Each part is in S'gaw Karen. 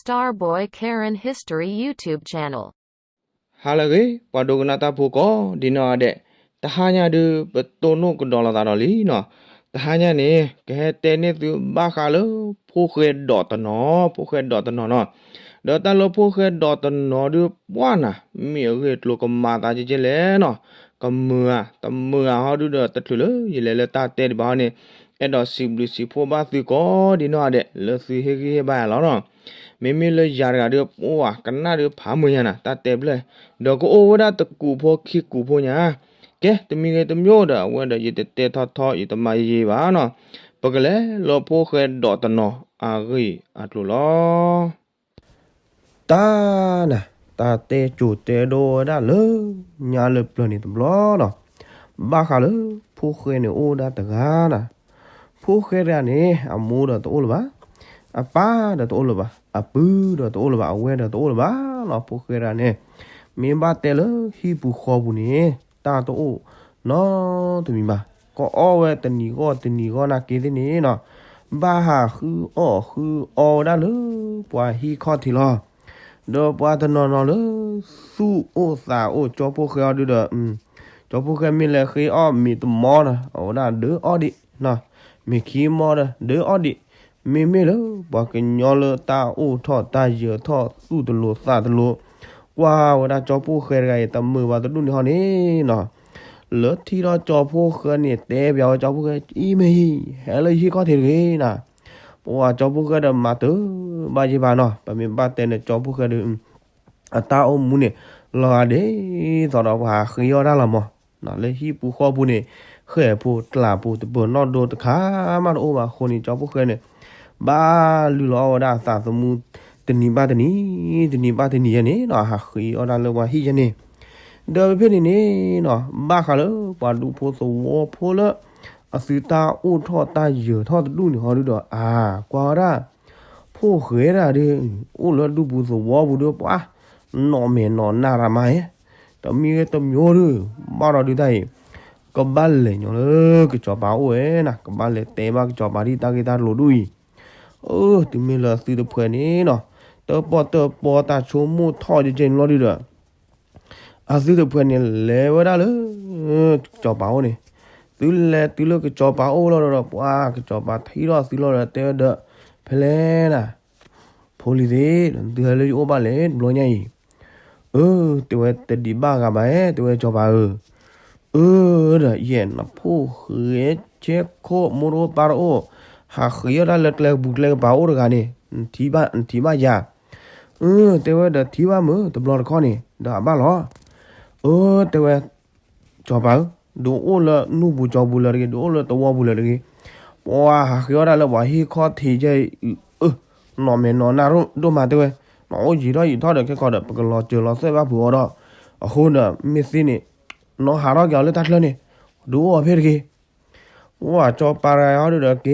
Starboy Karen History YouTube Channel. ဟါလၢအဂ့ၤ ပှၤဒိကနၣ်တၢ်ဖိကိးဒံနီၢ်ဂၤဒဲး, တဟါညါဒုး ပတိၢ်နီၣ်ကဒီးလိာ်သးဒီးလံနီၤ. တဟါညါန့ၣ် ကဟဲတဲန့ၢ်သုဘၣ်ဃးလၢ ဖိၣ်ဃဲဒိးတနီၤ, ဖိၣ်ဃဲဒိးတနီၤနီၤ. ဒီးတၢ်လၢဖိၣ်ဃဲဒိးတနီၤဒုး ပှၢ်နၤ မ့ၢ်အဂ့ၢ်အကျိၤကမၤသးကဲကဲလဲၣ်နီၤ. ကမုာ်ဧါ, တမုာ်ဧါဟီဒုးဒီး တချုးလၢယလဲၤလၢတၢ်တဲဒံးဘၣ်ဟီန့ၣ် အဲၣ်ဒိးစံးဘျုးစံးဖှိၣ်ဘၣ်သုကိးဒံနီၢ်ဂၤဒဲး လၢသုဟ့ၣ်ဂံၢ်ဟ့ၣ်ဘါယၤလီၤနီၤ. မ့မ့ၢ်လၢယၤတဂၤဒီး ပှၤကနၣ်ဒုးဖးမုာ်ညါနၤ တၢ်တဲဖျၢၣ်, ဒီးကအိၣ်ဝဲဒၣ်တကူးဖိခံကူးဖိညါ. ကဲ တမံၤဂ့ၤတမံၤဒီး အဝဲဒီးယတတဲထီၣ်ထီ ယတမၤယံၤဘၣ်နီၤ. ပကလဲၤလၢဖိၣ်ဃဲဒိးတနီၤအဂ့ၢ်အကျိၤလီၤ. တၢ်နၤ, တၢ်တဲကိၤတဲဒိဝဲဒၣ်လၢ ညါလၢပျၢၤန့ၣ်တဘျီနီၤ, ဘၣ်ဃးလၢ ဖိၣ်ဃဲန့ၣ်အိၣ်ဝဲဒၣ်တဂၤနၤ. ဖိၣ်ဃဲတဂၤန့ၣ် အမိၢ်ဒီးတအိၣ်လၢၤဘၣ်, အပၢ်ဒီးတအိၣ်လၢၤဘၣ်, အပုၢ်ဒီးတအိၣ်လၢၤဘၣ်, အဝဲၢ်ဒီးတအိၣ်လၢၤဘၣ်နီၤ. ဖိၣ်ဃဲတဂၤန့ၣ် မ့ၢ်ဘၣ်တဲလၢဟံၣ်ပူၤဃီပူၤန့ၣ် တၢ်တအိၣ်နီတမံၤဘၣ်. ကအီၣ်ဝဲတနံၤဂီၢ်တနံၤဂီၢ်နာ်က့သ့ၣ်န့ၣ်နီၤ, ဘၣ်ဟးဃုအီၣ်ဃုအီဝဲဒၣ်လၢ ပှၤဟံၣ်ခီၣ်ထံးလီၤ. ဒီးပှၤတနီၤနီၤလၢ သူၣ်အိၣ်သးအိၣ် ကၠီဖိၣ်ဃဲအီၤဒုးဒီး ကၠီဖိၣ်ဃဲမ့ၢ်လဲၤဃ့အီၣ်မ့ၤတမီဒီး အဝဲဒၣ်ဒုးအီၣ်ဒံး, မ့ၤခံမီဒီး ဒုးအီၣ်ဒံး. မ့မ့ၢ်လၢပှၤကညီလၢတၢ်အိၣ်ထီၣ်တၢ်ယၢၤထီၣ်သူၣ်တလိၤသးတလိၤ, ကွၢ်ဝဲဒၣ်ကၠီဖိၣ်ဃဲတဂၤအံၤ တမုာ်ဘၣ်တဒူၣ်န့ၣ်ဟီန့ၣ်နီၤ, လၢထံၣ်ထီၣ်ကၠီဖိၣ်ဃဲန့ၣ် တဲပၠးဝဲကၠီဖိၣ်ဃဲ အံၤမ့ၢ်ဟံၣ် ဟဲလၢယဟံၣ်ခီၣ်ထံးတဂ့ၤနၤ. ပှၤကၠီဖိၣ်ဃဲဒီးမၤတၢ်ဘၣ်ယံၤဘၣ်နီၤ, ပမ့ၢ်ဘၣ်တဲန့ၣ် ကၠီဖိၣ်ဃဲဒီး အတၢ်အိၣ်မူန့ၣ် လီၤဂာ်ဒ်သိးဒီးပှၤဟးဃ့အီၣ်တၢ်လီၤမး, လၢဟံၣ်ပူၤဃီပူၤန့ၣ် ဃဲၢ်ဖိကျၢ်ဖိတပၢၤနီၣ်ဒိတခါမးတအိၣ်ဘၣ်အဃိန့ၣ် ကၠီဖိၣ်ဃဲန့ၣ် ဘၣ်လုၢ်လီၤအီၣ်ဝဲဒၣ်အသးသမူ တနံၤဘၣ်တနံၤ, တနံၤဘၣ်တနံၤယဲန့ၣ်နီၤ, ဟးဃ့အီၣ်တၢ်လၢပှၤဟံၣ်ယဲန့ၣ်. ဒီးဖဲန့ၣ်န့ၣ်နီၤ, ဘၣ်ဃးလၢပှၤဒူဖိသဝီဖိလၢ အသုတၢ်အိၣ်ထီၣ်တၢ်ယၢၤထီၣ်တဒူၣ်န့ၣ်ဟီဒုးဒီး အါ, ကွၢ်ဝဲဒၣ် ဖိၣ်ဃဲဒၣ်ဒီး အိၣ်လၢဒူပူၤသဝီပူၤဒီး ပှၤနီၣ်မဲာ်နီၣ်နါရၤမးဧါ, တမံၤဂ့ၤတမံၤဒီး ဘၣ်ဒီးဒုးတၢ်အံၤ ကဘၣ်လဲၤညီလၢကစီၤပၤအိၣ်ဝဲနၤ, ကဘၣ်လဲၤတဲဘၣ်ကစီၤပၤဒ်တၢ်ဂ့ၢ်တၢ်ကျိၤဒူၣ်အံၤ. အၢ တုၤမ့ၢ်လၢသုတဖှဲးန့ၣ်နီၤ, တပီၢ်တပီၢ်တၢ်ဆိကမိၣ်ထီၣ်ကဲကဲန့ၣ်လီၤဒုးဒီး အသုတဖှဲးန့ၣ်လဲၤဝဲဒၣ်လၢ ကစီၤပၤအိၣ်န့ၣ်, သုလဲၤတုၤလၢကစီၤပၤအိၣ်လီၤဒီး ပှၤကစီၤပၤထံၣ်ထီၣ်သုလီၤဒီး တဲဝဲဒီး ဖဲလဲၣ်နၤ, ဖိလံၤသ့ၣ်, သုဟဲလၢယအိၣ်ဘၣ်လဲၣ်တဘျီညါအံၤ. အၢ တဲဝဲ တဒံးဘၣ်ဂၤဘၣ်, တဲဝဲစီၤပၤဧၢ. အၢ ဒီးယဲၢ်နဖိၣ်ဃဲဆဲခိၣ် မိၢ်တအိၣ်ပၢ်တအိၣ်, ဟးဃ့အီၣ်တၢ်လၢကျဲကပူၤကျဲကပၤအိၣ်တဂၤန့ၣ်, နထံၣ်ဘၣ်ယၤ. အၢ တဲဝဲဒီး ထံၣ်ဘၣ်မုာ် တဘျီတခီၣ်န့ၣ် ဒီးအဘၣ်လီၤ. အၢ တဲဝဲ စီၤပၤဧၢ, ဒုးအိၣ်လၢနူၢ်ပူၤကၠီပူၤလၢတဂ့ၤ, ဒုးအိၣ်လၢသဝီပူၤလၢတဂ့ၤ, ပှၤဟးဃ့အီၣ်တၢ်လၢပှၤဟံၣ်ခီၣ်ထံးယဲၢ်အံၤ, အၢ နီၣ်မဲာ်နီၣ်နါဒိၣ်မးတဲဝဲ, နအိၣ်ယံာ်ထီၣ်ယံာ်ထီၣ်ဒီး ခဲကီးဒီး ပကလီၤစၢၤလီၤသွဲၣ်ဘၣ်ဖုးအီၤဒီး, အဃိဒီး မ့ၢ်သ့န့ၣ် နီၣ်ဟးထီၣ်က့ၤအီၤလၢတၢ်ချၢန့ၣ်, ဒုးအိၣ်အီၤဖဲတဂ့ၤ. ပှၤစီၤပၤတဂၤအံၤဒီး ကဲ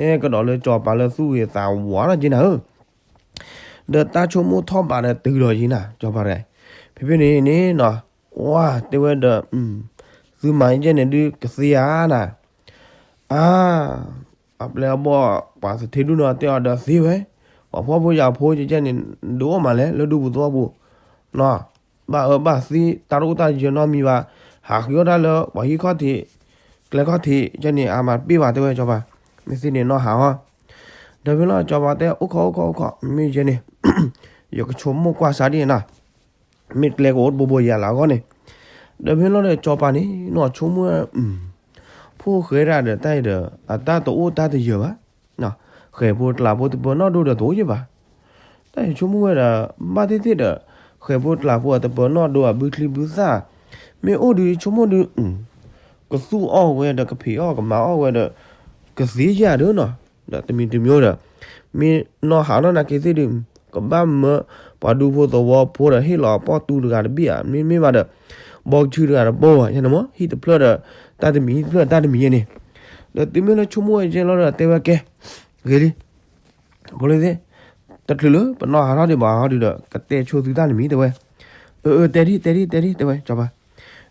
ကဒီးလၢစီၤပၤလၢသူၣ်ဂ့ၤသးဝါထီၣ်က့နၤဧၢ. ဒီးတၢ်ဆိကမိၣ်ထီၣ်ဘးဒီးတုၤဒီးယံၤနၤ စီၤပၤတဂၤ, ဖဲဖဲန့ၣ်န့ၣ်နီၤ, ဝါ တဲဝဲဒီး သုမၤယဲၢ်န့ၣ်ဒုးကသ့ဧါနၤ, အါ အပျဲၢ်အဘီၣ် ပှၤသထ့ဒူၣ်နီၤတဲအီၤဒီးသ့ဝဲ, ပှၤဖှီၣ်ဖိယာ်ဖိယဲၢ်န့ၣ် ဒုးအိၣ်မးလဲၣ် လၢဒူပူၤသဝီပူၤ, နီၤ, ဘၣ်အၢဘၣ်သီ တၢ်တအိၣ်တၢ်ယၢၤနီတမံၤဘၣ်, ဟးဃ့အီၣ်တၢ်လၢပှၤဟံၣ်ခီၣ်ထံး ကျဲခီၣ်ထံး ယဲၢ်န့ၣ် အမၤတပ့ၢ်ဘၣ်တဲဝဲစီၤပၤ, မ့ၢ်သ့န့ၣ်နီၢ်ဟးအီၤ, ဒီးဖဲလီၤစီၤပၤတဲ အိၣ်ခိးအိၣ်ခိးအိၣ်ခိး မ့ၢ်ယဲၢ်န့ၣ် ယကဆိကမိၣ်ကွၢ်စးဒ်န့ၣ်နီၤ, မ့ၢ်ကျဲကအိၣ်တဘိဘိယၤလၢအဂီၢ်န့ၣ်, ဒီးဖဲလီၤဒီးစီၤပၤန့ၣ်နီၤ ဆိကမိၣ် ဖိၣ်ဃဲဒၣ်ဒီးတၢ်အံၤဒီး အတၢ်တအိၣ်တၢ်တယၢၤဘၣ်, ဃဲၤဖိကျးဖိတပၢၤနီၣ်ဒိၣ်ဒီးတအိၣ်ယဲၢ်ဘၣ်, တၢ်အံၤဆိကမိၣ်ဝဲဒီး ဘၣ်သ့ၣ်သ့ၣ်ဒီး ဃဲၤဖိကျးဖိအတပၢၤနီၣ်ဒိၣ်အဘုချံဘုသၣ်, မ့ၢ်အိၣ်ဒုးဆိကမိၣ်ဒုး ကသူၣ်အီၣ်ဝဲဒီးကဖံးအီၣ်ကမၤအီၣ်ဝဲဒီး ကသ့ယဲၢ်ဒုးနီၤ, ဒီးတမံၤတမံၤဒီး မ့ၢ်နီၢ်ဟးထီၣ်နာ်က့သ့ၣ်ဒုး ကဘၣ်မၢပှၤဒူဖိသဝီဖိဒီးဟ့ၣ်လီၤအပီၣ်တူတဂၤတဘ့ၣ်ဧါ, မ့မ့ၢ်ဘၣ်ဒီး ဘီကဆူတဂၤတဘိဧါ, ယဲန့ၣ်မ့ၢ်ဟံၣ်တဖျၢၣ်ဒီး တၢ်တမံၤဟံၣ်တဖျၢၣ်တၢ်တမံၤယဲန့ၣ်, ဒီးတုၤမ့ၢ်လၢဆိကမိၣ်ဝဲကဲလီၤဒီးတဲဝဲကဲ, ဂ့ၤလံ ဖိလံၤသ့ၣ်, တချုးလၢပနီၢ်ဟးထီၣ်ဒံးဘၣ်ဟီဒုးဒီး ကတဲဆိသုတၢ်တမံၤတဲဝဲ, အၢ အၢ တဲဒ် တဲဒ် တဲဒ် တဲဝဲစီၤပၤ,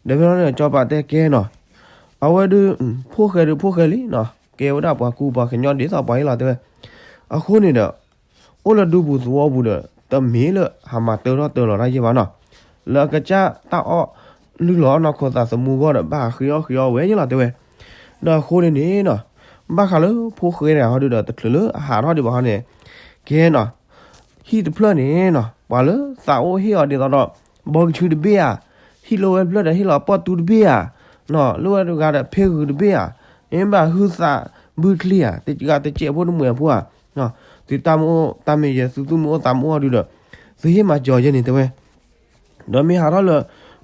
ဒီးဖဲလီၤဒီးစီၤပၤတဲကဲနီၤ, အဝဲဒုး ဖိၣ်ဃဲဒုးဖိၣ်ဃဲလံနီၤ, ကဲဝဲဒၣ်ပှၤကူပှၤကညီဒ်သိးပှၤအံၤလီၤတဲဝဲ, အဃိန့ၣ်ဒီး အိၣ်လၢဒူပူၤသဝီပူၤဒီး တမ့ၢ်လၢဟးမၤတၢထီၣ်တၢလီၤတၢ်ယဲၢ်ဘၣ်နီၤ, လၢအကစၢ်တၢ်အီၣ်လုၢ်လီၤအီၣ်နီၢ်ခိသးသမူအဂီၢ်ဒီး ဘၣ်ဟးဃ့အီၣ်ဃ့အီဝဲယဲၢ်လီၤတဲဝဲ. ဒီးအဃိန့ၣ်န့ၣ်နီၤ, ဘၣ်ဃးလၢဖိၣ်ဃဲတဂၤဟီဒုဒီး တချုးလၢအဟးထီၣ်ဒံးဘၣ်ဟီန့ၣ်, ကဲနီၤ, ဟံၣ်တဖျၢၣ်န့ၣ်နီၤ ပှၤလၢသးအိၣ်ဟ့ၣ်အီၤဒ်သိးဒီး ဘီကဆူတဘ့ၣ်ဧါ, ဟံၣ်လိဝဲတဖျၢၣ်ဒီး ဟ့ၣ်လီၤပီၣ်တူတဘ့ၣ်ဧါ, နီၤ လိဝဲတဂၤဒီး ဖ့ဂုၤတဘ့ၣ်ဧါ, မ့ၢ်ဘၣ်ဟုသးဘုချံဧါ, တဂၤတစဲးဖိတမှဲၤဖိဧါ, သုတၢ်မ့ၢ်အိၣ်တၢ်မ့ၢ်ယဲ သုသူၣ်မ့ၢ်အိၣ်သးမ့ၢ်အိၣ်ဒုဒီး သုဟ့ၣ်မၤစၢၤယဲန့ၣ်တဲဝဲ. ဒီးမ့ၢ်ဟးထီၣ်လၢ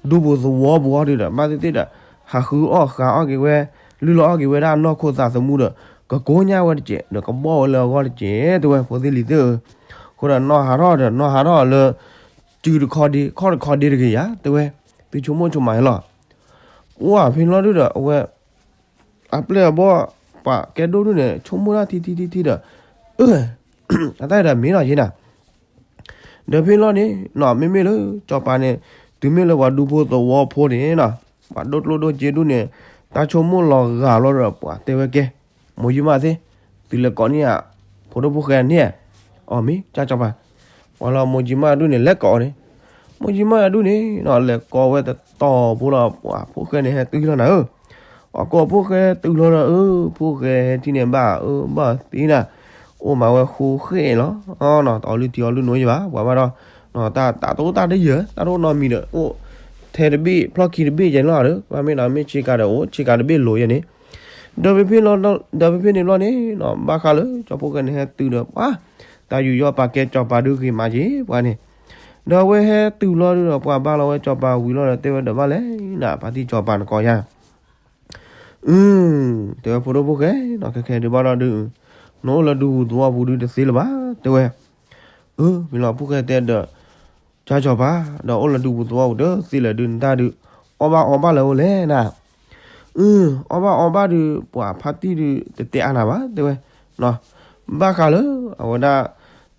ဒူပူၤသဝီပူၤအီၤဒုဒီး ဘၣ်သ့ၣ်သ့ၣ်ဒီး ဟးဃုအီၣ်ဃုအီၣ်က့ၤဝဲ, လုၢ်လီၤအီၣ်က့ၤဝဲဒၣ်နီၢ်ခိသးသမူဒီး ကကိညၢ်ဝဲတစဲး ဒီးကဘီၣ်ဝဲလၢအဂီၢ်တစဲး တဲဝဲ ဖိသ့ၣ်လံၤသ့ၣ်ဧၢ. အဃိဒီးနီၢ်ဟးထီၣ်ဒီး နီၢ်ဟးထီၣ်လၢ စုတခီဒ့ ခီၣ်တခီဒ့တဂ့ၤယါ တဲဝဲ, သုဆိကမိၣ်ဆိကမးယဲလီၤ. ပှၢ်ဖဲလီၤဒုဒီး အဝဲ အပျဲၢ်အဘီၣ် ပှၤကဲဒိၣ်ဒုန့ၣ် ဆိကမိၣ်တၢ်ထံထံထံထံဒီး အၢ အတၢ်အံၤဒီးမ့ၢ်နီၤယဲနၤ ဒီးဖဲလီၤန့ၣ်နီၤ မ့မ့ၢ်လၢစီၤပၤန့ၣ် တုၤမ့ၢ်လၢပှၤဒူဖိသဝီဖိန့ၣ်နီၤ ပှၤဒိၣ်ကျိၣ်ဒိၣ်စ့ဒူၣ်န့ၣ် တၢ်ဆိကမိၣ်လီၤဂာ်လီၤဒီး ပှၤတဲဝဲကဲ မိၢ်ယံမးသ့ၣ် သုလဲၤကိးန့ၢ်ဧါ ဖိဒိၣ်ဖိၣ်ဃဲန့ၣ်ဧါ. အီၤမ့ၢ်ကၢ်စီၤပၤ ပှၤလီၤမိၢ်ယံမးဒူၣ်န့ၣ် လဲၤကိးအီၤန့ၣ် မိၢ်ယံမးဒူၣ်န့ၣ်နီၤ လဲၤကိးဝဲတတီၤဖိလီၤ ပှၤဖိၣ်ဃဲန့ၣ်ဟဲတုၤလီၤနၤဧၢ. အကိးဖိၣ်ဃဲတုၤလီၤဒီး အၢ ဖိၣ်ဃဲဟဲထံၣ်န့ၣ်ဘၣ် အၢ ဘၣ်သ့နၤ အိၣ်မးဝဲဃိဃဲလီၤ. တအီလုၢ်ထံအီလုၢ်နိယဲဘၣ် ပှၤဘၣ်ဒီး တၢ်တၢ်တအိၣ်တၢ်တယၢၤ တၢ်တအိၣ်နီတမံၤဒီး အိၣ်ထဲတဘ့ၣ်ဖျီၣ်ခံတဘ့ၣ်ယဲန့ၣ်လီၤဒီး ဘၣ်မ့ၢ်ဒီးမ့ၢ်ဆ့ကၤဒီးအိၣ်ဆ့ကၤတဘ့ၣ်လိၤယဲန့ၣ် ဒီးဖဲဖဲလီၤ ဒီးဖဲဖဲန့ၣ်ဘျီန့ၣ်နီၤ ဘၣ်ဃးလၢကၠီဖိၣ်ဃဲန့ၣ်ဟဲတုၤဒီး ပှၤ တၢ်ယူးယီၣ်ပာ်ကဲကၠီၤပၤဒုဂ့ၤမးက့ၤ ပှၤန့ၣ် ဒီးအဝဲဟဲတုၤလီၤဒုဒီး ပှၤဘါလီၤဝဲကၠီၤပၤဝံၤလီၤဒီး တဲဝဲဒီးဘၣ်လဲၣ်နၤ ဖါတံၢ်ကၠီၤပၤနကိးယၤ အု တဲဝဲဖိဒိၣ်ဖိၣ်ဃဲနီၤ ခဲခဲဒုးဘၣ်ဒီးဒုး နအိၣ်လၢဒူပူၤသဝီပူၤဒုးတသ့လၢၤဘၣ် တဲဝဲ အု မ့ၢ်လီၤဖိၣ်ဃဲတဲဒီး ကၠီၤပၤ ဒီးအိၣ်လၢဒူပူၤသဝီပူၤတသ့လၢၤဒုး နတၢ်ဒုး အီၣ်ဘၣ်အီဘၣ်လၢၤအိၣ်လဲၣ်နၤ အု အီၣ်ဘၣ်အီဘၣ်ဒုး ပှၤဖါတံၢ်ဒုး တတဲအါနၤဘၣ် တဲဝဲ ဘၣ်ဃးလၢ အဝဲဒၣ်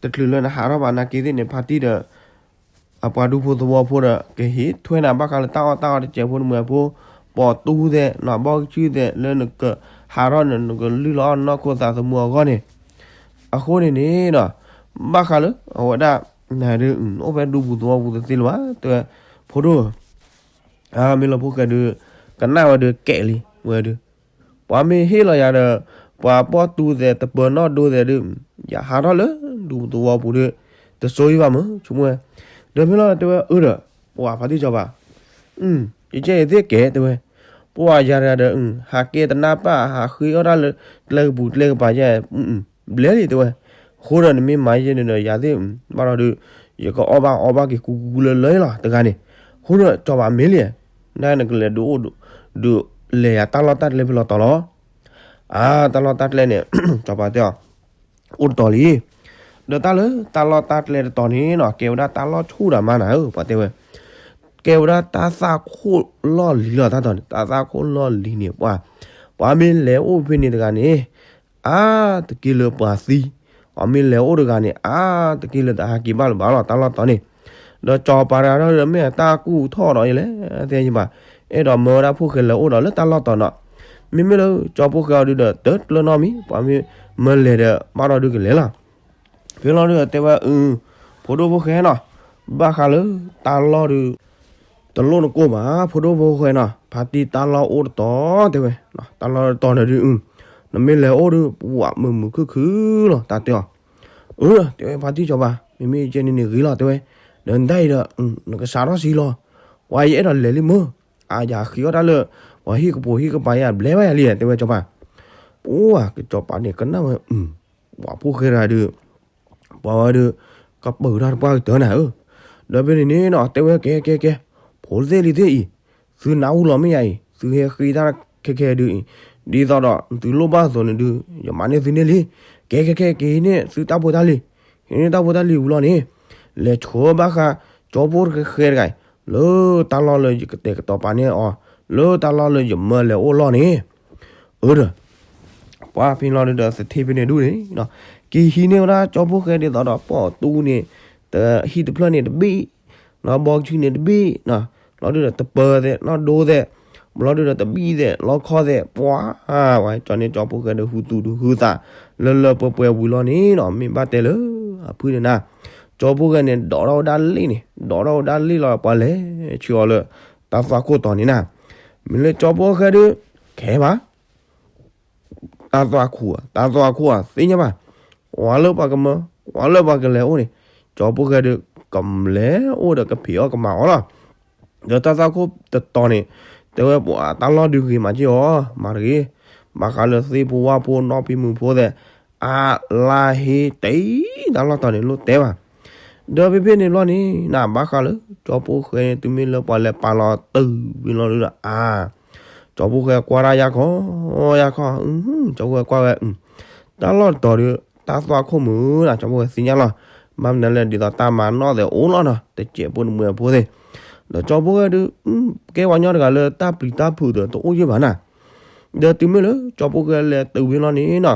တချုးလၢနဟးထီၣ်ဘၣ်နာ်က့သ့ၣ်န့ၣ် ဖါတံၢ်ဒီး အပှၤဒူဖိသဝီဖိဒီး ကဟ့ၣ်ထွဲနၤဘၣ်ဃးလၢတၢ်အီၣ်တၢ်အီတစဲးဖိတမှဲၤဖိ ပိာ်တူသဲး နီၢ်ဘီကဆူသဲး လၢနကဟးထီၣ်န့ၣ် နကလုၢ်လီၤအီၣ်နီၢ်ခိသးသမူအဂီၢ်န့ၣ် အဃိန့ၣ်န့ၣ်ဒီး ဘၣ်ဃးလၢ အဝဲဒၣ် နဒုး အိၣ်ဖဲဒူပူၤသဝီပူၤတသ့လၢၤဘၣ် တဲဝဲ ဖိဒိၣ် မ့ၢ်လီၤဖိၣ်ဃဲဒုး ကနၣ်ဝဲဒုးကဲးလံ ဝဲဒုး ပှၤမ့ၢ်ဟ့ၣ်လီၤယၤဒီး ပှၤပိာ်တူသဲး တပၢၤနီၣ်ဒိသဲးဒုး ယဟးထီၣ်လၢဒူပူၤသဝီပူၤဒုး တစိယံဘၣ်မ့ၢ် ဆိကမိၣ်ဝဲ ဒီးဖဲလီၤတဲဝဲအၢဒီး ပှၤဖါတံၢ်ကၠီၤပၤ ယကဲယသ့ၣ်ကဲ တဲဝဲ ပှၤယၤတဂၤဒီး ဟးကဲတနၢ်ပၢ် ဟးဃ့အီၣ်တၢ်လၢ ကျဲကပူၤကျဲကပၤယဲ ဘျဲလံ တဲဝဲ အဃိဒီးနမ့ၢ်မၤယဲန့ၣ်ဒီး ယၤသ့ၣ် ဘၣ်ဒီးဒုး ယကအီၣ်ဘၣ်အီဘၣ်က့ၤကူကူလၢလၢလီၤ တဂၤန့ၣ် အဃိဒီးကၠီၤပၤမ့ၢ်လံ နနကလဲၤဒုးအိၣ် ဒုးလဲၤယၤတၢ်လီၢ်တၢ်ကျဲဖဲလီၤတီၤလီၤ အါ တၢ်လီၢ်တၢ်ကျဲန့ၣ် ကၠီၤပၤတဲအီၤ အိၣ်တတီၤလံ ဒီးတၢ်လၢတၢ်လီၢ်တၢ်ကျဲတတီၤန့ၣ်နီၤ ကဲဝဲဒၣ်တၢ်လီၢ်ဆူၣ်ဒီးမးနၤဧၢ ပှၤတဲဝဲ ကဲဝဲဒၣ်တၢ်သၣ်ခိၣ်လီၢ်လံၤလီၤ တၢ်တီၤန့ၣ် တၢ်သၣ်ခိၣ်လီၢ်လံၤန့ၣ် ပှၤ ပှၤမ့ၢ်လဲၤအိၣ်ဖဲန့ၣ်တဂၤန့ၣ် အါ တက့ၢ်လၢပှၤသံ ပှၤမ့ၢ်လဲၤအိၣ်တဂၤန့ၣ် အါ တက့ၢ်လၢတဟးက့ၤဘၣ်လၢၤဘၣ်လီၤ တၢ်လီၢ်တီၤန့ၣ် ဒီးကၠီၤပၤတဂၤဒီး မ့ၢ်အတၢ်ကူၣ်ထီၣ်ဒီးယလဲၣ် သ့ၣ်ညါဘၣ် အဲၣ်ဒိးမၢဝဲဒၣ်ဖိၣ်ဃဲလဲၤအိၣ်ဒီးလၢတၢ်လီၢ်တီၤနီၤ မ့မ့ၢ်လၢကၠီၤဖိၣ်ဃဲအီၤဒုးဒီး တကျၢၤနီတမံၤ ပှၤမ့ၢ်မၢလဲၤဒီး ဘၣ်ဒီးဒုးကလဲၤလီၤ ဖဲလီၤဒုးတဲဝဲ အု ဖိဒိၣ်ဖိၣ်ဃဲနီၤ ဘၣ်ဃးလၢတၢ်လီၢ်ဒုး တလိၣ်နကိၢ်ဘၣ် ဖိဒိၣ်ဖိၣ်ဃဲနီၤ ဖါတံၢ်တၢ်လီၢ်အိၣ်တတီၤ တဲဝဲ တၢ်လီၢ်တတီၤန့ၣ်ဒုး နမ့ၢ်လဲၤအိၣ်ဒုး ပှၤမုာ်မုာ်ခုၣ်ခုၣ်လီၤ တၢ်တဲအီၤ အၢ တဲဝဲဖါတံၢ်ကၠီၤပၤ မ့မ့ၢ်ယဲန့ၣ်န့ၣ်ဂ့ၤလီၤ တဲဝဲ ဒီးနတၢ်အံၤဒီး နကစးထီၣ်စံလီၤ ပှၤယအဲၣ်ဒိးလဲၤလံမၢ် အါယဃ့အီၣ်တၢ်လၢ ပှၤဟံၣ်ကပိာ်ဟံၣ်ကပၤယါဘျဲဝဲယၤလံ တဲဝဲကၠီၤပၤ ပှၤကၠီၤပၤန့ၣ်ကနၣ်ဝဲ ပှၤဖိၣ်ဃဲတဂၤဒုး ပှၤဝဲဒုး ကပၢၤတၢ်တပှၢ်ကတၢၢ်နၤဧၢ ဒီးဖဲန့ၣ်န့ၣ်နီၤ တဲဝဲကဲကဲကဲ ဖိသ့ၣ်လံၤသ့ၣ်အံၤ သုနၢ်ဟူလီၤမ့ၢ်ယၤအံၤ သုဟဲဃ့တၢ်ခဲခဲဒုးအံၤ ဒ်သိးဒီးသုလိၣ်ဘၣ်အသိးန့ၣ်ဒုး ယမၤန့ၢ်သုန့ၢ်လံ ကဲကဲကဲ က့ၤဟံးန့ၢ်သုတၢ်ဖိတၢ်လံၤ ဟံးန့ၢ်တၢ်ဖိတၢ်လံၤဝံၤလီၤန့ၣ် လဲၤဆှၢဘၣ်ဃး ကၠီဖိတဃဲဃဲတဂၤအံၤ လၢတၢ်လီၢ်လၢယကတဲာ်ကတီၤပာ်န့ၢ်အီၤ လၢတၢ်လီၢ်လၢယမၢလဲၤအိၣ်လီၢ်န့ၣ် အၢဒီး ပှၤဖဲလီၤဒုးဒီးသထ့ဖဲန့ၣ်ဒူၣ်န့ၣ် က့ၤဟံးန့ၢ်ဝဲဒၣ်ကၠီဖိဃဲဒ်သိးဒီးပိာ်တူန့ၣ် ဟံၣ်တဖျၢၣ်န့ၣ်တဘ့ၣ် ဘီကဆူန့ၣ်တဘ့ၣ် လီၤဒုးဒီးတပၢၤသဲး နီၢ်ဒိသဲး ဘျီဒုးဒီးတဘံၣ်သဲး လီခီသဲး ပှၤ ဝဲကၠီန့ၣ်ကၠီဖိဃဲဒုး ဟုသူၣ်ဒုးဟုသး လၢလၢပှဲၤပှဲၤဝံၤလီၤန့ၣ်နီၤ မ့ၢ်ဘၣ်တဲလၢ အဖုန့ၣ်နၤ, ကၠီဖိၣ်ဃဲန့ၣ် ဒိးထီၣ်ဝဲဒၣ်လ့ၣ်န့ၣ်, ဒိးထီၣ်ဝဲဒၣ်လ့ၣ်လီၤ ပှၤလဲၤဆှၢအီၤလၢ တၢ်သွၣ်ခိၣ်တီၤန့ၣ်နၤ, မ့ၢ်လၢကၠီဖိၣ်ဃဲဒုး ခဲဘၣ် တၢ်သွၣ်ခိၣ်ဧါ, တၢ်သွၣ်ခိၣ်ဧါ သ့ၣ်ညါဘၣ်, ကွၢ်လၢပှၤကမၢ, ကွၢ်လၢပှၤကလဲၤအိၣ်န့ၣ်, ကၠီဖိၣ်ဃဲဒုး ကလဲၤအိၣ်ဒီးကဖံးအီၣ်ကမၤအီၣ်လီၤ. ဒီးတၢ်သွၣ်ခိၣ်တတီၤန့ၣ်, တဲဝဲပှၤတၢ်လီၢ်ဒုးဂ့ၤမးက့ၢ်အီၤ, မၤတဂ့ၤ, ဘၣ်ဃးလၢသ့ၣ်ဖိဝၣ်ဖိနီၢ်ဖံမုၣ်ဖိသ့ၣ်, အလါဟ့တအံၤတၢ်လီၢ်တီၤန့ၣ်လိၣ်တဲဘၣ်. ဒီးဖဲဖဲန့ၣ်ဘျီန့ၣ် နဘၣ်ဃးလၢ ကၠီဖိၣ်ဃဲန့ၣ် တုၤမ့ၢ်လၢပှၤလဲၤပာ်လီၤတုၤဝံၤလီၤဒုးဒီး အါ ကၠီဖိၣ်ဃဲကွၢ်တၢ်ယၢ်ခီ, ယၢ်ခီ, ကၠီဖိၣ်ဃဲကွၢ်ဝဲ, တၢ်လီၢ်တီၤဒီး တၢ်သွၣ်ခိၣ်မုာ်နၤ ကၠီဖိၣ်ဃဲသ့ၣ်ညါလီၤ. ဘၣ်မနုၤလဲၣ် ဒ်သိးတၢ်မၤနီၣ်သဲးအိၣ်လီၤနီၤ တစဲးဖိတမှဲးဖိသ့ၣ်, ဒီးကၠီဖိၣ်ဃဲဒုး ကဲပှၤကညီတဂၤလၢတၢ်ပျံၤတၢ်ဖုးဒီးတအိၣ်ယဲၢ်ဘၣ်နၤ. ဒီးတုၤမ့ၢ်လၢကၠီဖိၣ်ဃဲလဲၤတုၤဝံၤလီၤန့ၣ်နီၤ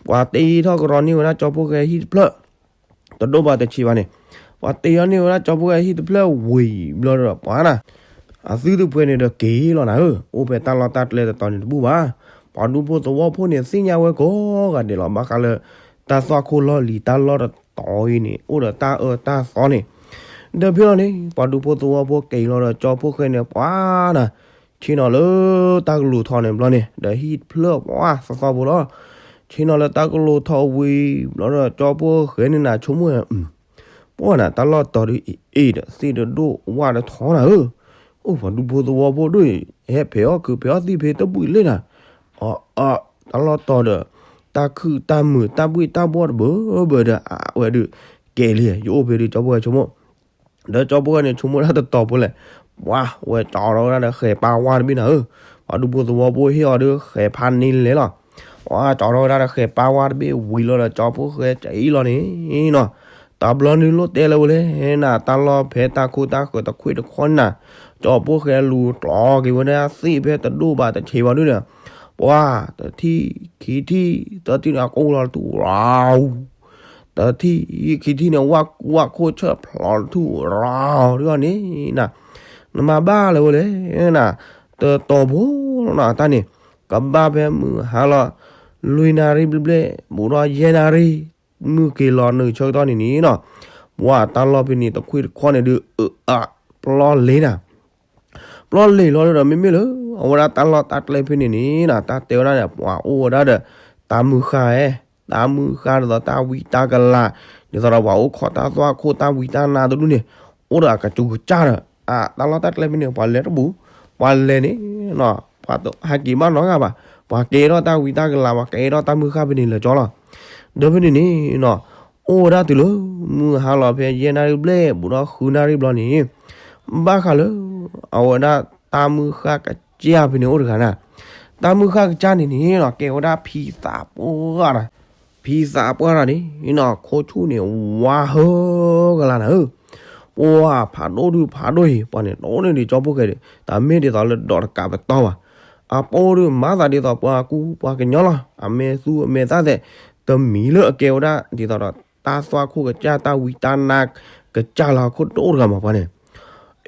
ပှၤတ့ထီၣ်ကရီန့ၢ်ဝဲဒၣ်ကၠီဖိၣ်ဃဲဟံၣ်တဖျၢၣ်, တဒိၣ်ဘၣ်တဆံးဘၣ်န့ၣ်, ပှၤတ့ထီၣ်န့ၢ်ဝဲဒၣ်ကၠီဖိၣ်ဃဲဟံၣ်တဖျၢၣ်ဝံၤဘျီဒီးပှၤနၤ, အသုတပှဲၤန့ၣ်ဒီးက့ၤလီၤနၤဧၢ, အိၣ်ဖဲတၢ်လီၢ်တၢ်ကျဲတတီၤန့ၣ်တဘူၣ်ဘၣ်. ပှၤဒူဖိသဝီဖိန့ၣ်သ့ၣ်ညါဝဲကိးဂၤဒဲးလီၤ ဘၣ်ဃးလၢ တၢ်သွၣ်ခိၣ်လီၢ်လံၤတၢ်လီၢ်တတီၤအံၤန့ၣ် အိၣ်ဒီးတၢ်အၢတၢ်သီန့ၣ်, ဒီးဖဲလီၤန့ၣ် ပှၤဒူဖိသဝီဖိက့ၤလီၤဒီးကၠီဖိၣ်ဃဲန့ၣ်ပှၤနၤ ဆ့ၣ်နီၤလၢတၢ်ကလိၤထီန့ၣ်ဘျီန့ၣ် ဒီးဟံၣ်တဖျၢၣ်ပှၤသီသီဖိလီၤ. ဆ့ၣ်နီၤလၢတၢ်ကလိၤထီဝံၤဘျီဒီး ကၠီဖိၣ်ဃဲန့ၣ်နၤဆိကမိၣ်ဝဲ, ပှၤနၤ တၢ်လီၢ်တီၤဒုးအ့ၣ်အ့ၣ်ဒီး သ့ၣ်တဒိၣ်ဝၣ်တထီနၤဧၢ, အိၣ်ပှၤဒူဖိသဝီဖိဒိၣ်အံၤ ဟဲဖဲးအီၣ်ခုးဖဲးအီၣ်သံၣ်ဖဲတဘှံးလ့ၣ်နၤ, အအ တၢ်လီၢ်တီၤဒီး တၢ်ခုၣ်တၢ်မုာ်တၢ်ဘှံးတၢ်ဘှီၣ်တဘၢဘၢဒီး အဝဲဒုးကဲလံ ယအိၣ်ဖဲဒုး ကၠီဖိၣ်ဃဲဆိကမိၣ် ဒီးကၠီဖိၣ်ဃဲန့ၣ်ဆိကမိၣ်ဒၣ်တတီၤဖိလဲၣ်, ပှၤဝဲကၠီထီၣ်ဝဲဒၣ်ဒီးဃဲၤပာ်ဝါတဘ့ၣ်နၤဧၢ, ပှၤဒူဖိသဝီဖိဟ့ၣ်အီၤဒီးဃဲၤဖးန့ၢ်လဲၤလီၤ. ပှၤကၠီထီၣ်ဝဲဒၣ်ဒီးဃဲၤပာ်ဝါတဘ့ၣ်ဝံၤလီၤဒီး ကၠီဖိၣ်ဃဲကအံၣ်လီၤန့ၣ်နီၤ, တဘျီန့ၣ်လိၣ်တဲလၢဝဲလဲၣ်နၤ တၢ်လီၢ်ဖဲတၢ်ခိတၢ်ဃၢၤတခွ့ၣ်တခီနၤ, ကၠီဖိၣ်ဃဲလူၤကျီက့ၤဝဲဒၣ်သ့ၣ်ဖဲတဒိၣ်ဘၣ်တဆံးဘၣ်ဒုဒီး ပှၤတထံၣ်ခံထံၣ်သၢထံၣ်န့ၣ် အကိၢ်လီၤတထူၣ်ရၤ တထံၣ်ခံထံၣ်န့ၣ် ဝၣ်ခိၣ်ဆၢၣ်ဖျိးတထူၣ်ရၤဒုအီၤန့ၣ်နၤ, နမၤဘၣ်လၢဝဲလဲၣ်နၤ, တတီၤဖိလီၤတၢ်န့ၣ်, ကဘၣ်ဖဲမုၢ်ဟါလီၤ လွံၢ်နၣ်ရံၣ်ဘျဲၣ်ဘျဲၣ် ဘူးဒီးယဲၢ်နၣ်ရံၣ်, မုၢ်က့ၤလီၤနုာ်ဆၢကတီၢ်န့ၣ်န့ၣ်နီၤ, ပှၤတၢ်လီၢ်ဖဲန့ၣ်တခွ့ၣ်တခီန့ၣ်ဒုး အၢအပျီလ့ၤနၤ ပျီလ့ၤလီၤဒီး မ့မ့ၢ်လၢ အဝဲဒၣ်တၢ်လီၢ်တၢ်ကျဲဖဲန့ၣ်န့ၣ်နၤ တၢ်တဲဝဲဒၣ်န့ၣ် ပှၤအိၣ်ဝဲဒၣ်ဒီး တၢ်မုၢ်ဃၢ်ဧဲ, တၢ်မုၢ်ဃၢ်ဒ်သိးတၢ်ဝံတၢ်ကလၤ, ဒ်သိးဒီးပှၤအိၣ်ခိးတၢ်သွၣ်ခိၣ်တၢ်ဝံတၢ်နါတဒူၣ်န့ၣ် အိၣ်ဒီးအကစူၤကစၢ်ဒီး အတၢ်လီၢ်တၢ်ကျဲဖဲန့ၣ် ပှၤလဲၤတဘူး, ပှၤလဲၤန့ၣ် ပှၤဟဲက့ၤဘၣ်နီတဂၤဘၣ်, ပှၤကဲထီၣ်တၢ်ဝံတၢ်ကလၤ ပှၤကဲထီၣ်တၢ်မုၢ်ဃၢ်ဖဲန့ၣ်လၢာ်ကၠီလီၤ. ဒီးဖဲန့ၣ်န့ၣ်နီၤ အိၣ်ဝဲဒၣ်တုၤလၢ မုၢ်ဟါလီၤဖဲယဲၢ်နၣ်ရံၣ်ဘျဲၣ် ဘူးဒီးဃုနၣ်ရံၣ်ဘျီန့ၣ် ဘၣ်ဃးလၢ အဝဲဒၣ်တၢ်မုၢ်ဃၢ်ကစၢ်ဖဲန့ၣ်အိၣ်တဂၤနၤ, တၢ်မုၢ်ဃၢ်ကစၢ်န့ၣ်န့ၣ်နီၤ ကဲဝဲဒၣ်ဖံသးပှၢ်တၢ်, ဖံသးပှၢ်တၢ်န့ၣ်နီၤ ခိၣ်ဆူၣ်န့ၣ် ဝါဟၢကလၤနၤဧၢ, ပှၤဖးဒိၣ်ဒုးဖးဒိၣ်အံၤ ပှၤန့ၣ် တအိၣ်န့ၢ်ဒံးကၠီဖိၣ်ဃဲဒီး တၢ်မ့ၢ်ဒ်သိးလၢဒီးတကးပတီၢ်ဘၣ်, အပိၢ်ဒုးမၤသးဒ်သိးပှၤကူပှၤကညီလီၤ, အမဲာ်သူအမဲာ်သၣ်သဲး တမံၤလၢအကဲဝဲဒၣ်ဒ်သိးဒီး တၢ်သွၣ်ခိၣ်ကစၢ် တၢ်ဝံတၢ်နါကစၢ်လၢဟီၣ်ခိၣ်တအိၣ်တဂၤမးပှၤန့ၣ်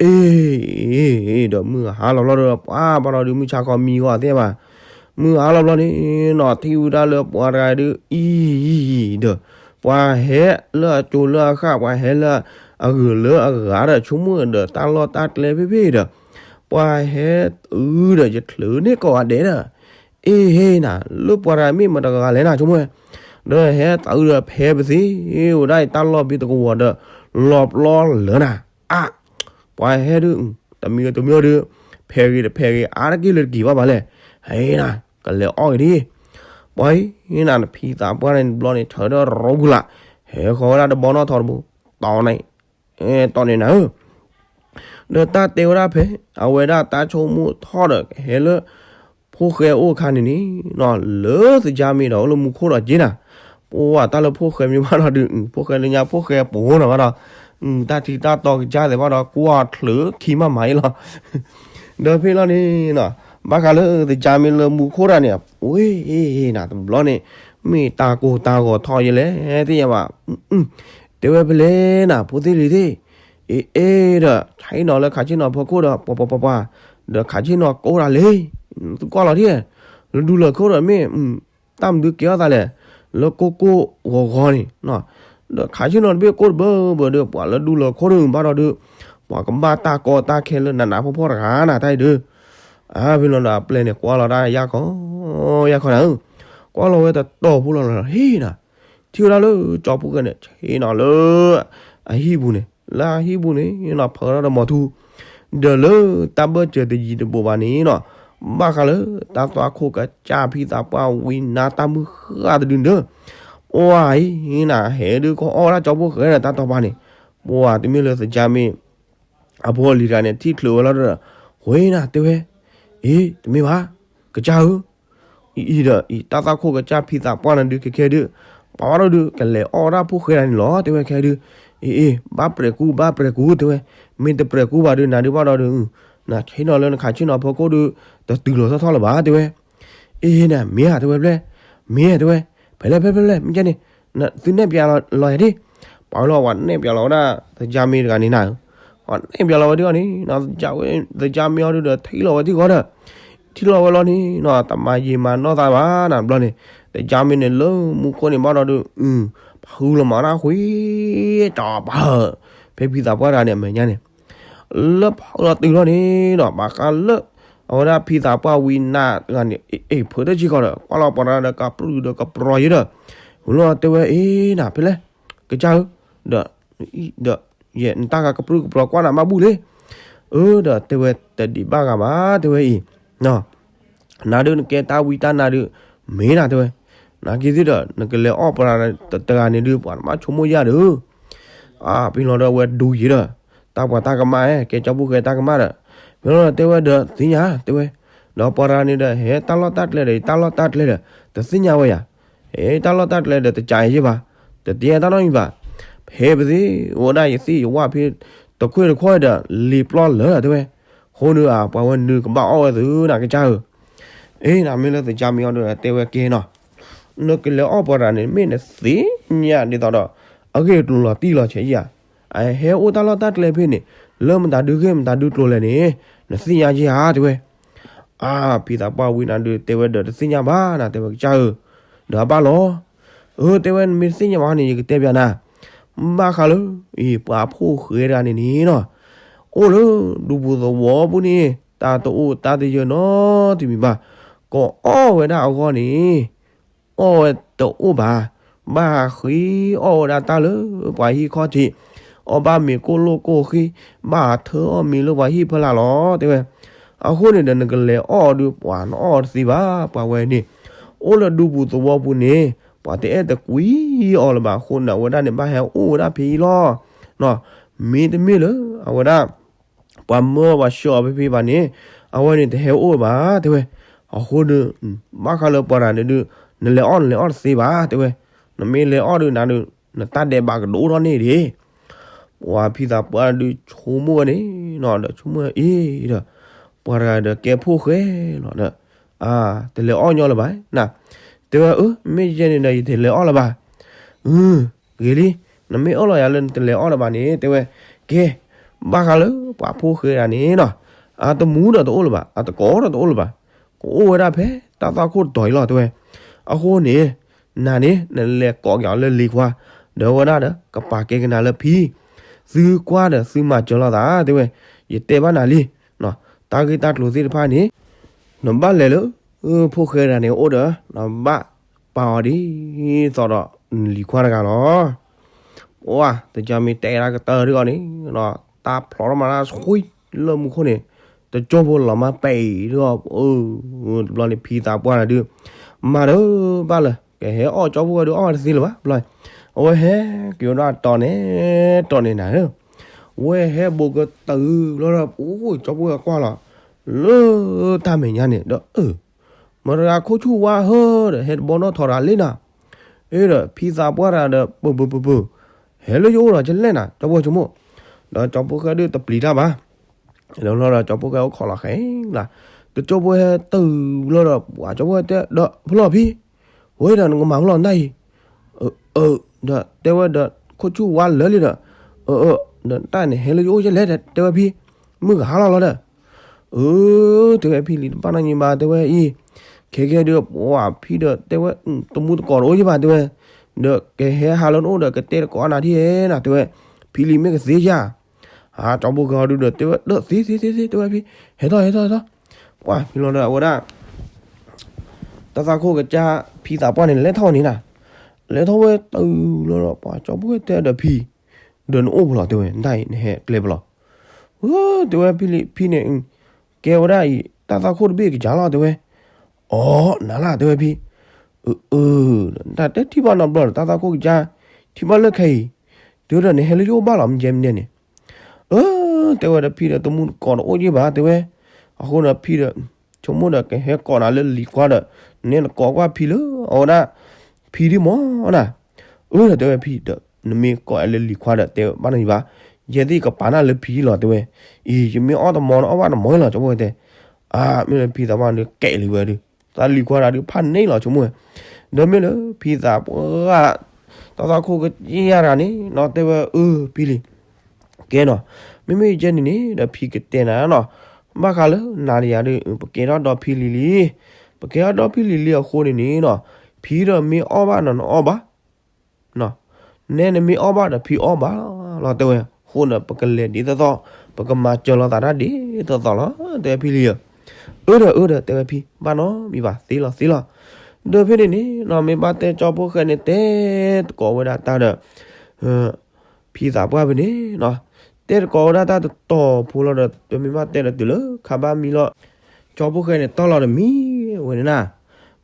အ့ ဒီးမုၢ်ဟါလီၤဘျီဒီး ပှၤဘၣ်ဒီးဒုးမုၢ်ဆါခီမံဂီၢ်သ့ၣ်ဘၣ်, မုၢ်ဟါလီၤဘျီန့ၣ်နီၤ ထံၣ်ဝဲဒၣ်လၢပှၤတဂၤဒုးအံၤဒီး ပှၤဟဲလၢအကၠိလၢအဃၣ် ပှၤဟဲလၢအဂုၤလၢအဂၤဒီး ဆိကမိၣ်ဒီးတၢ်လီၢ်တၢ်ကျဲဖဲဖဲဒီး ပှၤဟဲတုၤဒီးယချုးန့ၢ်ကိးဂၤဒဲးဒီး အ့ဟ့နၤ လၢပှၤတဂၤမ့ၢ်မတဂၤလဲၣ်နၤဆိကမိၣ်ဝဲ, ဒီးဟဲတုၤဒီးဖဲပသ့ဝဲဒၣ်အံၤတၢ်လီၢ်ဖဲတကဝီၤဒီး လီၤပျီလၢနၤ, အါ ပှၤဟဲဒုး တမံၤတမံၤဒုး ဖဲးဂ့ၤတဖဲးဂ့ၤ အါတက့ၢ်လၢတက့ၤဘၣ်ဘၣ်လဲၣ်, ဟဲနၤ ကလဲၤအီၣ်ဂ့ၤဒ် ပှၤအံၤနၤ နဖံသးပှၢ်န့ၣ်တဘျီန့ၣ် ထၢဒီးရိကူလး ဟဲဃီၤဝဲဒၣ်တဘီနီၣ်ထီတဘိ တီန့ၣ် တီန့ၣ်နၤဧၢ ဒီးတၢ်တဲဝဲဒၣ်ဖဲ အဝဲဒၣ်တၢ်ဆိကမိၣ်ထီၣ်ဒီး ဟဲလၢ ဖိၣ်ဃဲအိၣ်အခါန့ၣ်န့ၣ် လၢသကါမ့ၢ်ဒီး အိၣ်လၢမူခိၣ်ဒီးက့နၤ, ပှၤတၢ်လၢဖိၣ်ဃဲမ့ၢ်ဘၣ်ဒီး ဖိၣ်ဃဲလၢညါဖိၣ်ဃဲပူၤနီၤဘၣ်ဒီး တၢ်ထံတၢ်တီကစၢ်သဲးဘၣ်ဒီး ကွၢ်ချုးခံမးမးအံၤလီၤ ဒီးဖဲလီၤန့ၣ်နီၤ ဘၣ်ဃးလၢသကါမ့ၢ်လၢမူခိၣ်တၢ်န့ၣ် ဝ့ၢ်နၤတဘျီန့ၣ် မ့ၢ်တၢ်ကိၢ်တၢ်ဂီၤထီၣ်ယဲလဲၣ် သ့ၣ်ညါဘၣ် တဲဝဲဖဲလဲၣ်နၤ ဖိသ့ၣ်လံၤသ့ၣ် အ့အ့ဒီး ဆါဟံၣ်နီၤလၢခးဆ့ၣ်နီၤဖီခိၣ်ဒီး ပှၤပှၤပှၤပှၤ ဒီးခးဆ့ၣ်နီၤကိးတၢ်လံ သုကွၢ်လီၤဒ် လၢဒူလၢာ်ခိၣ်ဒီးမ့ၢ် တၢ်မနုၤကဲထီၣ်သးလဲၣ် လၢကိၢ်ကိၢ်ဂီၤဂီၤန့ၣ်, ဒီးခးဆ့ၣ်နီၤတဘ့ၣ်ကိၢ်တဘၢဘၢဒီး ပှၤလၢဒူလီၤခိၣ်ဒိၣ်ဘၣ်ဒီး ပှၤကဘၣ်တၢ်ကီတၢ်ခဲလၢနးနးဖှီၣ်ဖှီၣ်တဂၤနၤတၢ်အံၤဒီး, အဖဲလီၤဒီးအပျဲၢ်န့ၣ် ကွၢ်လီၤတၢ်ယၢ်ခီ, ယၢ်ခီနၤဧၢ, ကွၢ်လီၤဝဲတတီၤဖိလီၤလီၤ ဟ့ၣ်နၤ, ထံၣ်ဝဲဒၣ်လၢကၠီဖှိၣ်ဃဲန့ၣ် ဆ့ၣ်နီၤလၢ အဟံၣ်ပူၤန့ၣ်, လၢအဟံၣ်ပူၤန့ၣ်နီၤ ဖၢထီၣ်ဒီးမီၤထူ, ဒီးလၢတၢ်ဘၢၣ်စၢၤတယံၤတဘူးဘၣ်န့ၣ်နီၤ, ဘၣ်ဃးလၢတၢ်သွၣ်ခိၣ်ကစၢ်ဖံသးပှၢ်ဝံနါတၢ်မုၢ်ဃၢ်တဒုန့ၣ်ဒီး, ပှၤအံၤနၤ ဟဲဒုးကအီၣ်ဝဲဒၣ်ကၠီဖှိၣ်ဃဲဒီးတၢ်တီၤပၤန့ၣ်, ပှၤတမ့ၢ်လၢသကၢ်မ့ၢ် အဖိအလံၤတဂၤန့ၣ် ထံၣ်ချုးဝဲလီၤဒီး, ဃ့နၤတဲဝဲ, အ့ တမ့ၢ်ဘၣ်, ကစၢ်ဧၢ, အံၤဒီးအံၤ တၢ်သွၣ်ခိၣ်ကစၢ်ဖံသးပှၢ်နၤဒုးခဲခဲဒုး, ပှၤဘၣ်ဒီးဒုး ကလဲၤအီၣ်ဝဲဒၣ်ဖိၣ်ဃဲဒၣ်န့ၣ်လီၤ တဲဝဲခဲဒုး, အ့ အ့ ဘၣ်ပြဲၤကူ ဘၣ်ပြဲၤကူ တဲဝဲ, မ့ၢ်တပြဲၤကူဘၣ်ဒုး နၤဒုးဘၣ်ဒီးဒုး, နဆ့ၣ်နီၤလၢနခးဆ့ၣ်နီၤဖီခိၣ်ဒုး, တတုၤလီၤထီၣ်ထီၣ်လၢၤဘၣ် တဲဝဲ, အ့ နၤ မ့ၢ်ဧါ တဲဝဲဖဲလဲၣ်, မ့ၢ်ဧါ တဲဝဲ, ဖဲလဲၣ် ဖဲလဲၣ် ဖဲလဲၣ် မ့ၢ်ကဲန့ၣ်, သုနဲၣ်ပျးလီၤယၤဒၣ်, ပှၤလီၤ ပှၤနဲၣ်ပျးလီၤဝဲဒၣ် သကၢ်မ့ၢ်တဂၤန့ၣ်နၤဧၢ, ပှၤနဲၣ်ပျးလီၤဝဲဒၣ်အီၤန့ၣ်, သကၢ်မ့ၢ်အီၤဒုးဒီး ထံၣ်လီၤဝဲထံၣ်ဃီဒီး, ထံၣ်လီၤဝဲလီၤန့ၣ်နီၤ တမၤယံာ်မၤနီၢ်သးဘၣ်နၤဘျီန့ၣ်, သကၢ်မ့ၢ်န့ၣ်လၢမူခိၣ်န့ၣ်ဘၣ်ဒီးဒုး, ဖုလီၤမၤတၢ်ဃံ, တပာ်, ဖဲဖံသးပှၢ်တဂၤန့ၣ်အမဲာ်ညါန့ၣ် လၢဖုလီၤတုၤလီၤန့ၣ်နီၤ ဘၣ်ဃးလၢ အဝဲဒၣ်ဖံသးပှၢ်ဝံနါတဂၤန့ၣ် အ့ၣ် ဖုးတၢ်ဆံဃီဒီး ကွၢ်လီၤပှၤတဂၤဒီးကပြုၢ်ဒီးကပြီၤယဲဒီး, ဝံၤလီၤတဲဝဲအ့ၣ်နၤဖဲလဲၣ်, ကစၢ်ဧၢ, ဒီး, ဒီး, ယဲနတၢ်ဂၤကပြုၢ်ကပြီၤကွၢ်နၤမးဘူၣ်လံ, အၢ ဒီးတဲဝဲတဒံးဘၣ်ဂၤဘၣ် တဲဝဲအံၤ နၤဒုးနကဲတၢ်ဝံတၢ်နါဒုး, မ့ၢ်နၤတဲဝဲ, နာ်က့ၤသ့ၣ်ဒီး နကလဲၤအီၣ်ပှၤတဂၤန့ၣ်ဒုး ပှၤတဘၣ်ဆိကမိၣ်ယၤဒီး, အပ့ၤလီၤဒီးအဝဲဒူယံၤဒီး, တၢ်ပှၤတၢ်ကမၣ်ဧၢ ကဲကၠီဖှိၣ်ဃဲတၢ်ကမၣ်ဒီး, မ့ၢ်လီၤတဲဝဲဒီးသ့ၣ်ညါတဲဝဲ, ဒီးပှၤတဂၤန့ၣ်ဒီး ဟဲတၢ်လီၢ်တၢ်ကျဲဒီး ယတၢ်လီၢ်တၢ်ကျဲဒီး တသ့ၣ်ညါဝဲယၤ, ဟဲတၢ်လီၢ်တၢ်ကျဲဒီး တကးယဲၢ်ဘၣ်, တတဲတၢ်နီတမံၤဘၣ်, ဖဲပသ့ၣ်အိၣ်ဝဲဒၣ်ယသ့ၣ်ယဝၣ်ဖဲ တခွဲၣ်တခီဒီး လံာ်ပျီလၢာ်တဲဝဲ, အဃိန့ၣ် ပှၤဝဲနုာ်ကဘၣ်အီၣ်ဝဲသုနၤကစၢ်ဧၢ, အ့ၣ် နမ့ၢ်လၢသကၢ်မ့ၢ်အီၤဒီးတဲဝဲကဲနီၤ, နကလဲၤအီၣ်ပှၤတဂၤန့ၣ် မ့ၢ်နသ့ၣ်ညါဒ်သိးဒီး အဂ့ၢ်ကျိၤလီၤတံၢ်လီၤဆဲးဧါ, အဟဲအိၣ်တၢ်လီၢ်တၢ်ကျဲဖဲန့ၣ် လၢမတၤဒုဂ့ၢ်မတၤဒုကျိၤလဲၣ်န့ၣ် နသ့ၣ်ညါက့ၤဧါတဲဝဲ, အါ ဖံသးပှၢ်ဝံနၤဒုးတဲဝဲဒီးတသ့ၣ်ညါဘၣ်နၤတဲဝဲကစၢ်ဧၢ, ဒီးအဘၣ်လီၤ, အၢ တဲဝဲနမ့ၢ်တသ့ၣ်ညါဘၣ်န့ၣ် ယကတဲပျးနၤ, ဘၣ်ဃးလၢ အံၤ ပှၤဖိၣ်ဃဲတဂၤန့ၣ်န့ၣ်နီၤ, အိၣ်လၢဒူပူၤသဝီပူၤန့ၣ် တၢ်တအိၣ်တၢ်တယၢၤနီတမံၤဘၣ်, ကအီၣ်ဝဲဒၣ်အဂီၢ်န့ၣ် အီၣ်ဝဲတအိၣ်ဘၣ်, ဘၣ်ဃ့အီၣ်ဝဲဒၣ်တၢ်လၢပှၤဟံၣ်ခီၣ်ထံး, အီၣ်ဘၣ်မ့ၤကိၢ်လိၣ်ကိၢ်ဃံ, ဘၣ်ထၢအီၣ်မ့ၤလၢပှၤဟံၣ်ဖီလာ်လီၤ တဲဝဲ, အဃိန့ၣ်ဒီးနကလဲၤအီၣ်ဒုး ပှၤနအီၣ်တသ့ဘၣ်, ပှၤဝဲန့ၣ် အိၣ်လၢဒူပူၤသဝီပူၤန့ၣ် ပှၤတအဲၣ်တကွံအီၤလၢၤဘၣ်အဃိန့ၣ် အဝဲဒၣ်န့ၣ် ဘၣ်ဟဲအိၣ်ဝဲဒၣ်ဖဲအံၤလီၤ, မ့တမ့ၢ်လၢ အဝဲဒၣ် ပှၤမၢအီၤပှၤဆှၢအီၤဖဲဖဲဘၣ်န့ၣ် အဝဲန့ၣ်တဟဲအိၣ်ဘၣ် တဲဝဲ, အဃိဒီး ဘၣ်ဃးလၢပှၤတဂၤန့ၣ်ဒုး နလဲၤအီၣ်နလဲၤအီၣ်တသ့ဘၣ် တဲဝဲ, နမ့ၢ်လဲၤအီၣ်ဒုးနၤဒုး နတၢ်ဒဲးဘးကဒိၣ်ထီၣ်န့ၣ်ဒံး, ပှၤဖံသးပှၢ်ဒုးဆိကမိၣ်ဝဲန့ၣ်နီၤ ဒီးဆိကမိၣ်ဝဲအံၤဒီး ပှၤတဂၤဒီးကဲဖိၣ်ဃဲလီၤဒီး တလဲၤအီၣ်ညီလၢၤဘၣ်နၤ, တဲဝဲအၢ မ့ၢ်ယဲန့ၣ်ဒီးယတလဲၤအီၣ်လၢၤဘၣ်, ဂ့ၤလံ, နမ့ၢ်အၢၣ်လီၤယၤလၢနတလဲၤအီၣ်လၢၤဘၣ်န့ၣ် တဲဝဲ, ကဲ, ဘၣ်ဃးလၢပှၤဖိၣ်ဃဲတဂၤန့ၣ်နီၤ, အတမူဒီးတအိၣ်လၢၤဘၣ်, အတကိးဒီးတအိၣ်လၢၤဘၣ်, ကအိၣ်ဝဲဒၣ်ဖဲတၢ်သွၣ်ခိၣ်တတီၤအံၤလီၤ တဲဝဲ, အဃိန့ၣ် နၤန့ၣ် နလဲၤကိးက့ၤအီၤလၢလံၤခွါ, ဒီးဝဲဒၣ်ဒီး ကပာ်ကဲကနၤလၢဖံ, သုကွၢ်ဒီးသုမၤစၢၤလိာ်သး တဲဝဲ, ယတဲဘၣ်နၤလံ, တၢ်ဂ့ၢ်တၢ်ကျိၤသ့ၣ်တဖၣ်န့ၣ် နဘၣ်လဲၤလၢ ဖိၣ်ဃဲတဂၤန့ၣ်အိၣ်ဒီး နဘၣ်ပာ်အီၤဒ်သိးဒီးနလံၤခွါတဂၤလီၤ. ပှၤသကၢ်မ့ၢ်တဲဒၣ်ကတၢၢ်ဒ်အံၤန့ၣ် တၢ်ဖျိးထီၣ်မၤတၢ်ဆှံလၢမူခိၣ်န့ၣ် တကၠိဖိလီၤမၢ်ပဲာ်ဒ်အံၤ, တဘျီန့ၣ်ဖံသးပှၢ်တဂၤဒုး မၤတဘၣ်လၢၤ ကဟဲအီၣ်ကၠီဖှိၣ်ဃဲဒုးအီၣ်တသ့လၢၤဘၣ်, ဘျီ အဝဲဟဲက့ၤဝဲဒၣ်တီၤန့ၣ် တီၤန့ၣ်နၤဧၢ, ဝဲဟဲဘိးကတုၤလီၤဒီး အိၣ်ကၠီဖှိၣ်ဃဲကွၢ်လီၤ လၢတၢ်မဲာ်ညါန့ၣ်ဒီး အၢ မတၤတဂၤခိၣ်ဆူၣ်ဝါဟၢဒီး ဟဲတဘီနီၣ်ထီၣ်တဂၤလံနၤ, အ့ဒီးဖံသးပှၢ်တဂၤဒီး ပၢၢ်ပၢၢ်ပၢၢ်ပၢၢ်, ဟဲလၢယအိၣ်ဒီးကလဲၣ်နၤ ကၠီဖှိၣ်ဆိကမိၣ်, ဒီးကၠီဖှိၣ်ဃဲဒုးတပျံၤတၢ်ဘၣ်, ဒီးလီၤဒီးကၠီဖှိၣ်ဃဲအိၣ်ခိးလီၤဃဲလၢ်, တကၠိဖှိၣ်ဟဲတုၤလီၤဒီး ပှၤကၠီဖှိၣ်ဃဲတဲဒီးဖဲလဲၣ်ဖံ, ဝဲဒီးနကမၤဖဲလဲၣ်နတၢ်အံၤ, အၢ ဒီးတဲဝဲဒီး ခိၣ်ဆူၣ်ဝါလၢာ်လံဒီး, အၢ အၢ ဒီးတၢ်န့ၣ်ဟဲလၢယအိၣ်ကလဲၣ် တဲဝဲဖံ, မုၢ်ကဟါလီၤလီၤဒီး အၢ တဲဝဲဖံလံၤတဘၣ်နီတမံၤဘၣ် တဲဝဲအံၤ, ခဲကဲဒုး ပှၤဖံဒီးတဲဝဲ တမူတကိးတအိၣ်ယဘၣ် တဲဝဲ, ဒီးကဟဲဟးလၢနအိၣ်ဒီးကတဲတကိးနၤဒ်နၤ တဲဝဲ, ဖံလံၤမ့ၢ်ကသ့ဧါ. ဟးကၠီဖိဃဲအီၤဒုးဒီးတဲဝဲ ဒီးသ့သ့သ့သ့ တဲဝဲဖံ, ဟဲထီၣ်ဟဲထီၣ်ဟဲထီၣ်. ပှၤဖံလီၤဒီးအဝဲဒၣ် တၢ်သးခိၣ်ကစၢ် ဖံသးပှၢ်န့ၣ် လဲၤထီၣ်န့ၣ်နၤ, လဲၤထီၣ်ဝဲတုၤလီၤဒီး ပှၤကၠီဖိဃဲတဲဒီးဖံ, ဒီးနအိၣ်ပလီၢ် တဲဝဲ, နတၢ်အံၤနဟဲကျဲပလီၢ်. တဲဝဲဖံလံၤ ဖံန့ၣ် ကဲဝဲဒၣ်အံၤ တၢ်သးခိၣ်တဘ့ၣ်ကစၢ်လီၤ တဲဝဲ. အိ နၤလၢ တဲဝဲဖံ, အၢ အၢ, တၢ်တဲထံၣ်ဘၣ်နီတဘျီဒီး တၢ်သးခိၣ်ကစၢ် ထံၣ်ဘၣ်လၢခဲအံၤ, တုၤဒီးနဟဲလၢယအိၣ်ဘၣ်လီၤ မ့ၢ်ကဲမ့ၢ်ဒဲန့ၣ်. အၢ တဲဝဲဒီးဖံဒီး တမူတကိးတအိၣ်ယဘၣ် တဲဝဲ. အဃိဒီးဖံဒီး ဆိကမိၣ်ဒီးကဟဲကိးနၤလၢလံၤခွါဒီး နဲနကိးကွၢ်ဖံလၢအဝဲဒၣ် ဖံဒ်မၢ်နၤ. အၢ ဒီးတဲဝဲဖံဒီး နမ့ၢ်ကိးအီၤလၢလံၤခွါဒီး တဲဘၣ်နၤယဘၣ်, ယဲသ့ၣ်ကပာ်နၤလၢဖံလီၤ တဲဝဲ. အံၤ ယမ့ၢ်အီၣ်တမီၤ နအီၣ်ဘၣ်တမီၤလီၤ ကၠီဖိဃဲတဲ. အါ မ့ၢ်လၢဖံသးပှၢ်ဒီး ကဲလံဝဲဒုး တၢ်လံၤခွါတဂၤဒုး ဖးန့ၢ်လီၤ ဆိကမိၣ်ဝဲ. ဒီးမ့ၢ်လၢဖံသးပှၢ် တၢ်သးခိၣ်ကစၢ်တဂၤန့ၣ်နီၤ တဲဝဲ အၢ ဖံလံၤ ကဲနီၤ, မ့မ့ၢ်ယဲန့ၣ်န့ၣ် ဒီးဖံကတဲနၤနီၤ, ဘၣ်ဃးလၢနၤတဂၤဒီး ပကဲထီၣ်ဒီဖံလံၤလံ, ပကဲထီၣ်ဒီဖံလံၤလံအဃိန့ၣ်န့ၣ်နီၤ, ဖံဒီးမ့ၢ်အီၣ်ဘၣ်နီၤ နအီၣ်ဘၣ် နဲနမ့ၢ်အီၣ်ဘၣ်ဒီးဖံအီၣ်ဘၣ်လီၤ တဲဝဲ. အဃိန့ၣ် ပကလဲၤဒ်သိးသိး, ပကမၤစၢၤလိာ်သးတၢ်ဒ်သိးသိးလီၤ တဲဝဲဖံလံၤဧၢ. အၢ ဒီးအၢ ဒီးတဲဝဲဖံ ဘၣ်နီတမံၤဘၣ် သ့လီၤသ့လီၤ. ဒီးဖဲန့ၣ်န့ၣ်နီၤ မ့ၢ်ဘၣ်တဲကၠီဖိဃဲန့ၣ် တဲသကိးဝဲဒၣ်တၢ်ဒီး ဖံသးပှၢ်ဖဲန့ၣ်နီၤ, တဲသကိးဝဲဒၣ်တၢ်တတီၤဖိလီၤဒီး တမ့ၢ်ဘၣ်တဲဒီးတုၤလၢခါဘၣ်မံလီၤ, ကၠီဖိဃဲန့ၣ်တီၢ်လီၤဒီးမံဝဲန့ၣ်နၤ,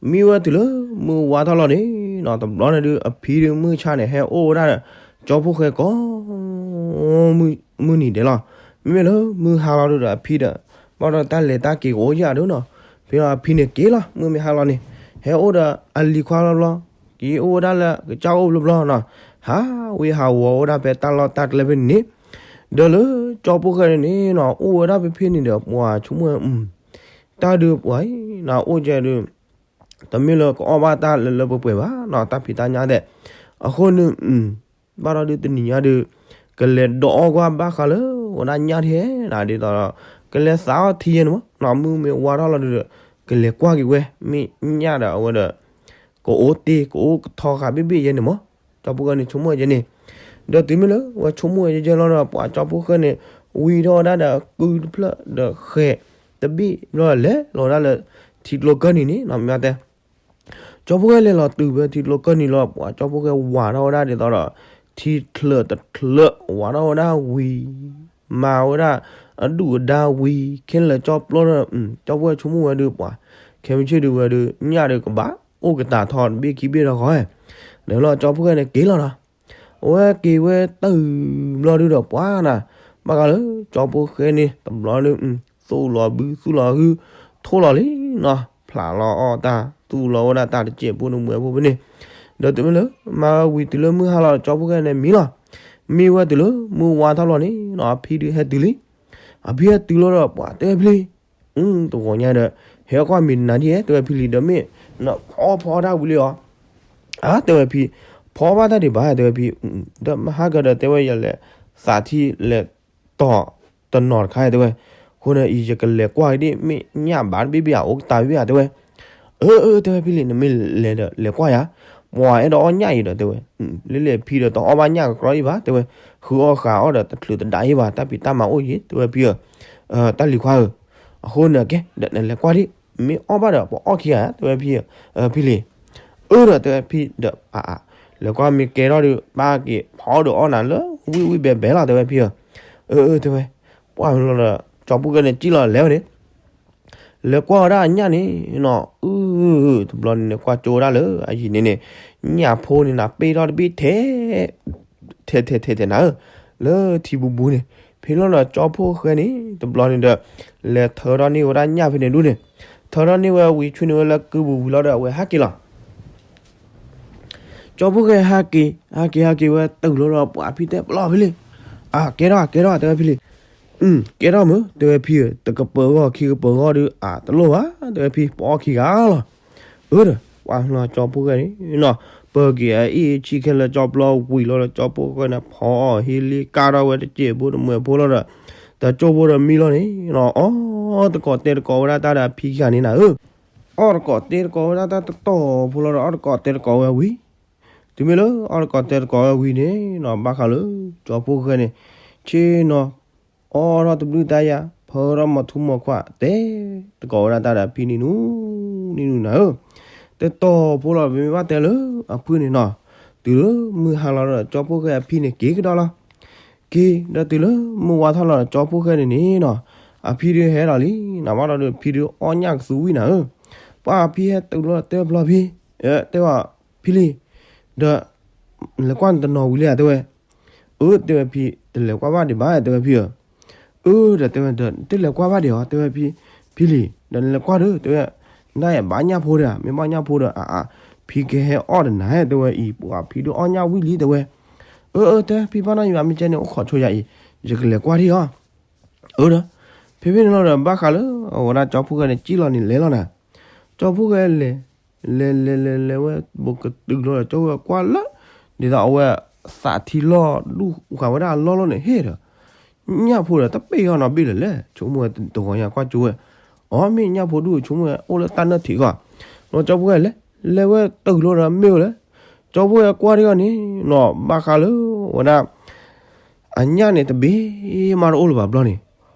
မံဝဲတုၤလၢမုၢ်ဝါထီၣ်လီၤန့ၣ်နီၤ, တဘျီန့ၣ်ဒုး အဖံဒုးမုၢ်ဆါန့ၣ် ဟဲအိၣ်ဝဲဒၣ်ဒီး ကၠီဖိဃဲကိး မုၢ်နံၤဒဲးလီၤ. မ့မ့ၢ်လၢမုၢ်ဟါလီၤဒုးဒီး အဖံဒီး ဘၣ်ဒီးတၢ်လဲၤတၢ်က့ၤကအိၣ်ယၤဒုးနီၤ, ဖဲအဖံန့ၣ်က့ၤလီၤ မုၢ်မ့ၢ်ဟါလီၤန့ၣ် ဟဲအိၣ်ဒီးအလံၤခွါဘျီဘျီ, က့ၤအိၣ်ဝဲဒၣ်လၢကစၢ်အိၣ်ဘျီဘျီနီၤ, ဟးဝ့ၤဟးဝီၤဝဲဒၣ်ဖဲတၢ်လီၢ်တၢ်ကျဲဖဲန့ၣ်န့ၣ်, ဒီးလၢကၠီဖိဃဲန့ၣ်န့ၣ်နီၤ အိၣ်ဝဲဒၣ်ဖဲဖဲန့ၣ်ဒီး ပှၤဆိကမိၣ်ဝဲ တၢ်ဒုးပှၤအံၤနီၤ အိၣ်ကဲဒုး တမ့ၢ်လၢကအီၣ်ဘၣ်တၢ်လၢလၢပှဲၤပှဲၤဘၣ်နီၤ, တၢ်ဖံးတၢ်ညၣ်သ့ၣ်, အဃိန့ၣ် ဘၣ်ဒီးဒုးတနံၤညါဒုး ကလဲၤဒိးအီၣ်ကွၢ်ဘၣ်ဃးလၢ ဝဲဒၣ်ညၣ်ထဲနၤဒ်သိးဒီး ကလဲၤသးအီၣ်ထံယဲန့ၣ်မးနီၤ, မုၢ်မ့ၢ်ဝါထီၣ်လီၤဒုးဒီး ကလဲၤကွၢ်က့ၤဝဲ မ့ၢ်ညၣ်ဒီးအဝဲဒီး ကအိၣ်တ့ၢ်ကအိၣ်ကထီဃာ်ဘ့ၣ်ဘ့ၣ်ယဲန့ၣ်မး, ကၠီဖိဃဲန့ၣ်ဆိကမိၣ်ယဲန့ၣ်, ဒီးတုၤမ့ၢ်လၢဝဲဆိကမိၣ်ယဲယဲလီၤဒီး ပှၤကၠီဖိဃဲန့ၣ် ဝံၤထီၣ်ဝဲဒၣ်ဒီးကုတဖျၢၣ်ဒီးဃဲၤတဘ့ၣ်ဘျီလဲၤလီၤဝဲဒၣ်လၢ ထံကျိကၢၢ်နံၤန့ၣ်နီၤ, မ့ၢ်တဲ ကၠီဖိဃဲလဲၤလီၤတုၤဖဲထံကျိကၢၢ်နံၤလီၤ, ပှၤကၠီဖိဃဲဝၤထီၣ်ဝဲဒၣ်ဒ်သိးဒီး ထံချၢးတချၢး ဝၤထီၣ်ဝဲဒၣ်ဝံၤ မၤဝဲဒၣ်အဒုၣ်အဒါဝံၤ ခဲလၢာ်ကၠီပျီဒီး ကၠီဖိဃဲဆိကမိၣ်ဝဲဒုးပှၤ ခဲမုၢ်ဆ့ၣ်ဒုးဝဲဒုး ညၣ်ဒုးကဘၣ်အိၣ်ကတၢ်ထီတဘ့ၣ်ခံဘ့ၣ်ဒီးဃီ, ဒီးလီၤကၠီဖိဃဲန့ၣ်က့ၤလီၤနီၤ, အဝဲက့ၤဝဲတုၤဘျီဒုးဒီးပှၤနၤ, ဘၣ်ဃးလၢကၠီဖိဃဲန့ၣ် တဘျီဒုး သူၣ်လီၤဘုသူၣ်လီၤဟု ထိၣ်လီၤလံနီၤ, ဖျးလီၤအီၣ်တၢ် သူၣ်လီၤဝဲဒၣ်တၢ်တစဲးဖိတမှဲးဖိဖဲန့ၣ်, ဒီးတုၤမ့ၢ်လၢ မၤဝံၤတုၤလၢမုၢ်ဟါလီၤ ကၠီဖိဃဲန့ၣ်မံလီၤ, မံဝဲတုၤလၢမုၢ်ဝါထီၣ်လီၤန့ၣ်နီၤ အဖံဒုးဟဲတုၤလံ, အဖံဟဲတုၤလီၤဒီးပှၤတဲဝဲဖံလံ, တဂီၤညါဒီး ဟဲကွၢ်မံၤနၤဒ်ဧဲ တဲဝဲဖံလံ, ဒီးမ့ၢ်နဖီဖီတၢ်ဝံၤလံအီၤ အါ တဲဝဲဖံ, ဖီဘၣ်တၢ်ဒံးဘၣ် တဲဝဲဖံ, ဒီးမဟါကဒီးတဲဝဲယလဲၤ သးထံလဲၤတီၢ် တနီၤတခါ တဲဝဲ, အဃိန့ၣ် ယကလဲၤကွၢ်က့ၤဒ် မ့ၢ်ညၣ်ဘၣ်တဘ့ၣ်ဘ့ၣ်ဧါ အိၣ်ကတၢ်ဘ့ၣ်ဘ့ၣ်ဧါ တဲဝဲ, အၢ အၢ တဲဝဲဖံလံ နမ့ၢ်လဲၤဒီးလဲၤကွၢ်ယၤ, ပှၤအဲၣ်ဒိးအီၣ်ညၣ်အံၤဒီး တဲဝဲ, လၢလဲၤဖံဒီးတအီၣ်ဘၣ်ညၣ်ကကြီအံၤဘၣ် တဲဝဲ, ဃုအီၣ်ဃာ်အီၣ်ဒီးတချုးတဒါအံၤဘၣ် တၢ်ဖံးတၢ်မၤအိၣ်ယံၤ တဲဝဲဖံဧၢ, တၢ်လံၤခွါဧၢ, အဃိန့ၣ်ကဲ ဒီးနလဲၤကွၢ်ဒ် မ့ၢ်အီၣ်ဘၣ်ဒီး ပအီၣ်ခံဂၤ တဲဝဲဖံ, ဖံလံ, အၢ ဒီးတဲဝဲဖံဒီး အါ အါ လဲၤကွၢ်မ့ၢ်ကဲထီၣ်ဒီး ပၢ်က့ၤဖီဒီးအီၣ်နၤလၢဝံၣ်ဝံၣ်ဘဲဘဲလီၤ တဲဝဲဖံဧၢ, အၢ အၢ တဲဝဲ, ပှၢ်လီၤဒီး ကၠီဖိဃဲန့ၣ်စံၣ်လီၤလဲၤဝဲန့ၣ် လဲၤကွၢ်ဝဲဒၣ်အညၣ်န့ၣ်နီၤ, အု တဘျီန့ၣ်န့ၣ် ကွၢ်ကၠိဝဲဒၣ်လၢအယံၤန့ၣ်န့ၣ်, ညၣ်ဖိန့ၣ်နၤ ပ့ၢ်ထီၣ်တဘ့ၣ်ထဲ ထဲထဲထဲထဲနၤဧၢ, လၢထံဘူးဘူးန့ၣ်, ဖဲလီၤဒီးကၠီဖိဃဲန့ၣ် တဘျီန့ၣ်ဒီး လဲၤထၢထီၣ်န့ၢ်ဝဲဒၣ်ညၣ်ဖဲန့ၣ်ဒူၣ်န့ၣ်, ထၢထီၣ်န့ၢ်ဝဲဝံၤဆူန့ၢ်ဝဲလၢကုပူၤဝံၤလီၤဒီး အဝဲဟးက့ၤလီၤ ကၠီဖိဃဲဟးက့ၤ ဟးက့ၤဟးက့ၤဝဲတုၤလီၤဒီး ပှၤဖံတဲပလီၢ်ဖဲလံ, အါ ကဲထီၣ် ကဲထီၣ် တဲဝဲဖံလံ, ကဲထီၣ်မုၢ် တဲဝဲဖံဧၢ, တကပၤဂီၢ်ခံကပၤဂီၢ်ဒီး အါ တလိၣ်ဘၣ် တဲဝဲဖံ ပအီၣ်ခံဂၤလီၤ, အၢ ဒီး ပှၤလီၤကၠီဖိဃဲန့ၣ်နီၤ, ပၢက့ၤအအ့ၣ်ဆံခဲလၢာ်ကၠီပျီဝံၤလီၤဒီး ကၠီဖိဃဲန့ၣ် ဖီအီၣ်ဟ့လံကၢ်ထီၣ်ဝဲတစဲးဖိတမှဲးဖိလီၤဒီး တကၠိဖိဒီးမံလီၤန့ၣ်နီၤ, အီၣ်သကိးတဲသကိးဝဲဒၣ်တၢ်ဒီးအဖံခံဂၤန့ၣ်နၤဧၢ အီၣ်တကိးတဲတကိးဝဲဒၣ်တၢ်တတီၢ်ဖိလီၤဒီး အီၣ်တကိးတဲတကိးဝဲဝံၤ, တုၤမ့ၢ်လၢအီၣ်တကိးတဲတကိးဝဲဝံၤန့ၣ်နီၤ ဘၣ်ဃးလၢ ကၠီဖှိၣ်ဃဲန့ၣ် ဆ့ၣ်နီၤ အီၣ်ထီၣ်တဘျုးတၢ်ယၤ ဖၢထီၣ်မီၤထူမီၤခွး တဲတကိးဝဲဒၣ်တၢ်ဒီးအဖံန့ၣ်နူ နံၣ်နူနၤဧၢ, တတီၢ်ဖိလီၤ ပမ့ၢ်ဘၣ်တဲလၢအဖုန့ၣ်နီၤ, တုၤလၢမုၢ်ဟါလီၤဒီး ကၠီဖှိၣ်ဃဲအဖံန့ၣ်က့ၤကဒီးလီၤ. က့ၤဒီးတုၤလၢမုၢ်ဝါထီၣ်လီၤဒီး ကၠီဖှိၣ်ဃဲန့ၣ်န့ၣ်နီၤ, အဖံဒုးဟဲဒီးလံ, နဘၣ်ဒီးဒုး ဖံဒုးအီၣ်ညၣ်ကသူဝံၣ်နၤဧၢ, ပှၤဖံဟဲတုၤလီၤတဲဖျီဖံ, တဲဝဲဖံလံ, ဒီး လဲၤကွၢ်နတနီၤဝံၤလံဧါ တဲဝဲ, အၢ တဲဝဲဖံ, တလဲၤကွၢ်ဘၣ်ဒံးဘၣ် တဲဝဲဖံဧၢ, အၢ ဒီးတဲဝဲဒီး တလဲၤကွၢ်ဘၣ်ဒံးဧါ တဲဝဲဖံ, ဖံလံ, ဒီးနလဲၤကွၢ်ဒီး တဲဝဲ, နတၢ်အဲၣ်ဘၣ်ညၣ်ဖိဒီး မ့ၢ်ဘၣ်ညၣ်ဖိဒီး အါအါ, ဖံကဟဲအီၣ်ဒီးနၤ တဲဝဲအံၤ ပှၤဖံဒုးအီၣ်ညၣ်ဝံၣ်လံ တဲဝဲ, အၢ အၢ တဲဖံဘၣ်နီၢ်ယံၤဘၣ် မ့ၢ်ကဲန့ၣ် အိၣ်ခိးဆိယၤအံၤ ယကလဲၤကွၢ်ဒံးအီၤ အၢဒီး ဖဲဖဲန့ၣ်လီၤဒီး ဘၣ်ဃးလၢအဝဲဒၣ်ကၠီဖှိၣ်ဃဲန့ၣ် ကံၣ်လီၤန့ၣ်လဲၤလီၤနၤ, ကၠီဖှိၣ်ဃဲလဲၤ လဲၤလဲၤလဲၤလဲၤဝဲ ဘူးကတုၤလီၤဒီး ကၠီဖှိၣ်ဃဲကွၢ်လၢ ဒ်သိးအဝဲ သးထံလီၢ်ဒူၣ်ဃာ်ဝဲဒၣ်အလီၢ်လီၢ်န့ၣ် ဟ့ၣ်ဒီး ညၣ်ဖိဒီး တပ့ၢ်အီၤနီတဘ့ၣ်လၢၤလဲၣ်, ဆိကမိၣ်ဝဲတဂီၤညါကွၢ်ကၠိဝဲ, အီ မ့ၢ်ညၣ်ဖိဒူၣ် ဆိကမိၣ်ဝဲအိၣ်လၢတၢ်နၢၣ်ထံးကီး, ဒီးကၠီဖှိၣ်ဃဲလဲၤ လဲၤဝဲတုၤလီၤဒီးမ့ၢ်ဝဲလၢ ကၠီဖှိၣ်ဃဲကွၢ်ဒံးအီၤန့ၣ်နီၤ ဘၣ်ဃးလၢဝဲဒၣ် အညၣ်န့ၣ်တဘ့ၣ်မးတအိၣ်လၢၤဘၣ်ဘျီန့ၣ်,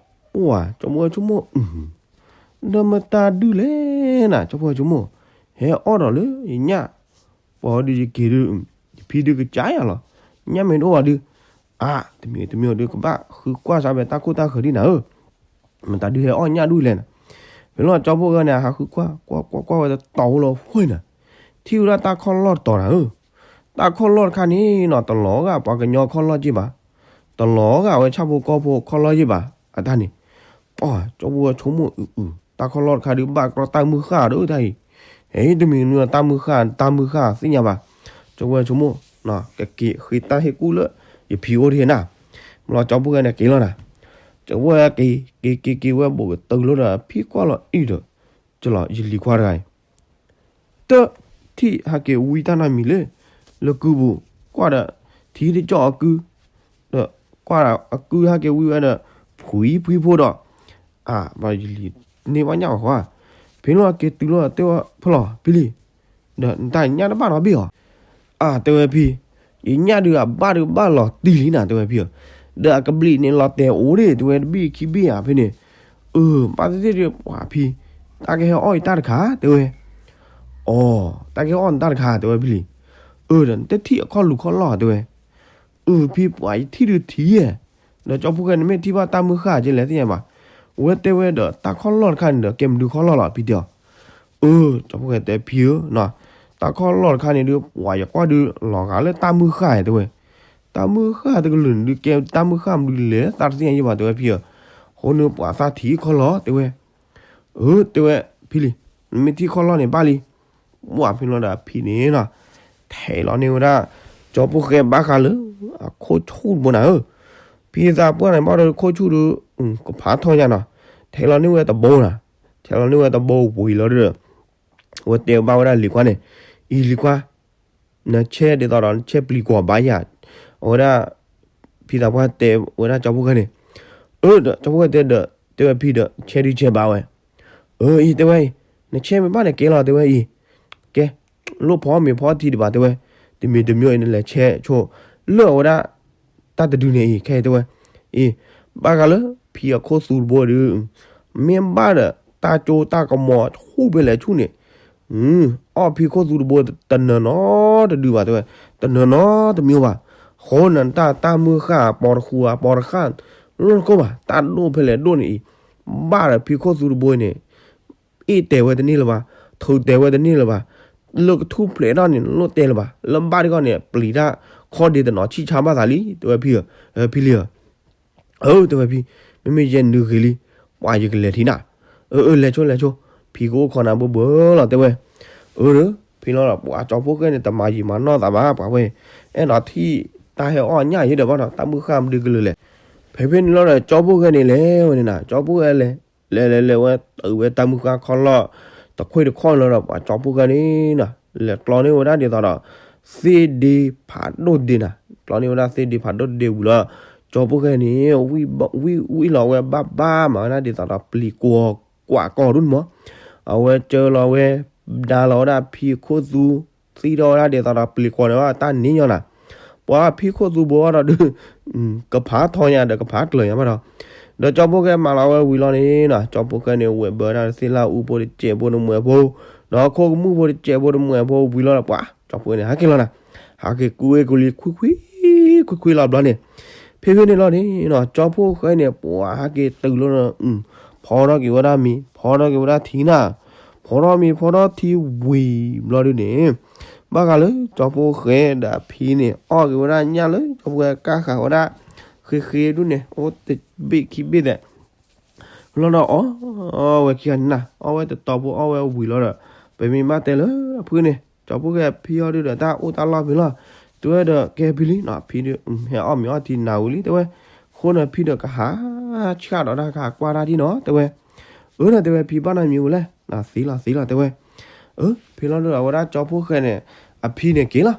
ပှၤ ကၠီဖှိၣ်ဃဲဆိကမိၣ် ဒီးမတၤဒုးလဲၣ်နၤ ကၠီဖှိၣ်ဃဲဆိကမိၣ်, ဟဲအီၣ်ဒီးလၢယညၣ်, ပှၤဒုးယက့ၤဒုး, ယဖံဒုးကစၢ်ယၤလီၤ, ညၣ်မ့ၢ်တအိၣ်ဘၣ်ဒုး, အါ တမံၤတမံၤဒုး ကဘၣ်ဃုကွၢ်စးဖဲတၢ်ခိၣ်တၢ်ဃၢၤဒံးနၤဧၢ, မတၤဒုးဟဲအီၣ်ညၣ်ဒူၣ်လဲၣ်နၤ, ဖဲလီၤကၠီဖှိၣ်ဃဲန့ၣ် ဟးဃုကွၢ် ကွၢ်ကွၢ်ကွၢ်ဝဲတတီၤဖိလီၤဖှိၣ်နၤ, ထံၣ်ဝဲဒၣ်တၢ်ခီၣ်လီၢ်တတီၤနၤဧၢ, တၢ်ခီၣ်လီၢ်တခါန့ၣ်နီၤ တလီၤဂာ်ပှၤကညီခီၣ်လီၢ်က့ၢ်ဘၣ်, တလီၤဂာ်ဝဲဆၣ်ဖိကီၢ်ဖိခီၣ်လီၢ်က့ၢ်ဘၣ်, အတၢ်န့ၣ်, ပှၤ ကၠီဖှိၣ်ဃဲဆိကမိၣ်အုးအုး တၢ်ခီၣ်လီၢ်တခါဒုး ဘၣ်ကြီတၢ်မုၢ်ဃၢ်ဒီးတၢ်အံၤ, ဟဲတမံၤနုၤတၢ်မုၢ်ဃၢ် တၢ်မုၢ်ဃၢ်သ့ၣ်ညါဘၣ်, ကၠီဖှိၣ်ဃဲဆိကမိၣ်, ကက့ၤဃ့တၢ်ဟ့ၣ်ကူၣ်လၢ ယဖံအိၣ်တဟ့ၣ်နၤ, မ့ၢ်လီၤကၠီဖှိၣ်ဃဲန့ၣ်က့ၤလီၤနၤ, ကၠီဖှိၣ်ဃဲက့ၤ က့ၤက့ၤက့ၤဝဲဘူးကတုၤလီၤဒီး ဖံကွၢ်လီၤအံၤဒီး, ကလီၤယလံၤခွါတဂၤအံၤ တထံၣ်ဟဲက့ၤဝံတၢ်နီတမံၤလၢ လၢကုပူၤ, ကွၢ်ဒီး ထံတကၠီၣ်အကု, ဒီးကွၢ်ဒီးအကုဟဲက့ၤဝံဝဲဒီး ဖှံဖှံဖိဒီး, အါ ဘၣ်ယလံၤန့ၢ်ဘၣ်ညၣ်အီၤဃီ, ဖဲလီၤက့ၤတုၤလီၤတဲဝဲဖဲလီၤဖံလံ, ဒီးနတၢ်ညၣ်တဘၣ်နီတဘ့ၣ်အီၤ, အါ တဲဝဲဖံ, ယညၣ်ဒုးအဘၣ်ဒုးဘၣ်လီၤတံၢ်လံနၤ တဲဝဲဖံဧၢ, ဒီးအကဘျံးန့ၣ်လီၤတဲာ်အိၣ်ဒ့ၣ် တဲဝဲတဘ့ၣ်ခံဘ့ၣ်ဧါဖဲန့ၣ်, အၢ ဘၣ်သ့ၣ်သ့ၣ်ဒီးပှၤဖံ, တၢ်ကဟဲအီၣ်ယတၢ်တခါ တဲဝဲ အီ တၢ်ကဟဲအီၣ်နတၢ်တခါ တဲဝဲဖံလံ, အၢ ဒီးနတထံၣ်အခီၣ်လူၤခီၣ်လီၢ်တဲဝဲ, အၢ ဖံပှၤယထံၣ်ဒုးထံၣ်ယဲ, ဒီးကၠီဖှိၣ်ဃဲန့ၣ်မ့ၢ်ထံၣ်ဘၣ်တၢ်မုၢ်ဃၢ်ကဲလဲၣ်သ့ၣ်ညါဘၣ်, ဝဲတဲဝဲဒီးတၢ်ခီၣ်လီၢ်တခါန့ၣ်ဒီး ကဲမနုၤခီၣ်လီၢ်လီၤ ဖံတဲအီၤ, အၢ ကၠီဖှိၣ်ဃဲတဲဖံဧၢ, တၢ်ခီၣ်လီၢ်တခါန့ၣ်ဒုး ပှၤယကွၢ်ဒုးလီၤဂာ်လၢတၢ်မုၢ်ဃၢ်တဲဝဲ, တၢ်မုၢ်ဃၢ်တကလုာ်န့ၣ်ဒုး ကဲတၢ်မုၢ်ဃၢ်မနုၤလဲၣ် သးတသ့ၣ်ညါယဲဘၣ်တဲဝဲဖံဧၢ, အဃိန့ၣ်ပှၤသးထံၣ်ခီၣ်လီၢ်တဲဝဲ, အၢ တဲဝဲဖံလံ, နမ့ၢ်ထံၣ်ခီၣ်လီၢ်န့ၣ်ဘၣ်လံ, ပှၤဖဲလီၤဒီးဖံန့ၣ်နီၤ, ထဲးလီၤန့ၢ်ဝဲဒၣ် ကၠီဖှိၣ်ဃဲဘၣ်ဃးလၢ အခိၣ်ဆူၣ်တဘိနၤဧၢ, ဖံသးပှၢ်န့ၣ်ဘၣ်ဒီးခိၣ်ဆူၣ်ဒီး ကဖးထီၣ်ညါနီၤ, ထဲးလီၤန့ၢ်ဝဲတဘိနၤ, ထဲးလီၤန့ၢ်ဝဲတဘိဝံၤလီၤဒီး အဝဲတဲဘၣ်ဝဲဒၣ်လံၤခွါန့ၣ်, အံၤလံၤခွါ နဆဲးဒ်သိးဒီး နဆဲးပျံၤကွီၤဘၣ်ယၤ, အဝဲဒၣ် ဖံသးပှၢ်တဲဝဲဒၣ်ကၠီဖှိၣ်ဃဲန့ၣ်, အၢ ဒီးကၠီဖှိၣ်ဃဲတဲဒီး တဲဝဲဖံဒီး ဆဲးဒုးဆဲးဘၣ်ဝဲ, အၢ အံၤတဲဝဲအံၤ နဆဲးမ့ၢ်ဘၣ်န့ၣ်ကဲလီၤတဲဝဲအံၤ, ကဲ လိၣ်ဖီမ့ၤဖီထံဒံးဘၣ်တဲဝဲ, တမံၤတမံၤအံၤနလဲၤဆဲးဆိ လၢအဝဲဒၣ် တၢ်တဒုန့ၣ်အံၤ ခဲအံၤတဲဝဲ, အံၤ ဘၣ်ဃးလၢ ဖံအခိၣ်သူတဘိဒုး မ့ၢ်ဘၣ်ဒီး တၢ်ကၠိတၢ်ကမီၤဆူၣ်ဖဲလဲၣ်ဆူၣ်န့ၣ်, အီၣ်ဖံခိၣ်သူတဘိ တနၢၤနီတဒုဘၣ်တဲဝဲ, တနၢၤနီတမံၤဘၣ်, ဃိနတၢ်တၢ်မုၢ်ဃၢ်အပီၤတဃူအပီၤတဃၢ် လီၢ်တကိၢ်ဘၣ်, တၢ်ဒိၣ်ဖဲလဲၣ်ဒိၣ်န့ၣ်အံၤ, ဘၣ်ဒီးဖံခိၣ်သူတဘိန့ၣ် အ့ၣ်တဲာ်ဝဲတန့ၢ်လၢၤဘၣ်, ထုးတဲာ်ဝဲတန့ၢ်လၢၤဘၣ်, လၢကထူၣ်ဖျဲးထီၣ်န့ၣ် လိၣ်တဲာ်လၢၤဘၣ်, လၢဘၣ်တခီန့ၣ် ပျံၤတၢ်ခီၣ်ဒ့တနီၤဆံၣ်ဆါဘၣ်သးလံ တဲဝဲဖံဧၢ, ဖံလံဧၢ အၢ တဲဝဲဖံ, မ့မ့ၢ်ယဲနုာ်ဂ့ၤလံ, ပှၤယကလဲၤထံၣ်နၤ, အၢ အၢ လဲၤဆိ လဲၤဆိ, ဖံကအိၣ်ခိးနၤဘၢဘၢလီၤတဲဝဲ, အၢ ဒီး ဖဲလီၤဒီး ပှၤကၠီဖှိၣ်ဃဲန့ၣ် တမၤယံာ်မၤနီၢ်သးဘၣ် ပှၤဝဲ, အဲၣ်ဒိးထံၣ်တၢ်ဟဲအီၣ်ညၣ်ယဲဒီးဘၣ်ဒီး တၢ်မုၢ်ဃၢ်မနုၤကလုာ်လဲၣ်, ဖဲဖဲန့ၣ်လီၤဒီး ကၠီဖှိၣ်ဃဲန့ၣ်လဲၤဝဲန့ၣ်နၤ ကၠီဖှိၣ်ဃဲလဲၤ လဲၤလဲၤလဲၤဝဲ တုၤဝဲတၢ်မုၢ်ဃၢ်ခီၣ်လီၢ် တခွ့ၣ်တခီၣ်လီၤဒီး ပှၤကၠီဖှိၣ်ဃဲန့ၣ်နီၤ လဲၤကျီန့ၢ်ဝဲဒၣ်ဒ်သိးဒီး သ့ၣ်ဒ့ဖးဒိၣ်တဒ့နၤ, ကျီန့ၢ်ဝဲဒၣ်သ့ၣ်ဒ့ဖးဒိၣ်တဒ့ဝံၤလီၤ, ကၠီဖှိၣ်ဃဲန့ၣ် ဝံၣ်လီၤဝဲဘၣ်ဘၣ်မးဝဲဒၣ်ဒ်သိးဒီး ပျံၤကွီၤကွၢ်ကီၢ်ဒိၣ်န့ၣ်မး, အဝဲကၢလီၤဝဲ ဒါလီၤဝဲဒၣ်ဖံခိၣ်သူ သံထီၣ်ဝဲဒၣ်ဒ်သိးဒီးပျံၤကွီၤန့ၣ်ဘၣ် တၢ်န့ၣ်ညီနၤ, ပှၤဖံခိၣ်သူဘိအီၤဒီးဒုး ကဖးထီညါဒီးကဖးကျၢၤညါဘၣ်ဒီး, ဒီးကၠီဖီၣ်ဃဲမၤလီၤဝဲဝံၤလီၤန့ၣ်နီၤ ကၠီဖီၣ်ဃဲန့ၣ် ဝဲၢ်ဘၢတၢ်သ့ၣ်လၢအူဖိတစဲးဖိတမှဲးဖိ, ဒီးခိၣ်ကမူၣ်ဖိတစဲးဖိတမှဲးဖိဝံၤလီၤဒီး ပှၤကၠီဖီၣ်ဃဲန့ၣ် ဟဲက့ၤလီၤနၤ, ဟးက့ၤကူဝဲကူလံခွံခွံ ခွံခွံလီၤဘျီန့ၣ်, ဖဲဖဲန့ၣ်လီၤန့ၣ်နီၤ ကၠီဖီၣ်ဃဲန့ၣ် ပှၤဟးက့ၤတုၤလီၤဒီး ဖီထီၣ်က့ၤဝဲဒၣ်မ့ၤ ဖီထီၣ်က့ၤဝဲဒၣ်ထံနၤ, ဖီထီၣ်မ့ၤဖီထီၣ်ထံဝံၤဘျီဒုန့ၣ်, ဘၣ်ဃးလၢကၠီဖီၣ်ဃဲဒီးအဖံန့ၣ် အီၣ်က့ၤဝဲဒၣ်ညၣ်လၢကၠီဖီၣ်ဃဲကၢ်ဃာ်ဝဲဒၣ် ဃ့ဃ့ဒုန့ၣ် အိၣ်တဘ့ၣ်ခံဘ့ၣ်သဲး လီၤဒီးအီၣ်ဝဲခံဂၤန့ၣ်နၤ အီၣ်ဝဲတတီၤဖိအီၣ်ဝဲဝံၤလီၤဒီး ပမ့ၢ်ဘၣ်တဲလၢအဖုန့ၣ် ကၠီဖီၣ်ဃဲအဖံအီၤဒုဒီး တၢ်အိၣ်တၢ်လီၢ်ဖဲလီၤ, တဲဝဲဒီးကဲဖံလံနီၤ ဖံဒု ဟဲအီၣ်မ့ၤအီထံနၤဝံၤလံ တဲဝဲ, ဃိန့ၣ်ဖံဒီးကဟးဆှၣ်ဒီးတၢ်ကဟးကွၢ်တၢ်ဒ်နီၤ တဲဝဲ, အၢဒီးတဲဝဲ ဖံဘၣ်နီတမံၤဝဲလဲၣ်, သံလီၤသံလီၤတဲဝဲ, အၢ ဖဲလီၤဒုဒီးအဝဲဒၣ်ကၠီဖီၣ်ဃဲန့ၣ် အဖံန့ၣ်က့ၤလီၤ,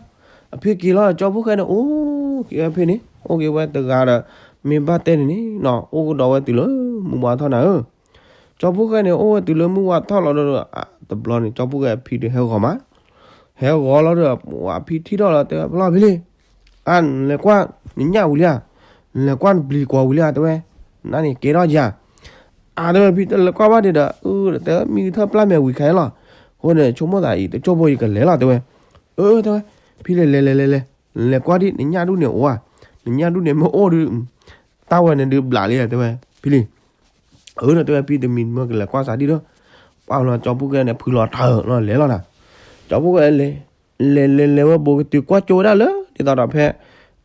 အဖံက့ၤလီၤ ကၠီဖီၣ်ဃဲန့ၣ် အိၣ်က့ၤဝဲဖဲန့ၣ် အိၣ်က့ၤဝဲတဂၤဒီး မ့ၢ်ဘၣ်တဲန့ၣ်န့ၣ်နီၤ အိၣ်ကဒီးဝဲတုၤလၢမုၢ်ဝါထီၣ်နၤဧၢ, ကၠီဖီၣ်ဃဲန့ၣ် အိၣ်ဝဲတုၤလၢမုၢ်ဝါထီၣ်လီၤဒီး တဘျီန့ၣ် ကၠီဖီၣ်ဃဲအဖံဒုးဟဲဂီၤမး, ဟဲဂီၤလီၤဒီး အဖံထံၣ်ထီၣ်လီၤ တဲဝဲ ဖဲလီၤဖဲလံ, အါ နလဲၤကွၢ် နညၣ်ဝံၤလံဧါ, နလဲၤကွၢ်နပျံၤကွီၤဝံၤလံဧါ တဲဝဲ, နန့ၣ်ကဲထီၣ်ယၤ, အါ တဲဝဲ ဖံတလဲၤကွၢ်ဘၣ်ဒံးဒီး အၢ တဲဝဲမံကထၢၣ်ပျၢ်မဲာ်ဝံၤခါလီၤ, အဃိန့ၣ် ဆိကမိၣ်သးအံၤ တကၠိၢ်ဖိယကလဲၤလီၤ တဲဝဲ, အၢ တဲဝဲ, ဖံလဲၤလဲၤလဲၤလဲၤလဲၤ, နလဲၤကွၢ်ဒံး နညၣ်ဒူၣ်န့ၣ်အိၣ်ဧါ, နညၣ်ဒူၣ်န့ၣ်မ့ၢ်အိၣ်ဒီး တၢ်ဝဲန့ၣ်ဒုးဘျးလံ တဲဝဲ, ဖံလံ အၢ တဲဝဲ ဖံတမံၤမ့ၢ်ကလဲၤကွၢ်စးဒံးဒီး, ပှၤလီၤကၠီဖီၣ်ဃဲန့ၣ် ဖုလီၤထၢလီၤလဲၤလီၤနၤ, ကၠီဖီၣ်ဃဲလဲၤ လဲၤလဲၤလဲၤဝဲ ဘူးကတုၤကွၢ်ကၠိဝဲဒၣ်လၢ ဒ်သိးဒီးဖဲ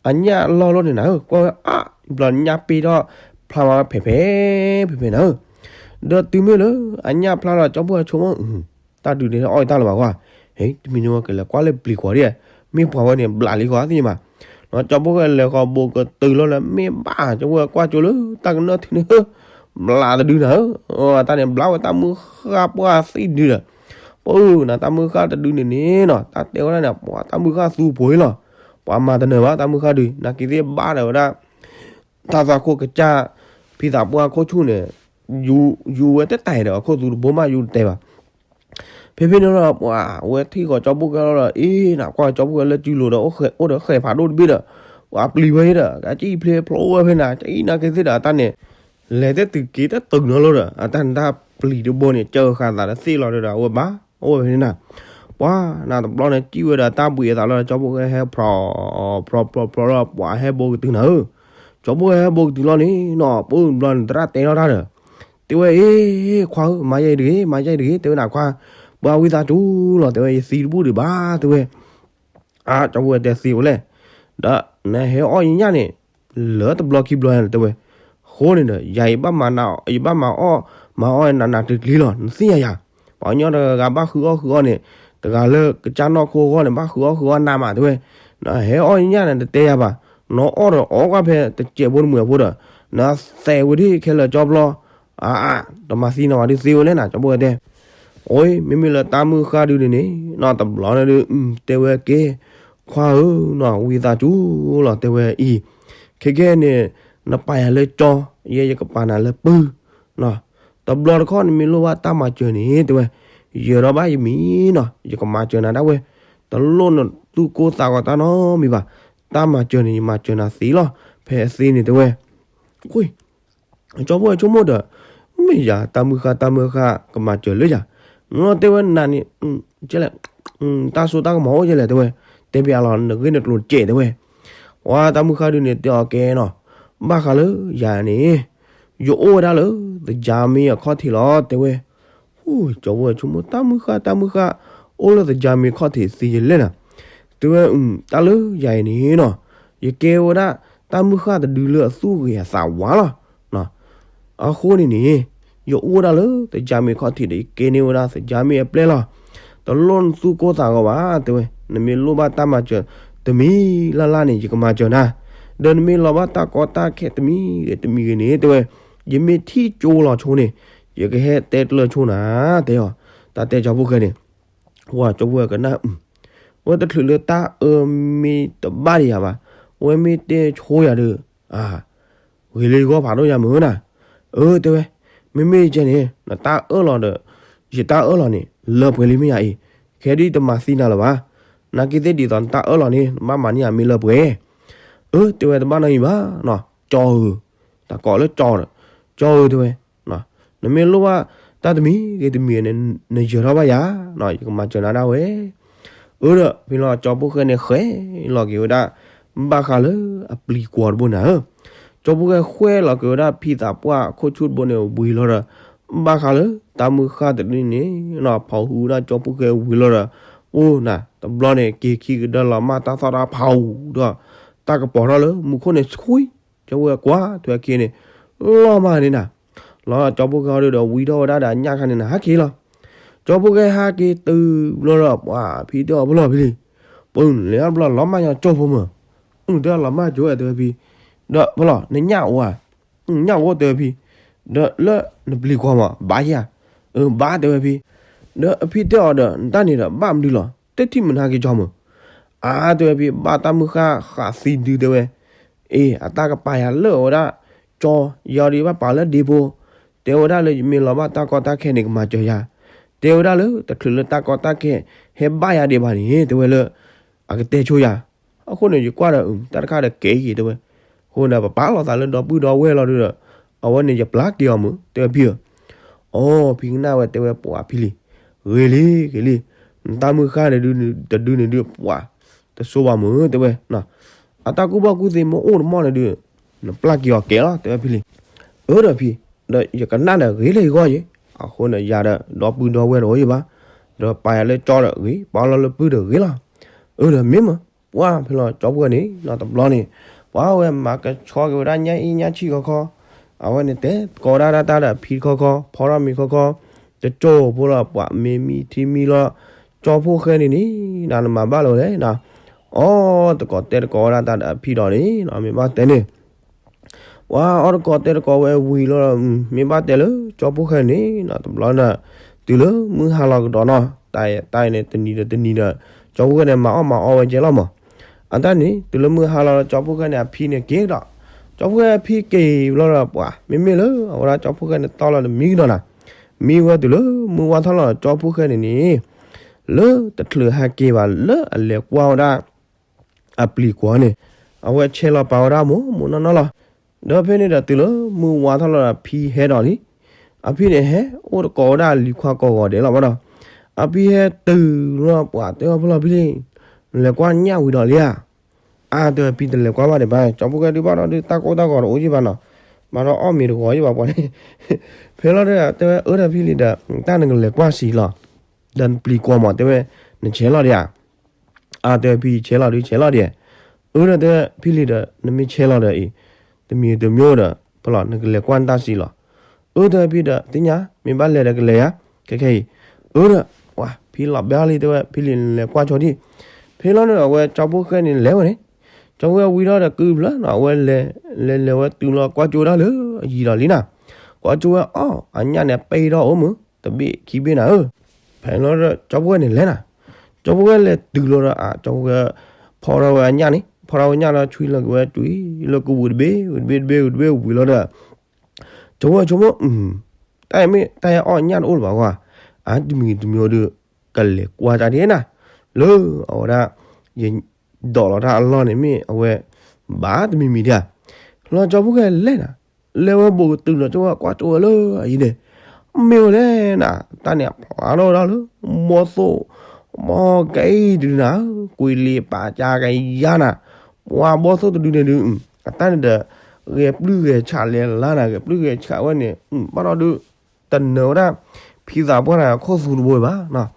အညၣ်လီၢ်လီၤန့ၣ်နၤဧၢ, ကွၢ်ဝဲအါ ဘျီညၣ်ပ့ၢ်ထီၣ် ဖျါမးဖဲးဖဲး ဖဲးဖဲးနၤဧၢ, ဒီးတုၤမ့ၢ်လၢ အညၣ်ဖျါဒီးကၠီဖီၣ်ဃဲဆိကမိၣ် တၢ်ဒုးန့ၣ်အီၣ်တၢ်လၢၤဘၣ်ကွၢ်, ဟဲ တမံၤန့ၣ်ဝဲကလဲၤကွၢ်လၢပျံၤကွီၤဒံး, မ့ၢ်ပှၤဝဲန့ၣ် ဘျးလံဃီသ့ၣ်ညါဘၣ်, ကၠီဖီၣ်ဃဲလဲၤဃီဘူးကတုၤလီၤလၢ မ့ၢ်ဘၣ်ကၠီဖီၣ်ဃဲကွၢ်ကၠိလၢတၢ်ကနၢၣ်ထံန့ၣ်ဧၢ, ဘျးတဒုနၤဧၢ, တၢ်န့ၣ်ဘျးဝဲတၢ်မုၢ်ဃၢ်ပှၢ်သံဒုဒီး, ပနၤတၢ်မုၢ်ဃၢ်တဒုန့ၣ်န့ၣ်နီၤ တၢ်တဲဝဲဒၣ်န့ၣ် ပှၤတၢ်မုၢ်ဃၢ်သူဖိလီၤ, ပှၤမၤတနၢၤဘၣ်တၢ်မုၢ်ဃၢ်ဒု, နာ်က့သ့ၣ်ဘၣ်ဒီးဝဲဒၣ် တၢ်သးခိၣ်ကစၢ် ဖံသးပှၢ်ခိၣ်ဆူၣ်န့ၣ် ယူၤဝဲတတဲာ်ဒီး အခိၣ်သူတဘိမးယူၤတတဲာ်ဘၣ်, ဖဲဖဲန့ၣ်လီၤ ပှၤဝဲထံၣ်ဃီကၠီဖီၣ်ဃဲလီၤဒီး အ့ နကွၢ်ကၠီဖီၣ်ဃဲလၢစုလိၤဒီး အိၣ်ဒီးဃဲးဖးဒိၣ်တဘ့ၣ်ဒီး ပှၤပျံၤဝဲဒီး ကစံၣ်ဖျ့ဖျိဝဲဖဲနၤ ကစံၣ်နာ်က့သ့ၣ်ဒီး အတၢ်န့ၣ် လဲၤတတုၤက့ၤတတုၤနီၤလီၤဒီး အတၢ်န့ၣ်တၢ်ပျံၤတဘိန့ၣ် ကၢဃာ်သးဒီးသ့ၣ်လီၤဒီး အဝဲဘၣ် အိၣ်ဝဲဖဲန့ၣ်နၤ, ပှၤနၤတဘျီန့ၣ် စံၣ်ဝဲဒီးတၢ်ဘှံးအသးလီၤဒီး ကၠီဖီၣ်ဃဲဟဲဖျိး ဖျိးဖျိးဖျိးလီၤ ပှၤဟဲဘူးကတုၤနၤဧၢ, ကၠီဖီၣ်ဃဲဟဲဘူးကတုၤလီၤန့ၣ်နီၤ ပဘျီန့ၣ် သရၣ်တဲထီၣ်တၢ်ဒီး တဲဝဲ အ့ ခွါဧၢ မၤယဲအံၤတဂ့ၤ မၤယဲအံၤတဂ့ၤ တဲဝဲနၤခွါ, ပှၤဝံသးစူၤလီၤ တဲဝဲ ယသံတဘူၣ်ဒံးဘၣ် တဲဝဲ, အါ ကၠီဖီၣ်ဃဲတဲသံဝဲလဲၣ်, ဒီးနဟဲအီၣ်ယညၣ်န့ၣ် လၢတဘျီခံဘျီတဲဝဲ, အဃိန့ၣ်ဒီး ယၤယဘၣ်မၤနၤ ယဘၣ်မၤအီၣ် မၤအီၣ်နးနးကျံၤကျံၤလီၤ နသ့ၣ်ညါယၤ, ပှၤကညီတဂၤဂၤဘၣ်ဃုအီၣ်ဃုအီန့ၣ် တဂၤလၢကစၢ်နီၢ်ခိအဂီၢ်န့ၣ် ဘၣ်ဃုအီၣ်ဃုအီနးမးတဲဝဲ, နဟဲအီၣ်ယညၣ်န့ၣ် တတဲယၤဘၣ်, နအီၣ်ဒီးအီၣ်ကွၢ်ဖဲတစဲးဖိတမှဲးဖိဒီး နသဲးဝဲဒၣ်ခဲလၢာ်ကၠီဖီၣ် အါ တမၤသံနၤဝဲဒ်သ့ဝဲလဲၣ်နၤ ကၠီဖီၣ်ဃဲတဲ, အိ မ့မ့ၢ်လၢတၢ်မုၢ်ဃၢ်ဒုန့ၣ်န့ၣ် နီၢ်တဘျီန့ၣ်ဒု တဲဝဲကဲ ခွါဧၢ နီၢ်ဝံသးစူၤလီၤ တဲဝဲအံၤ, ခဲကဲန့ၣ် နပာ်ယၤလၢကၠီ ယဲယကပာ်နၤလၢပုၢ်, တဘျီတခီၣ်နမ့ၢ်လိၣ်ဘၣ်တၢ်မၤစၢၤန့ၣ် တဲဝဲ, ယၢၤဒီးဘၣ်ယမံၤနီၤ ယကမၤစၢၤနၤဒၣ်ဝဲ, တလိၣ်နသူၣ်ကိၢ်သးဂီၤတၢ်နီတမံၤဘၣ်, တၢ်မၤစၢၤန့ၣ် ယမၤစၢၤနၤသ့လီၤ ဖဲအသ့န့ၣ်တဲဝဲ, ကၠီဖီၣ်ဃဲဆိကမိၣ်ဒီး မ့ၢ်ယၤတၢ်မုၢ်ဃၢ်တၢ်မုၢ်ဃၢ်ကမၤစၢၤလၢယၤ, တဲဝဲနၤန့ၣ် ကဲလဲၣ်, တၢ်စိတၢ်ကမီၤအိၣ်ကဲလဲၣ်တဲဝဲ, တဲဘၣ်အလီၤ နဂ့ၢ်နကျိၤတစဲးတဲဝဲ, ပှၤတၢ်မုၢ်ဃၢ်ဒုန့ၣ်တဲအီၤကဲနီၤ, ဘၣ်ဃးလၢယၤန့ၣ် ယအိၣ်ဝဲဒၣ်လၢ သယါမ့ၢ်အခီၣ်ထံးလီၤတဲဝဲ, ကၠီဖီၣ်ဃဲဆိကမိၣ် တၢ်မုၢ်ဃၢ်တၢ်မုၢ်ဃၢ် အိၣ်လၢသယါမ့ၢ်ခီၣ်ထံးသ့ယလဲၣ်နၤ, တဲဝဲ တၢ်လၢယၤအံၤန့ၣ်နီၤ, ယကဲဝဲဒၣ် တၢ်မုၢ်ဃၢ်တဒုလၢအသူၣ်ဂ့ၤအသးဝါလီၤ အဃိန့ၣ်န့ၣ် ယအိၣ်ဝဲဒၣ်လၢသယါမ့ၢ်ခီၣ်ထံးဒီး ယကဲန့ၢ်ဝဲဒၣ်သယါမ့ၢ်အပျဲၢ်လီၤ. တလိၣ်နသူၣ်ကိၢ်သးဂီၤဘၣ် တဲဝဲ, နမ့ၢ်လိၣ်ဘၣ်တၢ်မၤစၢၤတမံၤလၢ်လၢ်န့ၣ် ယကမၤစၢၤနၤ, ဒီးနမ့ၢ်လီၤဘၣ်တၢ်ကီတၢ်ခဲတမံၤဂ့ၤတမံၤဂ့ၤန့ၣ် တဲဝဲ, ယမ့ၢ်ထံၣ်ကၠိလီၤဆိန့ၣ် ယကဟဲတဲတလၢဆိနၤ တဲအီၤ, တၢ်တဲကၠီဖီၣ်ဃဲန့ၣ် ဝဲကၠီဖီၣ်ဃဲကနၣ် ဝဲတချုးလၢတၢ်အၢမ့ၢ်တဘၣ်ဒံးယၤဘၣ်, ဝဲမ့ၢ်တဲဆိယၤဒီး ဂ့ၤလၢယဂီၢ်ဖးဒိၣ်ညါမုၢ်နၤ, အၢ တဲဝဲ, မ့မ့ၢ်ကဲန့ၣ် နတၢ်အၢၣ်လီၤဒီး ယတၢ်အၢၣ်လီၤန့ၣ် လၢပှဲၤလံမ့ၢ်ယၤအံၤ, ခဲဒ်တမၤသံနၤလၢၤဘၣ်. နာ်က့သ့ၣ်ဒ်သိးနတၢ်အၢၣ်လီၤန့ၣ် နဘၣ်မၤန့ၢ်ယၤမ့ၢ်လၢပှဲၤ. အၢ တဲဝဲတဘၣ်နီတမံၤဘၣ်နီၤ, ကၠီဧၢ, တၢ်ကိးလၢကၠီဒီး, ကၠီဧၢ တဲဝဲ, နမ့ၢ်လိၣ်ဘၣ်တၢ်တမံၤဂ့ၤတမံၤန့ၣ် နယၢၤထီၣ်ဘၣ်ယၤနီၤ, ယကမၤစၢၤနၤဒၣ်ဝဲ. အၢဒီး ဖဲလီၤကၠီဖိၣ်ဃဲန့ၣ် ဃဲလီၤက့ၤဝဲဒၣ် ဘၣ်ဃးလၢအပျံၤကွီၤတဘိန့ၣ်ဧၢ. ကၠီဖိၣ်ဃဲဃဲလီၤက့ၤဝဲဒၣ်ဖံသးပှၢ်ခိၣ်ဆူၣ်တဘိန့ၣ်ဝံၤလီၤဒီး ဘၣ်ဃးလၢတၢ်မုၢ်ဃၢ်တဒုန့ၣ်နီၤ ဖီၣ်ဟုၣ်ဝဲဒၣ်ကၠီဖိၣ်ဃဲဝံၤလီၤဒီး အိၣ်နၤ တဘျီန့ၣ် က့ၤခံကဒါလီၤမၢ်တၢ်သီၣ်တၢ်ဖီၣ်ဒီး တၢ်ကပီၤထီၣ်လၢမူခိၣ်န့ၣ်ဆှံ, ကၠီဖိၣ်ဃဲကွၢ်ထွဲက့ၤန့ၣ် လီၤမၢ်န့ၣ်နၤ, လီၤကၠီဖိၣ်ဃဲအီၤဒုဒီးဝံထီၣ်ဝဲဒၣ်ဒီးအညၣ်ခါန့ၣ်နၤ ဟဲက့ၤလီၤ. ကၠီဖိၣ်ဃဲဟဲက့ၤတုၤဘျီဒီး ပှၤဖံတဲအီၤဖဲလီၤဖဲလံ, ပလဲၤအီၤဘျီလီၤမၢ်ညီကၠိဖိမၢ်, အုၣ်တဲလီၤမၢ်ကၠိဝဲတဲဝဲဖံ, ဒီးဖဲလီၤ နညၣ်အိၣ်ဧါ, ညၣ်အိၣ်တဲဝဲဖံ, ဒီးလၢနပျံၤကွီၤမး ဘၣ်ယၤ, အဘၣ်တဲဝဲဖံ, ဒီးအဖံတဲအီၤဒီး နတၢ်န့ၣ်ဒီးဘၣ်မနုၤလီၤ တထံၣ်မနၤက့ၤကၠီမၢ်, အါတဲဝဲဖံ ဘၣ်တၢ်မုၢ်ဃၢ်ဃးသံဒုတဲဝဲ, အ့ အတၢ်ကပာ်ယၤလၢအဝဲဒၣ် ကၠီ ယၤဒီးဘၣ်ပာ်လၢဒ့ဖိ, တဲဝဲဒၣ်လၢယမ့ၢ်လီၤဘၣ်တၢ်ကီတၢ်ခဲန့ၣ် ကမၤစၢၤယၤ, တဲဝဲဒၣ်လၢတချုးလၢတၢ်ကီတၢ်ခဲ ဟဲဘၣ်ယၤဒံးဘၣ်န့ၣ် တဲဝဲလၢ အကတဲဆိယၤ, အဃိန့ၣ် ယကွၢ်ဒီး တၢ်တခါဒီးကဲက့ၤတဲဝဲ, အဃိန့ၣ် ပပာ်လီၤသးလၢဒီပုၢ်ဒီဝဲၢ်လီၤဒုဒီး အဝဲန့ၣ်ယပျၢ်က့ၤအီၤမၢ် တဲဝဲဖံဧၢ, အိ ဖံကနၣ်ဝဲတဲဝဲပှၤဖံလံ, ဂ့ၤလံဂ့ၤလံ, နတၢ်မုၢ်ဃၢ်န့ၣ်ဒု တဒုန့ၣ်ဒု ပှၤ တစိဘၣ်မၢ် တဲဝဲ, အတၢ်ကူၣ်ဘၣ်ကူၣ်သ့မ့ၢ်အိၣ်တမီၢ်န့ၣ်ဒု နပျၢ်က့ၤအီၤကဲလီၤ တဲဝဲဖံလံ, အၢဒီးဖံ, ဒီးယကနၣ်ဒီးဂ့ၤလၢယဂီၢ်ယ့ၣ်, အဃိန့ၣ် ယၤဒီးဒီပုၢ်ဒီဝဲၢ်တအိၣ်ယဘၣ်, ဒီးပာ်ယၤလၢကၠီဒီးဂ့ၤ ပာ်လီၤလၢပုၢ်ဒီးဂ့ၤလီၤ, အၢဒီးမ့ၢ်မၢ်, ပှၤဖဲလီၤကၠီဖိၣ်ဃဲန့ၣ်နီၤ တဘျီန့ၣ် ပှၤဝဲမၤကဆှီက့ၤဝဲဒၣ်ညၣ်အ့ၣ်ညၣ်ဆံၣ်ခီခီ, အဝဲန့ၣ်တဲသကိးဝဲဒၣ်တၢ်ဒီးအဖံတခီခီ ဖီထီၣ်မံၤခီခီ, တကၠိဖိလီၤ ပှၤမ့ၢ်မံထံမံလီၤ, ကၠီဖိၣ်ဃဲန့ၣ်န့ၣ် နမၤဘၣ်လၢၤဝဲလဲၣ်နီၤ, အိ သကိးတဲသကိးဝဲဒၣ်တၢ်ဒီးအဖံဒီးန့ၣ်နီၤ မ့ၢ်ဘၣ်တဲန့ၣ် ပှၤအီၣ်သကိးတဲသကိးဝဲဝံၤလီၤ, မ့ၢ်ဘၣ်တဲလၢကၠီဖိၣ်ဃဲန့ၣ်နီၤ တဘျီန့ၣ် တုၤလၢမုၢ်ဟါလီၤကဒီးနီၤ တၢ်အံၤန့ၣ် တနံၤဒီးတနံၤဒီး ကၠီဖိၣ်ဃဲန့ၣ် မၤအီၣ်မၤအီဝဲကဲလီၤမၢ်, အတၢ်န့ၣ် တုၤလၢမုၢ်ဟါလီၤဒီး ကၠီဖိၣ်ဃဲန့ၣ် အဖံန့ၣ်က့ၤကဒီး, ကၠီဖိၣ်ဃဲအဖံက့ၤလီၤဒီး ပှၤမ့မ့ၢ်လၢအဝဲဒၣ်ကၠီဖိၣ်ဃဲန့ၣ်တီလီၤဒီးမံကဒီးနၤ, မံဝဲတုၤလၢမုၢ်ဝါထီၣ်လီၤဒီး ကၠီဖိၣ်ဃဲန့ၣ်န့ၣ် လၢတချုးဟဲက့ၤဘၣ်လၢအလဲၤကွၢ်ဝဲဒၣ် အပျံၤကွီၤန့ၣ် အဝဲဆဲးလီၤပာ်ဝဲဒၣ်မိၢ်မိၢ်နီၢ်နီၢ်လီၤ. ဒီးဖဲန့ၣ်ဒီးတုၤလၢမုၢ်ဝါထီၣ်လီၤဒီး အဖံဟဲဒီးလံ, အဖံန့ၣ်ဟဲအိၣ်သကိးဝဲဒၣ်လံၤခွါကိးဂီၤဒဲးလီၤဘၣ်ဒီး အဖံဟဲတုၤလီၤပှၤတဲအီၤဖဲလီၤဖံလံ, နလဲၤကွၢ်ညၣ်ဝံၤဒီးလံဧါ. အါ တဲဝဲဖံတလဲၤကွၢ်ဘၣ်ဒံးဘၣ်, ကၠီဖိၣ်ဃဲဒုးဘၣ်ဒီးဒုးတၢ်ကိၢ်တၢ်ဂီၤတအိၣ်ယံၤဘၣ်နီၤ, ဘၣ်ဒီးအီၣ်မ့ၤတဂီၤယံၤဘၣ်ပှၤန့ၣ်, ဖဲလီၤဒီးတဲဝဲအၢဒီးဖံလံဒီး တၢ်နကလဲၤကွၢ်စံးလီၤ, ဒီးနပျံၤကွီၤမး တဲဝဲ, နဆဲးလီၤဒံးဧါ. အါ တဲဝဲဖံဆဲးလီၤဒုးဆဲးလီၤဒံး, အၢဒီးတဲဖံလံဒီး နမ့ၢ်ဆဲးလီၤဒီးအံၤ တမံၤတမံၤဒီး ဖဲလီၤနကလဲၤကွၢ်နတၢ်စံးလီၤ. အၢ တဲဝဲဖံဒီး သ့ၣ်ညါ မ့ၢ်ဘၣ်လဲၤဒီးကလဲၤယါ ခဲခဲအံၤ, အၢဒီး ပှၤဖံလီၤဘဲအီၤလံ တဲဝဲဖံလံနလဲၤကွၢ်ဆိဒံး, ဖဲလီၤန့ၣ် အဝဲကၠီဖိၣ်ဃဲန့ၣ်လဲၤဝဲန့ၣ်, ကၠီဖိၣ်ဃဲဝံၤထီၣ်ဒီးကုၢ်ဘျၢနီၤ အဝဲလဲၤလဲၤလဲၤဝဲတုၤလီၤကွၢ်ကၠိဒၣ်လၢအယံၤဒီးလံနၤ, ကွၢ်ကၠိဝဲအီၣ်အညၣ်န့ၣ် ပ့ထီၣ်အိၣ်မုၢ် တဘ့ၣ်ခံဘ့ၣ်နၤဧၢ, ဖဲလီၤဒီးကၠီဖိၣ်ဃဲန့ၣ်လဲၤနၤ, ကၠီဖိၣ်ဃဲလဲၤတုၤလီၤဒီး အ ကၠီဖိၣ်ဃဲ ဖီထီၣ်ဝဲအညၣ်န့ၣ် ဖီထီၣ်ဝဲညၣ်လီၤ ဆွံလီၤက့ၤဝဲတုၤလၢကုၢ်ဝံၤတဘ့ၣ် ဝံၤတဘ့ၣ်တဘ့ၣ်ဝံၤလီၤဒီး ကၠီဖိၣ်ဆိကမိၣ် တၢ်အံၤမ့ၢ်တၢ်ဟဲအီၣ်ညၣ်တအိၣ်လၢၤဘၣ်ကွၢ်, အါ တမံၤတမံၤဒီး ကလဲၤကွၢ်တၢ်ဒ်နၤ, လၢအဝဲဒၣ် ယဒိးလီၤတၢ်အလီၢ်န့ၣ်မ့ၢ်အဝဲ ဘၣ်တမံၤမံၤဒၣ်, လီၤကၠီဖိၣ်ဃဲလဲၤနၤ, လဲၤဝဲဘူးကတုၤလီၤကၠီဖိၣ်ဃဲကွၢ်ကၠိဝဲလၢအယံၤန့ၣ်, မ့ၢ်ဝဲလဲၣ်နၤ, တၢ်န့ၣ်အဖျါထီၣ်ဝဲဒၣ်လၢ ဘီၣ်သိၣ် ဘီၣ်ကဲအံၤတဒုနၤ, ကွံာ်လံာ်ပာ်ကါကယါနၤ, ပှၤဘီၣ်သိၣ်တဒုန့ၣ်ဒုး အတၢ်န့ၣ်ဒီး ဂဲၤပျုၢ်ဂဲၤဆးလဲၤလါနၤ ဂဲၤပျုၢ်ဂဲၤဆးဝဲန့ၣ် ဘၣ်ဒီးဒုး တနၢၤဝဲဒၣ် ဖံသးပှၢ်တဂၤခိၣ်သူတဘိဘၣ်နီၤ,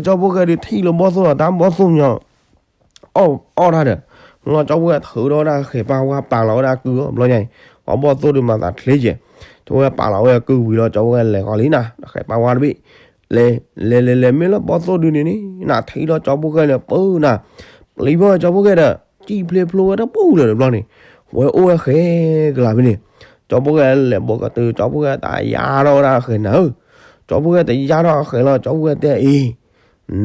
ဒီးကၠီဖိၣ်ဃဲဒုးထံၣ်လၢဘီၣ်သိၣ်ဒီးတၢ်ဘီၣ်သိၣ်ညီ အီၣ်အီၣ်တၢ်ဒီး လီၤကၠီဖိၣ်ဃဲထုးထီၣ်ဝဲဒၣ်ဃဲၤပၢ်ဝါပာ်လီၤဝဲဒၣ်ကုၢ်အီၤဘျီညါအံၤ ပှၤဘီၣ်သိၣ်ဒုးမၤသးချ့ကဲး, ကၠီဖိၣ်ဃဲပာ်လီၤဝဲကုၢ်ဝံၤလီၤ ကၠီဖိၣ်ဃဲလဲၤဃီလံနၤ ဃဲၤပၢ်ဝါတဘ့ၣ် လဲၤလဲၤလဲၤလဲၤမ့ၢ်လၢဘီၣ်သိၣ်ဒုန့ၣ်န့ၣ် နထံၣ်ဒီးကၠီဖိၣ်ဃဲန့ၣ် ပၢနၤ ပျံၤဘီၣ်ကၠီဖိၣ်ဃဲဒီး စံၣ်ဖျ့ဖျိဝဲတပူၤလၢၤတဘျီန့ၣ် ဝဲအိၣ်ဝဲဃဲၤကလၤဖဲန့ၣ် ကၠီဖိၣ်ဃဲလဲၤဘီကတုၤ ကၠီဖိၣ်ဃဲတယါထီၣ်ဝဲဒၣ်ဃဲၤနၤဧၢ, ကၠီဖိၣ်ဃဲတယါထီၣ်ဃဲၤလီၤ ကၠီဖိၣ်ဃဲတဲအံၤ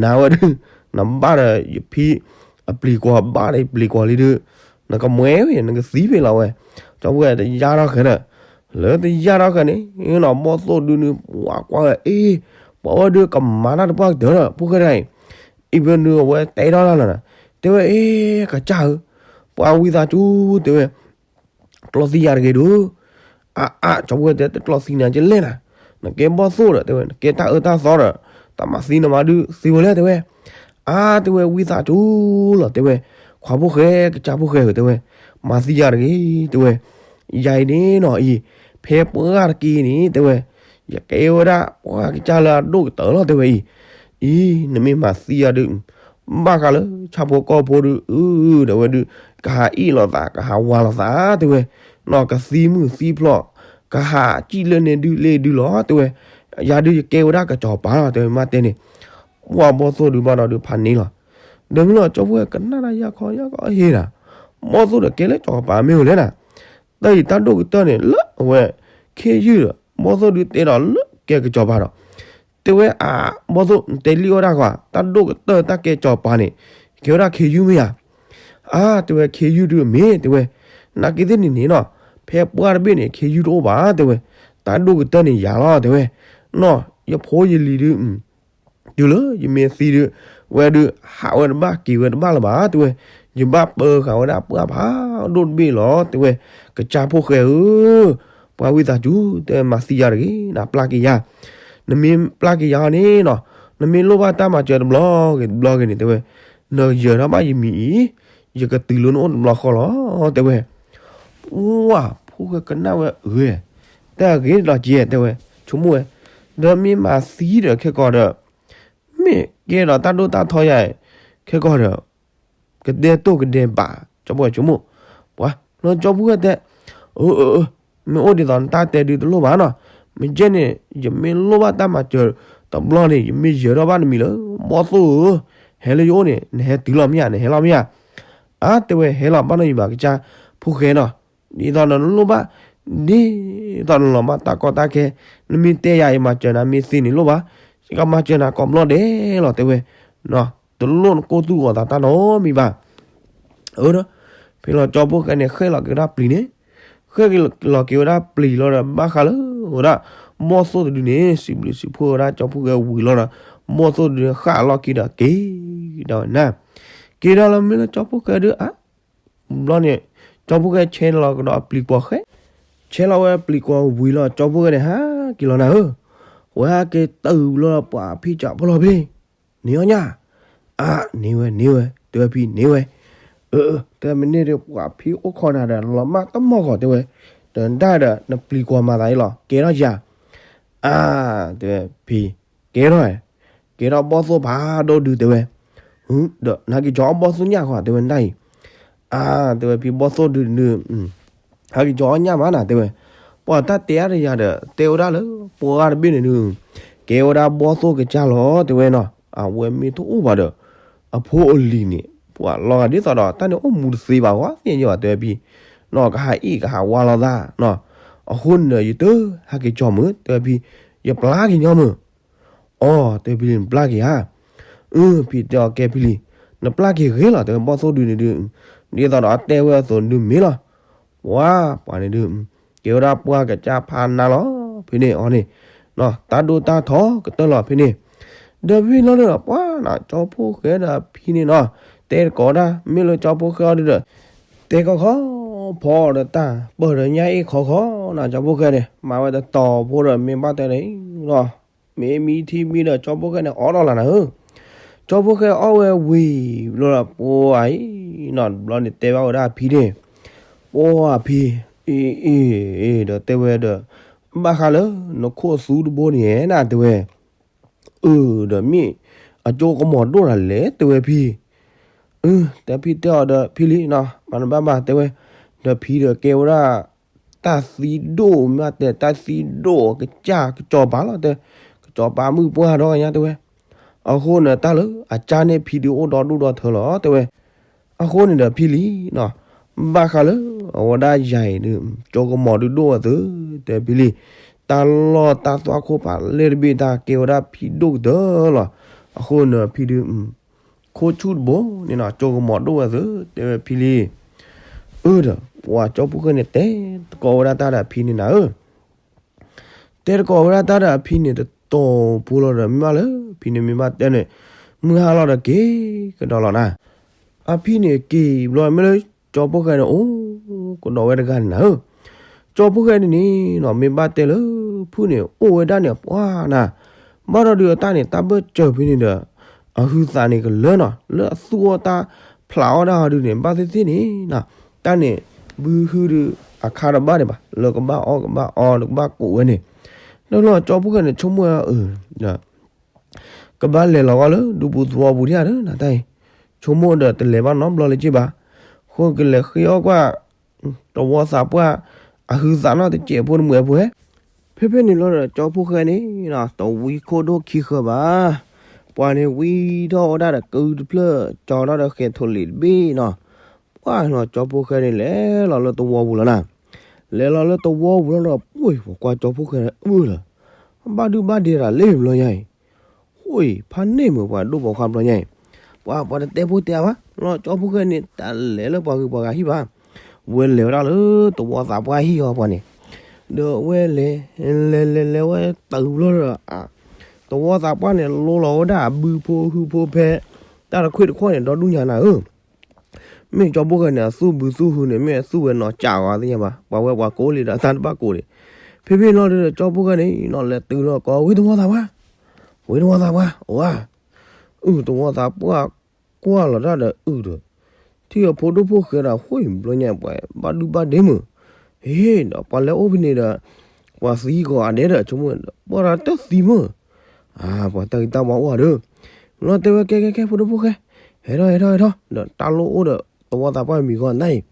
နၤဝဲဒုး နဘၣ်ဒီးယဖံ အပျံၤကွီၤဘၣ်ဒီးယပျံၤကွီၤလံဒုး နကမှဲဝဲ နကသံဖဲလီၤဝဲ, ကၠီဖိၣ်ဃဲတယါထီၣ်ဃဲၤဒီး လၢတယါထီၣ်ဃဲၤန့ၣ် နီၤဘီၣ်သိၣ်ဒုန့ၣ် ပှၤကွၢ်ဝဲအ့ၣ် ပှၤဝဲဒုးကမၤတၢ်တပှၢ်ကတၢၢ်ဒီး ဖိၣ်ဃဲတဂၤအံၤ, အံၤဝဲဒုးအဝဲတဲထီၣ်တၢ်လီၤဒီး တဲဝဲ အ့ ကစၢ်ဧၢ, ပှၤဝံသးစူၤ တဲဝဲ ကျီသံယၤတဂ့ၤဒုး, အါအါ ကၠီဖိၣ်ဃဲတဲ တကျီသံနၤကလဲၣ်နၤ, နကဲဘီၣ်သိၣ်ဒီး တဲဝဲ နကဲတၢ်အၢတၢ်သီဒီး တၢ်မၤသံနမါဒုးသံဝဲလဲၣ် တဲဝဲ, အါ တဲဝဲ ဝံသးစူၤလီၤ တဲဝဲ, ခွါဖိၣ်ဃဲ ကစၢ်ဖိၣ်ဃဲဧၢ တဲဝဲ, မၤသံယၤတဂ့ၤ တဲဝဲ, ယၤအံၤန့ၣ်နီၤအံၤ, ဖဲပှၢ်တက့ၢ်န့ၣ် တဲဝဲ, ယကဲဝဲဒၣ်ပှၤကစၢ်လၢအဒိၣ်ကတၢၢ်လီၤ တဲဝဲအံၤ, အံၤ နမ့ၢ်မၤသံယၤဒုး ဘၣ်ဃးလၢဆၣ်ဖိကီၢ်ဖိဒုး အၢ ဒီးဝဲဒုး ကဟးအ့ၣ်လိာ်သး ကဟးဝးလိာ်သး တဲဝဲ, နီၢ်ကသံမုၢ်သံဖျိး, ကဟးစံၣ်လၢန့ၣ်ဒုးလ့ဒုးလီၤ တဲဝဲ, ယၤဒုးယကဲဝဲဒၣ်ကစီၤပၤလီၤ တဲဝဲ မ့ၢ်တဲန့ၣ်, ပှၤဘီၣ်သိၣ်ဒုးဘၣ်ဒီးဒုးဖးန့ၢ်လီၤ, ဒီးမ့ၢ်လီၤ ကၠီဖိၣ်ဃဲကနၣ်တၢ်ယၢ်ခီယၢ်ခီဟ့ၣ်နၤ, ဘီၣ်သိၣ်ဒီးကဲလၢကစီၤပၤမ့ၢ်ဧိၤလဲၣ်နၤ, တၢ်အံၤတၢ်ဒိၣ်ကတၢၢ်န့ၣ် လၢအဝဲ ခ့ယုၢ်ဒီး ဘီၣ်သိၣ်ဒုးတဲဒီးလၢကဲကစီၤပၤဒီး တဲဝဲအါ, ဘီၣ်သိၣ် နတဲလံအိၣ်ဒၣ်ကွၢ် တၢ်ဒိၣ်ကတၢၢ်တၢ်ကဲကစီၤပၤန့ၣ် ကဲဝဲဒၣ်ခ့ယုၢ်မ့ၢ်ဧါ, အါ တဲဝဲ ခ့ယုၢ်ဒုးအမ့ၢ် တဲဝဲ, နာ်က့သ့ၣ်န့ၣ်န့ၣ်နီၤ, ဖဲပှၢ်တဘ့ၣ်န့ၣ် ခ့ယုၢ်တအိၣ်ဘၣ် တဲဝဲ, တၢ်ဒိၣ်ကတၢၢ်န့ၣ်ယၤလီၤ တဲဝဲ, နီၢ် ယဖိယလံၤဒုး တုၤလၢယမ့ၢ်သံဒုး ဝဲဒုး ဟးဝဲတဘၣ်က့ၤဝဲတဘၣ်လၢၤဘၣ် တဲဝဲ, ယဘၣ်ပၢဃာ်ဝဲဒၣ်ပှၢ်ဖးဒိၣ်တဘ့ၣ်လီၤ တဲဝဲ, ကစၢ်ဖိၣ်ဃဲဧၢ, ပှၤဝံသးစူၤ တဲဝဲ မၤသံယၤတဂ့ၤ နပျၢ်က့ၤယၤ, နမ့ၢ်ပျၢ်က့ၤယၤအီၤန့ၣ်နီၤ, နမ့ၢ်လိၣ်ဘၣ်တၢ်မၤစၢၤတဘျီဂ့ၤတဘျီဂ့ၤန့ၣ် တဲဝဲ, နယၢၤထီၣ်ဘၣ်ယမံၤအံၤ, ယကတုၤလၢနအိၣ်တဘျီဃီလီၤ တဲဝဲ, ပှၢ် ဖိၣ်ဃဲကနၣ်ဝဲအၢ တၢ်ဂ့ၤဒီးကဲ တဲဝဲ, ဆိကမိၣ်ဝဲ, ဒီးမ့ၢ်မၤသံဒီးခဲကီးဒီး မ့ၢ်ကဲဒီးတၢ်ဒိၣ်တၢ်ထီယၤ, ခဲကီးဒီး ကဒဲတိၢ်ကဒဲဘး ကၠီဖိၣ်ဃဲဆိကမိၣ်, ပှၤလၢကၠီဖိၣ်ဃဲတဲ, အၢ အၢ အၢ မ့ၢ်အိၣ်ဒ်သိးနတၢ်တဲဒုးတလိၣ်ဘၣ်နီၤ, မ့ၢ်ကဲန့ၣ် ယမ့ၢ်လိၣ်ဘၣ်တၢ်မၤစၢၤတဘျီန့ၣ် ယမ့ၢ်ယၢၤထီၣ်ဘၣ်နမံၤလၢ ဘီၣ်သိၣ်ဧၢ, ဟဲလၢယအိၣ်န့ၣ် နဟဲတုၤလီၤမ့ၢ်ဧါ နဟဲလီၤမ့ၢ်ဧါ, အါ တဲဝဲ ဟဲလီၤဘၣ်နီၤယဘၣ်ကစၢ်ဖိၣ်ဃဲနီၤ, ဒ်သိးနလိၣ်ဘၣ် ဒ်သိးနလီၤဘၣ်တၢ်ကီတၢ်ခဲ, နမ့ၢ်တဲယၤအံၤမၤစၢၤနၤမ့ၢ်သ့န့ၣ်လိၣ်ဘၣ်, ယကမၤစၢၤနၤကိးဘျီဒဲးလီၤ တဲဝဲ, တလိၣ်နကိၢ်သူၣ်ဂီၤသးတၢ်နီတမံၤဘၣ်, အၢ ဖဲလီၤကၠီဖိၣ်ဃဲန့ၣ် ဃဲလီၤက့ၤဝဲဒၣ်ပျံၤန့ၣ်, ဃဲလီၤက့ၤဝဲဒၣ်ပျံၤလီၤဒီး ဘၣ်ဃးလၢဝဲဒၣ် ဘီၣ်သိၣ်တဒုန့ၣ် စံးဘျုးစံးဖှိၣ်ဝဲဒၣ်ကၠီဖိၣ်ဃဲဝံၤလီၤဒီး ဘီၣ်သိၣ်တဒုန့ၣ် ဃၣ်လီၤက့ၤဒီးက့ၤဒီးဝဲနၤ, က့ၤဒီးလၢမ့ၢ်လၢကၠီဖိၣ်ဃဲဒုး အါ ဘျီန့ၣ် ကၠီဖိၣ်ဃဲဆဲးလီၤကဒီးအပျံၤကွီၤဃဲ, ဆဲးလီၤဝဲပျံၤကွီၤဝံၤလီၤ ကၠီဖိၣ်ဃဲန့ၣ် ဟးက့ၤလီၤနၤဧၢ, ဝဲဟဲက့ၤတုၤလီၤပှၤဖံးစးဖိလီၤဖဲ န့ၢ်အီၣ်ညၣ်, အါ န့ၢ်ဝဲန့ၢ်ဝဲ တဲဝဲဖံန့ၢ်ဝဲ, အၢ တဲမ့ၢ်န့ၢ်ဒီးပှၤဖံးအိၣ်ခိးနၤဒီး လီၤမၢ်တမီၢ်ဂီၤ တဲဝဲ, ဒီးနတၢ်ဒီးနပျံၤကွီၤမၤသးအံၤလီၤ ကဲထီၣ်ယၤ, အါ တဲဝဲဖံ ကဲထီၣ်, ကဲထီၣ်ဘီၣ်သိၣ်ဖးဒိၣ်ဒုး တဲဝဲ, ဒီးနဟဲက့ၤကၠီအီၣ်ဘီၣ်သိၣ်ညၣ်ဃီ တဲဝဲနတၢ်အံၤ, အါ တဲဝဲဖံ ဘီၣ်သိၣ်ဒုးဒုး ဟဲက့ၤကၠီအီၣ်ညၣ်မးနၤ တဲဝဲ, ပှၤတၢ်တဲအါတယၤဒီး တဲဝဲဒၣ်လၢ ပှၢ်တဘ့ၣ်န့ၣ်ဒုး ကဲဝဲဒၣ်ဘီၣ်သိၣ်ကစၢ်လီၤ တဲဝဲနီၤ, အဝဲမ့ၢ်တအိၣ်ဘၣ်ဒီး အဖိအလံၤန့ၣ် ပှၤလီၤဂာ်ဒ်သိးဒီး တၢ်န့ၣ်အိၣ်မူတသ့ဘၣ် ဝဲသ့ၣ်ညါဘၣ် တဲဝဲဖံ, နီၤ ကဟးအ့ၣ်ကဟးဝါလိာ်သးနီၤ, အဃိန့ၣ်ဒီး ယတဟဲက့ၤကၠီမုၢ် တဲဝဲဖံ, ယပျၢ်က့ၤညီမုၢ် အီ တဲဖံလံ နပျၢ်က့ၤဧါ, အၢ ဖံတဲအီၤ ကဲဖံလံ, နပျၢ်က့ၤဂ့ၤလီၤ တဲဝဲ ဘီၣ်သိၣ်ဒုးန့ၣ်ဒုး, ဒ်သိးဒီးအတဲဝဲအသိးဒုးမ့ၢ်လီၤ, ပှၤ ပှၤန့ၣ်ဒုး ကဲဝဲဒၣ်ပှၢ်ကစၢ်ဖးနါလီၤ ဖဲန့ၣ်အီၤန့ၣ်, တၢ်ဒိၣ်တၢ်ထီကတၢၢ်လီၤဖဲန့ၣ်, ဒီးဖဲလီၤဒီး ပှၤနီၤ ကၠီဖိၣ်ဃဲဒီးဖံန့ၣ်နီၤ, တဲတကိးဒၣ် မ့ၢ်လၢကၠီဖိၣ်ဃဲအီၤဒုးဒီး တဲခီခီ ဖီအီၤဒီးတၢ်ပၢၢ်ဒီးညၣ်အ့ၣ်ခီခီနီၤ ကၠီဖိၣ်ဃဲန့ၣ် မၤဝဲတတီၤဖိဒီး မ့ၢ်ဘၣ်တဲလၢအံၤလီၤ, မ့ၢ်မံထံမံဒီး ကၠီဖိၣ်ဃဲန့ၣ် အီၣ်ဒီးလၢနၤဧၢ, ကၠီဖိၣ်ဃဲအီၣ်ဝဲဝံၤဘျီဒီး ပှၤအံၤနီၤ တဘျီန့ၣ် တဲဘၣ်ဝဲဒၣ်အဖံန့ၣ်, ပှၤအဖံ, အ့ အ့ အ့ ဒီးတဲဝဲဒီး ဘၣ်ဃးလၢ နခိၣ်သူတဘိန့ၣ်နၤ တဲဝဲ အၢ ဒီးမ့ၢ်အကၠိကမီၤဒိၣ်တၢ်လဲၣ် တဲဝဲဖံ, အၢ တဲဖံတဲအီၤဒီးဖံလံနီၤ မၤတဘၣ်ဘၣ် တဲဝဲ, ဒီးဖံဒီးကဲဝဲဒၣ် တၢ်သံဒိၣ်မး တဲတၢ်သံဒိၣ်ကစၢ်ကစီၤပၤလီၤ တဲ, ကစီၤပၤမုၣ်ပှၢ်ဒီဂၤညါ တဲဝဲ, အဃိန့ၣ် တၢ်လၢအကၢ်န့ၢ်ဖံဒုးအိၣ်ဒီဒူၣ်ဒီထၢလီၤ တဲဝဲ, အဃိန့ၣ်ဒီးဖံလံနီၤ, ဘၣ်ဃးလၢ အဝဲဒၣ်ယၤအံၤဒုး ကၠိကမီၤဒုးဒိၣ်ဝဲသု တဲဖံလံ, တၢ်လီၢ်တၢ်သွၣ်ခိၣ်ဖးလဲၢ်တဘ့ၣ်တၢ်ကဲဝဲဒၣ်ဖံဒိၣ်ကတၢၢ်လီၤ, အဃိန့ၣ်ဖံဒုး ခိၣ်ဆူၣ်တဘိန့ၣ်နီၤ ကၠိကမီၤဒိၣ်ဝဲသု တဲဝဲဖံလံ, အၢ ဒီး ပှၤကၠီဖိၣ်ဃဲန့ၣ် တဲတကိးဝဲဒၣ်တၢ်ဒီးအဖံန့ၣ်နၤဧၢ တဲတကိးဝဲဒၣ်တၢ်ဒီးအဖံန့ၣ် အဝဲက့ၤလီၤလၢကၠီၤပူၤလီၤဒီး မ့ၢ်ဘၣ်လၢဖံန့ၣ်မ့ၢ်ဘၣ်တဲန့ၣ် မုၢ်ဟါလီၤဒီးက့ၤကဒီးလီၤနၤ. အဖံန့ၣ်က့ၤဘျီ မ့ၢ်လၢကၠီၤဖိၣ်ဃဲန့ၣ် အိၣ်ကဒီးဝဲတဂၤန့ၣ်နၤဧၢ. ကၠီၤဖိၣ်ဃဲန့ၣ်န့ၣ်နီၤ မ့ၢ်ဘၣ်တဲလၢဖုၣ်န့ၣ် အိၣ်ဝဲဒၣ်န့ၣ် ပှၢ်နၤ, ဘၣ်ဒီးဒုးအတၢ်န့ၣ် တၢ်ဘၢၣ်စၢၤဖဲန့ၣ်ဒီး အဟုးသးန့ၣ်ကလၢနီၤ လၢအသူၣ်အီၣ်တၢ်ဖျးအီၣ်ဒၣ်ဟီဒုးန့ၣ် ဘၣ်သ့ၣ်သ့ၣ်န့ၣ်နီၤ, တၢ်န့ၣ် ဘုဟုဒုးအခါတဘၣ်န့ၣ်ဘၣ် လၢကဘၣ်အီၣ်ကဘၣ်အီ ကဘၣ်ကိးဝဲန့ၣ်, ဒီးလီၤကၠီၤဖိၣ်ဃဲန့ၣ် ဆိကမိၣ်အၢ ကဘၣ်လဲၤလီၤဂီၢ်လၢဒူပူၤသဝီပူၤဒံးဧါဒီးနၤတၢ်အံၤ, ဆိကမိၣ်ဒီးတလဲၤဘၣ်နီတဘျီလၢၤက့ဘၣ်, ဃိကလဲၤဃ့အီၣ်ကွၢ် သဝီသးပှၢ် အဟုးသးနီၣ်တစဲးဖိတမှဲးဖိဧဲ, ဖဲဖဲန့ၣ်လီၤဒီးကၠီၤဖိၣ်ဃဲန့ၣ်နီၤ တဝံခိၣ်ဒိၣ်ခံဃၢၤဘၣ်, ပှၤန့ၣ်ဝံထီၣ်ဝဲဒၣ်ဒီးကုတဖျၢၣ် ကၠီၤထီၣ်ဒီးဃဲၤထိးလံာ်တဘ့ၣ်နီၤ, ပှၢ်နီၤ ကၠီၤဖိၣ်ဃဲန့ၣ်လဲၤလီၤလၢသဝီပူၤလီၤနၤ, လဲၤလီၤလၢသဝီပူၤလီၤဒီး ပှၢ်ပှၤကွၢ်ကၠီၤဖိၣ်ဃဲန့ၣ်အၢလီၤ ဘၣ်ဒုဘၣ်ဒဲတၢ်လၢဘျီညါအံၤ, ဃိဖးန့ၢ်မုာ်ပှၤဒိၣ်ပိာ်ခွါဘျီညါအံၤ, ပှၤပှၤတတဲဖိတဲအါဘၣ် လီၤကၠီၤဖိၣ်ဃဲန့ၣ် တၢ်လဲၤလၢပှၤဂုၤပှၤဂၤဟံၣ်ဘၣ်, ဝဲလဲၤဝဲဒၣ်လၢသဝီသးပှၢ်ဟံၣ်အီၤပှၤန့ၣ်, ဒီးဝဲလဲၤ လဲၤလဲၤလဲၤဝဲတၢ်ဘျီဒီး သဝီသးပှၢ်န့ၣ် လိလီၤဝဲဒၣ်အဘုဖိဟုဖိဖဲ တၢ်တခွံၣ်တခီၣ်န့ၣ် ဒီဒူၣ်ညါနၤဧၢ မ့ၢ်ကၠီၤဖိၣ်ဃဲန့ၣ် အသူၣ်ဘုသူၣ်ဟုန့ၣ် မ့ၢ်အသူၣ်ဝဲနီၤကၠးဂီၤသ့ၣ်ညါဘၣ် ပှၤဝဲပှၤကိးလံဒီးအတၢ်တဘၣ်ကိးန့ၣ်, ဖဲဖဲလီၤဒီးကၠီၤဖိၣ်ဃဲန့ၣ်နီၤ လဲၤတုၤလီၤကီး ဝ့ၢ်သဝီသးပှၢ်, ဝ့ၢ်သဝီသးပှၢ် အိၣ်ဧါ, အုၣ်သဝီသးပှၢ်ကွၢ်လီၤတၢ်ဒီးအုၣ်ဒီး ထံၣ်အဖိဒိၣ်ဖိၣ်ဃဲဒီး ဃိဘျီညါပှၤ ဘၣ်ဒုဘၣ်ဒဲမုာ်, ဟ့ၣ်ဒီးပှၤလဲၤအိၣ်ဖဲန့ၣ်ဒီး ပှၤသံကီးအဒဲဒီး ဆိကမိၣ်ဒီး ပှၤတၢ်သံမုာ် အါ ပှၤတၢ်ဂံၢ်တၢ်ဘါအိၣ်ဧါဒီး, လီၤတဲဝဲကဲကဲကဲဖိဒိၣ်ဖိၣ်ဃဲ, ဟဲထီၣ်ဟဲထီၣ်ဟဲထီၣ် ဒီးတၢ်လိၣ်အိၣ်ဒီးသဝီသးပှၢ်မံၤဂီၢ်နၤအံၤ,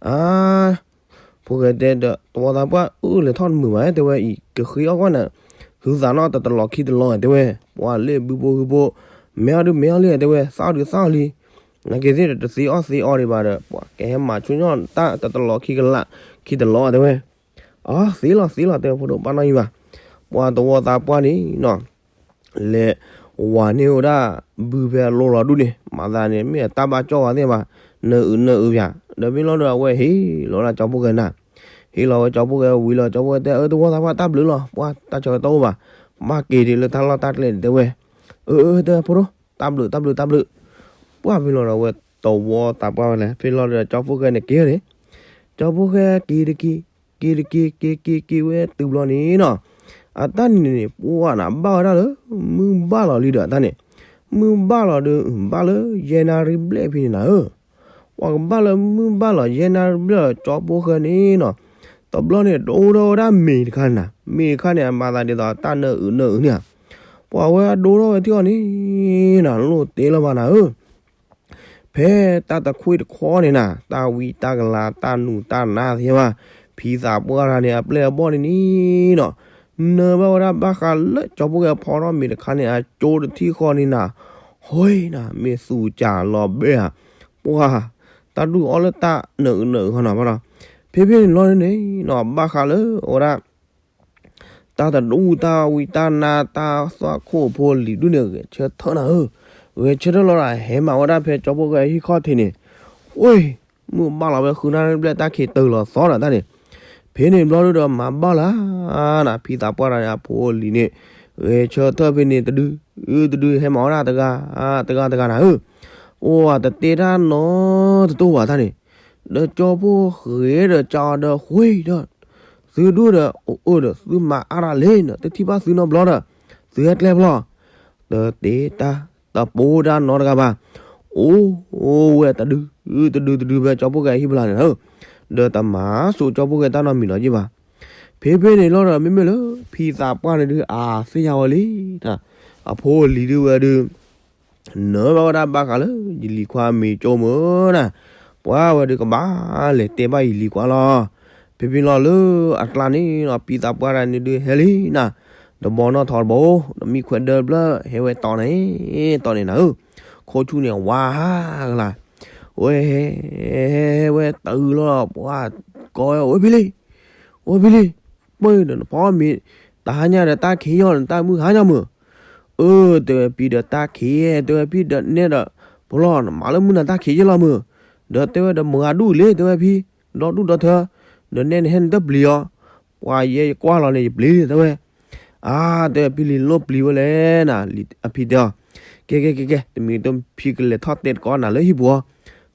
အါ ဖိၣ်ဃဲတဲဒီး သဝီသးပှၢ်အုၣ်လဲၤထီၣ်တမုာ်ဘၣ် တဲဝဲအံၤ ကဃ့အီၣ်ကွၢ်နၤ, ဟုသးနီၣ်တတလီၤခံတလီၤတဲဝဲ, ပှၤလၢဘုဖိဟုဖိ, မဲအီၣ်ဒုးမဲအီၣ်လံတဲဝဲ သၣ်အီၣ်ဒုးသၣ်အီၣ်လံ, နာ်က့ၤသ့ၣ်ဒီးတသ့အီၣ်သ့အီဒံးဘၣ်ဒီး ပှၤကဟဲမၤဆူညါတၢ်တတလီၤခံကလးခံတလီၤတဲဝဲ, အသ့လီၤသ့လီၤတဲဝဲဖိဒိၣ်ဘၣ်နီၢ်ယံၤဘၣ်, ပှၤသဝီသးပှၢ်န့ၣ်နီၤ လဲၤဝၤန့ၢ်ဝဲဒၣ်ဘုဖဲအလိလီၤဒူၣ်န့ၣ် မၤသးန့ၣ် မ့ၢ်အတၢ်ဘၣ်ကၠီၣ်ဂီၤသ့ၣ်ဘၣ်, နအုးနအုးပၠး, ဒီးမ့ၢ်လီၤဒီးအဝဲဟ့ၣ်လီၤဝဲဒၣ်ကၠီဖိၣ်ဃဲနၤ, ဟ့ၣ်လီၤဝဲကၠီဖိၣ်ဃဲဝံၤလီၤ ကၠီဖိၣ်ဃဲတဲ အၢ သဝီသးပှၢ်တၢ်ဘျုးလီၤ ပှၤတၢ်ဆၢကတီၢ်အိၣ်ဘၣ်, ဘၣ်က့ၤဒံးလၢတၢ်လီၢ်တၢ်ကျဲဒံးတဲဝဲ, အၢ အၢ တဲဖိဒိၣ် တၢ်ဘျုးတၢ်ဘျုးတၢ်ဘျုး, ပှၢ်ဖဲလီၤဒီးအဝဲသဝီသးပှၢ်ဝဲလဲၣ် ဖဲလီၤဒီးကၠီဖိၣ်ဃဲန့ၣ်က့ၤန့ၣ်, ကၠီဖိၣ်ဃဲက့ၤတက့ၤ, က့ၤတက့ၤ က့ၤက့ၤက့ၤဝဲတုၤဘျီန့ၣ်နီၤ, အတၢ်န့ၣ်န့ၣ် ပှၢ်နၤဘၣ်ဝဲဒၣ်လၢ မုၢ်ဘၣ်လီၤလံဒီးအတၢ်န့ၣ်, မုၢ်ဘၣ်လီၤဒီး ဘၣ်လၢယဲၢ်နၣ်ရံၣ်ဘျဲၣ်ဖဲန့ၣ်နၤဧၢ, ပှၤကဘၣ်လၢမုၢ်ဘၣ်လီၤယဲၢ်နၣ်ရံၣ်ဘျဲၣ်လီၤ ကၠီဖိၣ်ဃဲန့ၣ်နီၤ, တဘျီန့ၣ် တအိၣ်ထီၣ်ဝဲဒၣ်မ့ၤတခါန့ၣ်နၤ, မ့ၤတခါန့ၣ် အမၤသးဒ်သိးတၢ်နၢအုးနၢအုးန့ၣ်ဧါ, ပှၤဝဲအဒိထီၣ်ဝဲထံအီၤန့ၣ်နၤ လိၣ်တ့လၢၤဘၣ်နၤဧၢ ဖဲတၢ်တခွံၣ်တခီန့ၣ်နၤ တၢ်ဝံတၢ်ကလၤ တၢ်နူၤတၢ်နါသ့ၣ်ညါဘၣ်, ဖံသးပှၢ်တဂၤန့ၣ် အပျဲၢ်အဘီၣ်န့ၣ်န့ၣ်နီၤ, နၢဘၣ်ဝဲဒၣ်ဘၣ်ဃးလၢကၠီဖိၣ်ဃဲဖီထီၣ်မ့ၤတခါန့ၣ် အကၠိတထံၣ်ဃီန့ၣ်နၤ, ဟီနၤ မ့ၢ်သူကၢ်လီၤဘဲဧါ, ပှၤ တၢ်ဒူၣ်အီၣ်လၢတၢ်နၢအုးနၢအုးဃီနီၤဘၣ်ဒီး, ဖဲဖဲန့ၣ်လီၤန့ၣ်နီၤ ဘၣ်ဃးလၢအဝဲဒၣ် တၢ်တဒူၣ်တၢ်ဝံတၢ်နါတၢ်သွၣ်ခိၣ်ဖိလံၤဒူၣ်န့ၣ် ဂဲၤဆၢထၢၣ်နၤဧၢ, ဂဲၤဆၢထၢၣ်လီၤဒီး ဟဲမၤဝဲဒၣ်ဖဲကၠီဖိၣ်ဃဲဟံၣ်ခီၣ်ထံးန့ၣ်, ဃိ မုၢ်ဘၣ်လီၤဝဲဃုနၣ်ရံၣ်ဘျဲၣ်တၢ်ခံးတၢၢ်လီၤသီဒီးတၢ်န့ၣ်, ဖဲန့ၣ်ဘျီဒုဒီးမၤဘၣ်လၢနၤ ဖံသးပှၢ်တဂၤန့ၣ် အဖိအလံၤန့ၣ် ဂဲၤဆၢထၢၣ်ဖဲန့ၣ်တဒု တဒုဟဲမၤဝဲဒၣ်တဂၤ တဂၤတဂၤနၤဧၢ, အိၣ်တတဲတၢ်နီတတိၢ်ဘၣ်တၢ်န့ၣ်, ဒီးကၠီဖိၣ်ဃဲဒီးကၠီဒီးဃ့ဒီး သုဒူၣ်ဒီး အိၣ်ဒီးသုမၤအါတၢ်လဲၣ်နီၤ တထံၣ်ဘၣ်သုနီတဘျီဒီး သုဟဲကျဲဖျီ, တတဲတၢ်တပိာ်တၢ်နီတဂၤဘၣ်, အိၣ်ဝဲတဒု တဒုတဒုဖဲကၠီဖိၣ်ဃဲဟံၣ်ဖျါန့ၣ်ဧၢ, ဒီးတမၤစိာ်ကၠီဖိၣ်ဃဲတၢ်နီတမံၤလီၤက့ဘၣ်, ဖဲဖဲန့ၣ်လီၤဒီး မ့မ့ၢ်လၢဖံသးပှၢ်န့ၣ်ဒုးအါသ့ၣ်ညါဝဲလံ, အဖိအလံၤဒုးဝဲဒုး နၢဘၣ်ဝဲဒၣ်ဘၣ်ဃးလၢယလံၤခွါမ့ၤကၠိမုၢ်နၤ, ပှၤဝဲဒုးကဘၣ်လဲၤတဲဘၣ်ယလံၤခွါလီၤ, ဖဲဖဲလီၤလၢအကျါန့ၣ်ဒီး ဖံသးပှၢ်တဂၤန့ၣ်ဒုးဟဲလံနၤ, တဘီနီၣ်ထီတဘီ, ဒီးမံခွဲးဒၢဖျၢၣ်ဟဲဝဲတီၤန့ၣ်, တီၤန့ၣ်နၤဧၢ, ခိၣ်ဆူၣ်န့ၣ်ဝါဟးကလၤ, ဝဲဟဲ ဟဲဝဲတၢ်အုးလီၤဒီး ပှၤကိးဝဲအိၣ်ဖဲလံ အိၣ်ဖဲလံ, ပှၢ်ဒီးနဖီမ့ၤ တဟါညါဒီးတၢ်ခံးယီၢ်နတၢ်မုၢ်ဟါညါမုၢ်, အၢ တဲဝဲဖံဒီးတၢ်ခံး တဲဝဲဖံဒီးနဲဒီး ဖိလီၤနမၤလၢမုၢ်နၤတၢ်ခံးယီၢ်လီၤမုၢ်, ဒီးတဲဝဲဒီးမုၢ်ဂၤဒူၣ်လံ တဲဝဲဖံ, ဒီဒူၣ်ဒီထၢ, ဒီးနဲနဟဲနတပျံၤအီၤ, ပှၤယဲယကွၢ်လီၤန့ၣ် ယပျံၤ တဲဝဲ, အါ တဲဝဲဖံလံၤ လိၣ်ပျံၤဝဲလဲၣ်နၤ, အဖံတဲအီၤ, ကဲကဲကဲကဲ တမံၤတဖံကလဲၤထီၣ်တဲတကိးနၤလၢဟံၣ်ပူၤ